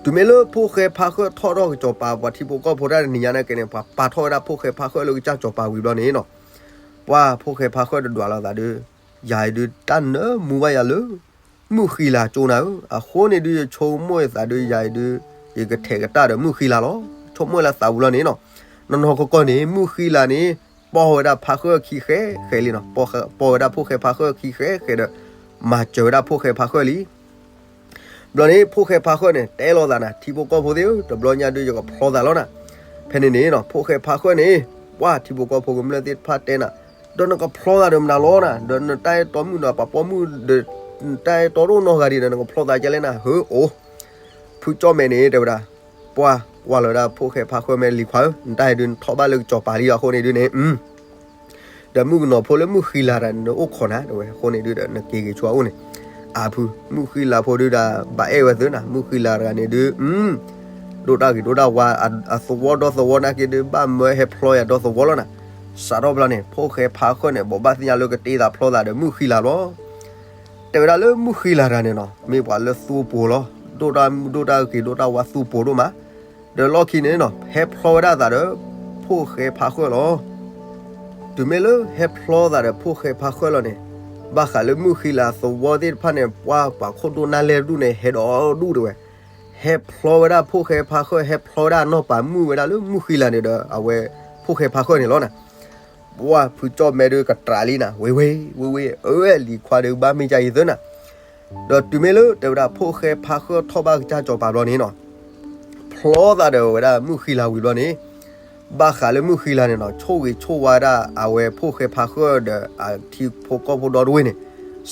တုၤမ့ၢ်လၢဖိၣ်ဃဲဖါဃၢၣ်ထီၣ်ထီၣ်ကစီၤပၤ ပှၤထံဖိကီၢ်ဖိတၢ်တနံၤညါနာ်က့န့ၣ် ပှၤပာ်ထီၣ်ဝဲဒၣ်ဖိၣ်ဃဲဖါဃၢၣ်လၢကစၢ်စီၤပၤဝံၤဘျီန့ၣ်နီၤ ပှၢ်ဖိၣ်ဃဲဖါဃၢၣ်တဒွးလိာ်သးဒီး ယၤအံၤဒုးတၢ်နၢမူဘၣ်ယၤလၢ မုၢ်ဃံလၤကၠိနၤဧၢ, အဃိန့ၣ်ဒုး ယဆိကမိၣ်ယသးဒီးယၤအံၤဒုး ယကထဲးကတၢၢ်ဒီးမုၢ်ဃံလၤလီၤ. ဆိကမိၣ်လၢသးဝံၤလီၤန့ၣ်နီၤ နီၢ်နီၢ်ကီၢ်ကီၢ်န့ၣ် မုၢ်ဃံလၤန့ၣ် ပီၢ်ဝဲဒၣ်ဖါဃၢၣ်ခံဃဲဃဲလံနီၤ, ပီၢ်ဝဲဒၣ်ဖိၣ်ဃဲဖါဃၢၣ်ခံဃဲဃဲဒီး မၤစၢၤဝဲဒၣ်ဖိၣ်ဃဲဖါဃၢၣ်လံ ဘျီန့ၣ် ဖိၣ်ဃဲဖါဃၢၣ်န့ၣ် တဲလိာ်သးနၤ ထံဖိကီၢ်ဖိသ့ၣ်ဧၢ, တဘျီညါဒုးယကဖျီသးလီၤနၤ. ဖဲန့ၣ်န့ၣ်နီၤ ဖိၣ်ဃဲဖါဃၢၣ်န့ၣ် ပှၢ်ထံဖိကီၢ်ဖိကမျၢၢ်သ့ၣ်တဖၣ်တဲနၤ, ဒီးနကဖျီသးဒီးမနုၤလီၤနၤ, ဒီးနတၢ်အဲၣ်တီမုၣ်ဒီးပှၤပိာ်မုၣ်ဒီး နတၢ်အဲၣ်တီတအိၣ်နီတဂၤဒံးဒီး နကဖျီသးကဲလဲၣ်နၤ, ဟၢအိၣ် ဖုကၠီၣ်မဲန့ၣ် တဲဝဲဒၣ်, ပှၢ်ကွၢ်လီၤဝဲဒၣ်ဖိၣ်ဃဲဖါဃၢၣ် မ့ၢ်လံၤခွါဧၢ, နတၢ်ဟဲဒုးနထီၣ်ဘၣ်လၢကစီၤပၤလံအဃိန့ၣ်ဒုးန့ၣ် ဒီးမုၣ်ကနီၤဖိလၢမုၢ်ဃံလၤတဂၤန့ၣ် နအိၣ်ခိးနၤ တဲဝဲ, အဃိန့ၣ်ဒုးဒီး နက့ၤဂ့ၤဆိအအိၣ်န့ၣ်, အဖု မုၢ်ဃံလၤဖိဒုးဒီး ဘၣ်အဲၣ်ဝဲသုနၤ, မုၢ်ဃံလၤတဂၤန့ၣ်ဒုး ဒိၣ်တၢ်ဂ့ၤဒိၣ်တၢ်ဝါ, အသဝီဒီသဝီနာ်က့ဒုး ဘၣ်မၢဟဲဖျီယၤဒီသဝီလီၤနၤ. စးထီၣ်ဘျီန့ၣ် ဖိၣ်ဃဲဖါဃၢၣ်န့ၣ် ဘိးဘၣ်သ့ၣ်ညါလၢကတ့သးဖျီသးဒီးမုၢ်ဃံလၤလီၤ. တဲဝဲဒၣ်လၢမုၢ်ဃံလၤတဂၤန့ၣ်နီၤ မ့ၢ်ပှၤလၢသူပှိၤလီၤ, ဒိၣ်တၢ်မုၢ်ဒိၣ်တၢ်ဂ့ၤဒိၣ်တၢ်ဝါသူပှိၤဒိၣ်မး, ဒီးလီၢ်ခံန့ၣ်နီၤ ဟဲဖျီဝဲဒၣ်သးဒီး ဖိၣ်ဃဲဖါဃၢၣ်လီၤ. တုၤမ့ၢ်လၢဟဲဖျီသးဒီးဖိၣ်ဃဲဖါဃၢၣ်လီၤန့ၣ်, ဘၣ်ဃးလၢမုၢ်ဃံလၤသဝီသ့ၣ်တဖၣ်န့ၣ် ပှၢ်ပှၤခိၣ်ဒိၣ်နါလဲၢ်ဒူၣ်န့ၣ် ဟဲဒီးဒူၣ်တဲဝဲ, ဟဲဖျီဝဲဒၣ်ဖိၣ်ဃဲဖါဃၢၣ် ဟဲဖျီဝဲဒၣ်နီၢ်ပၤမုၣ်ဝဲဒၣ်လၢမုၢ်ဃံလၤန့ၣ်ဒီး အဝဲဖိၣ်ဃဲဖါဃၢၣ်န့ၣ်လီၤနၤ. ပှၢ်ဖုကၠီၣ်မဲဒုးကတြးလံနၤ, ဝ့ၢ်ဝ့ၢ် ဝ့ၢ်ဝ့ၢ် အဝဲလံၤခွါဒုးဘၣ်မ့ၢ်ကယံၤသုနၤ. ဒီးတုၤမ့ၢ်လၢတဲဝဲဒၣ် ဖိၣ်ဃဲဖါဃၢၣ်ထီၣ်ဘၣ်ကစၢ်စီၤပၤဘျီန့ၣ်နီၤ, ဖျီသးဒီးဝဲဒၣ်မုၢ်ဃံလၤဝံၤဘျီန့ၣ်, ဘၣ်ဃးလၢမုၢ်ဃံလၤန့ၣ်နီၤ ဆိၣ်ဂ့ၤဆိၣ်ဝါဒၣ်အဝဲဖိၣ်ဃဲဖါဃၢၣ်ဒီးအထံဖိကီၢ်ဖိဒီတဝ့ၢ်န့ၣ်,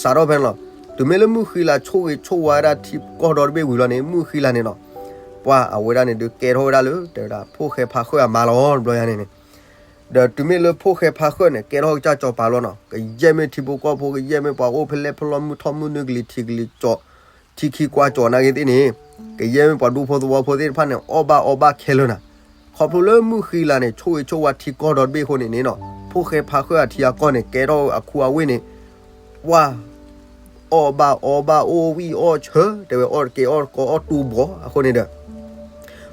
စးထီၣ်ဖဲန့ၣ်လီၤ. တုၤမ့ၢ်လၢမုၢ်ဃံလၤဆိၣ်ဂ့ၤဆိၣ်ဝါဒၣ်ထံကီၢ်ဒီတဘ့ၣ်ဝံၤဘျီန့ၣ် မုၢ်ဃံလၤန့ၣ်နီၤ, ပှၢ်အဝဲဒၣ်န့ၣ်ဒုးကဲထီၣ်ဝဲဒၣ်လၢ တဲဝဲဒၣ် ဖိၣ်ဃဲဖါဃၢၣ်အမါလီၤ တဘျီညါန့ၣ်န့ၣ် ဒီးတုၤမ့ၢ်လၢဖိၣ်ဃဲဖါဃၢၣ်န့ၣ် ကဲထီၣ်ကစၢ်စီၤပၤလီၤနီၤ, ကယဲၢ်မ့ၢ်ထံဖိကီၢ်ဖိ ကယဲၢ်မ့ၢ်ပှၤအိၣ်ဖဲလဲၣ်ဖဲလဲၣ် မုၢ်ထီၣ်မုၢ်နုာ် ကလံၤထံးကလံၤကၠီ, ထံခံကွၢ်ကၠီနာ်က့သ့ၣ်န့ၣ်, ကယဲၢ်မ့ၢ်ပှၤဒူဖိသဝီဖိသ့ၣ်တဖၣ်န့ၣ် အီၣ်ဘၣ်အီဘၣ်ခဲလၢာ်နၤ. ခီဖျိလၢမုၢ်ဃံလၤန့ၣ် ဆိၣ်ဂ့ၤဆိၣ်ဝါထံကီၢ်ဒီတဘ့ၣ်အဃိန့ၣ်န့ၣ်နီၤ, ဖိၣ်ဃဲဖါဃၢၣ်အထံအကီၢ်န့ၣ် ကဲထီၣ်အခူအဝ့ၢ်န့ၣ် ပှၢ် အီၣ်ဘၣ်အီဘၣ် အိၣ်ဝံၣ်အီၣ်ဆၢ တဲဝဲ အီၣ်တကဲအီၣ်တကီအီၣ်တူၢ်ဘီအဃိန့ၣ်ဒီး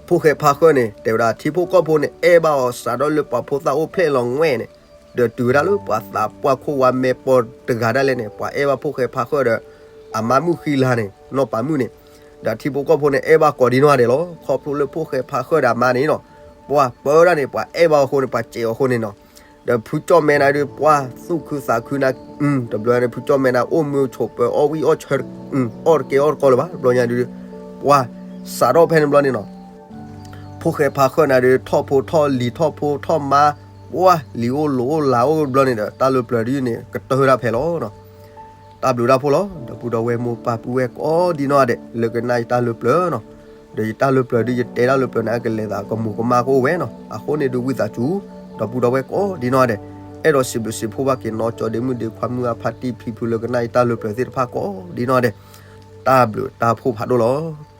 ဖိၣ်ဃဲဖါဃၢၣ်န့ၣ် တဲဝဲဒၣ် ထံဖိကီၢ်ဖိန့ၣ် အဲၣ်ဘၣ်အီၤစးထီၣ်လၢပှၤဖိသၣ်အိၣ်ဖျဲၣ်လီၤငွဲၣ်န့ၣ်, ဒီးတုၤဝဲဒၣ်လၢပှၤသးပှၢ်ခိၣ်ဝါမဲာ်ပီၢ်တဂၤဒၣ်လဲာ်န့ၣ် ပှၤအဲၣ်ဘၣ်ဖိၣ်ဃဲဖါဃၢၣ်ဒီး အမါမုၢ်ဃံလၤန့ၣ် နီၢ်ပၤမုၣ်န့ၣ်, ဒီးထံဖိကီၢ်ဖိန့ၣ် အဲၣ်ဘၣ်ကိးဒံနီၢ်ဂၤဒဲးလီၤ. ခီဖျိလၢဖိၣ်ဃဲဖါဃၢၣ်ဒီးအမါန့ၣ်နီၤ, ပှၤပၢဒၣ်န့ၣ် ပှၤအဲၣ်ဘၣ်အီၤအဃိန့ၣ် ပှၤစဲးအီၤအဃိန့ၣ်နီၤ, ဒီးဖုကၠီၣ်မဲနၤဒုး ပှၤသူၣ်ခုသးခုနၤ, တဘျီန့ၣ် ဖုကၠီၣ်မဲနၤ အိၣ်မုာ်ဆိးပၢၤ အီၣ်ဝံၣ်အီၣ်ဆၢ, အီၣ်တကဲအီၣ်တကီလၢၤဘၣ်, တဘျီညါဒုး ပှၤစးထီၣ်ဖဲန့ၣ်ဘျီန့ၣ်နီၤ, ဖိၣ်ဃဲဖါဃၢၣ်နၤဒုး ထီၣ်ဖိထီၣ်လံၤ ထီၣ်ဖိထီၣ်မါ, ပှၤလံၤအိၣ်လိၤအိၣ်လၤအိၣ်တဘျီန့ၣ်ဒီး တၢ်လၢပျၢၤဒုးန့ၣ် ကတၢၢ်ဝဲဒၣ်ဖဲလီၤနီၤ. တၢ်ဘျုးတၢ်ဖှိၣ်လီၤ. ဒီပုၢ်ဒီဝဲၢ်မိၢ်ပၢ်ပုၢ်ဝဲၢ်ကိးဒံနီၢ်ဂၤဒဲး လၢကနၣ်ယတၢ်လၢပျၢၤနီၤ. ဒီးယတၢ်လၢပျၢၤဒုး ယတဲတၢ်လၢပျၢၤန့ၣ် အကလဲၤသးကမူၤကမၣ်ကအိၣ်ဝဲနီၤ. အဃိန့ၣ်ဒုး ဝံသးစူၤ ဒီပုၢ်ဒီဝဲၢ်ကိးဒံနီၢ်ဂၤဒဲး အဲၣ်ဒိးစံးဘျုးစံးဖှိၣ်ဘၣ်က့ၤ နီၢ်ကၠီဒ့မုၣ်ဒ့ခွါ မုၢ်အါဖါတံၢ် ဖံဖု လၢကနၣ်ယတၢ်လၢပျၢၤသ့ၣ်တဖၣ်ကိးဒံနီၢ်ဂၤဒဲး တၢ်ဘျုးတၢ်ဖှိၣ်ဖးဒိၣ်လီၤ.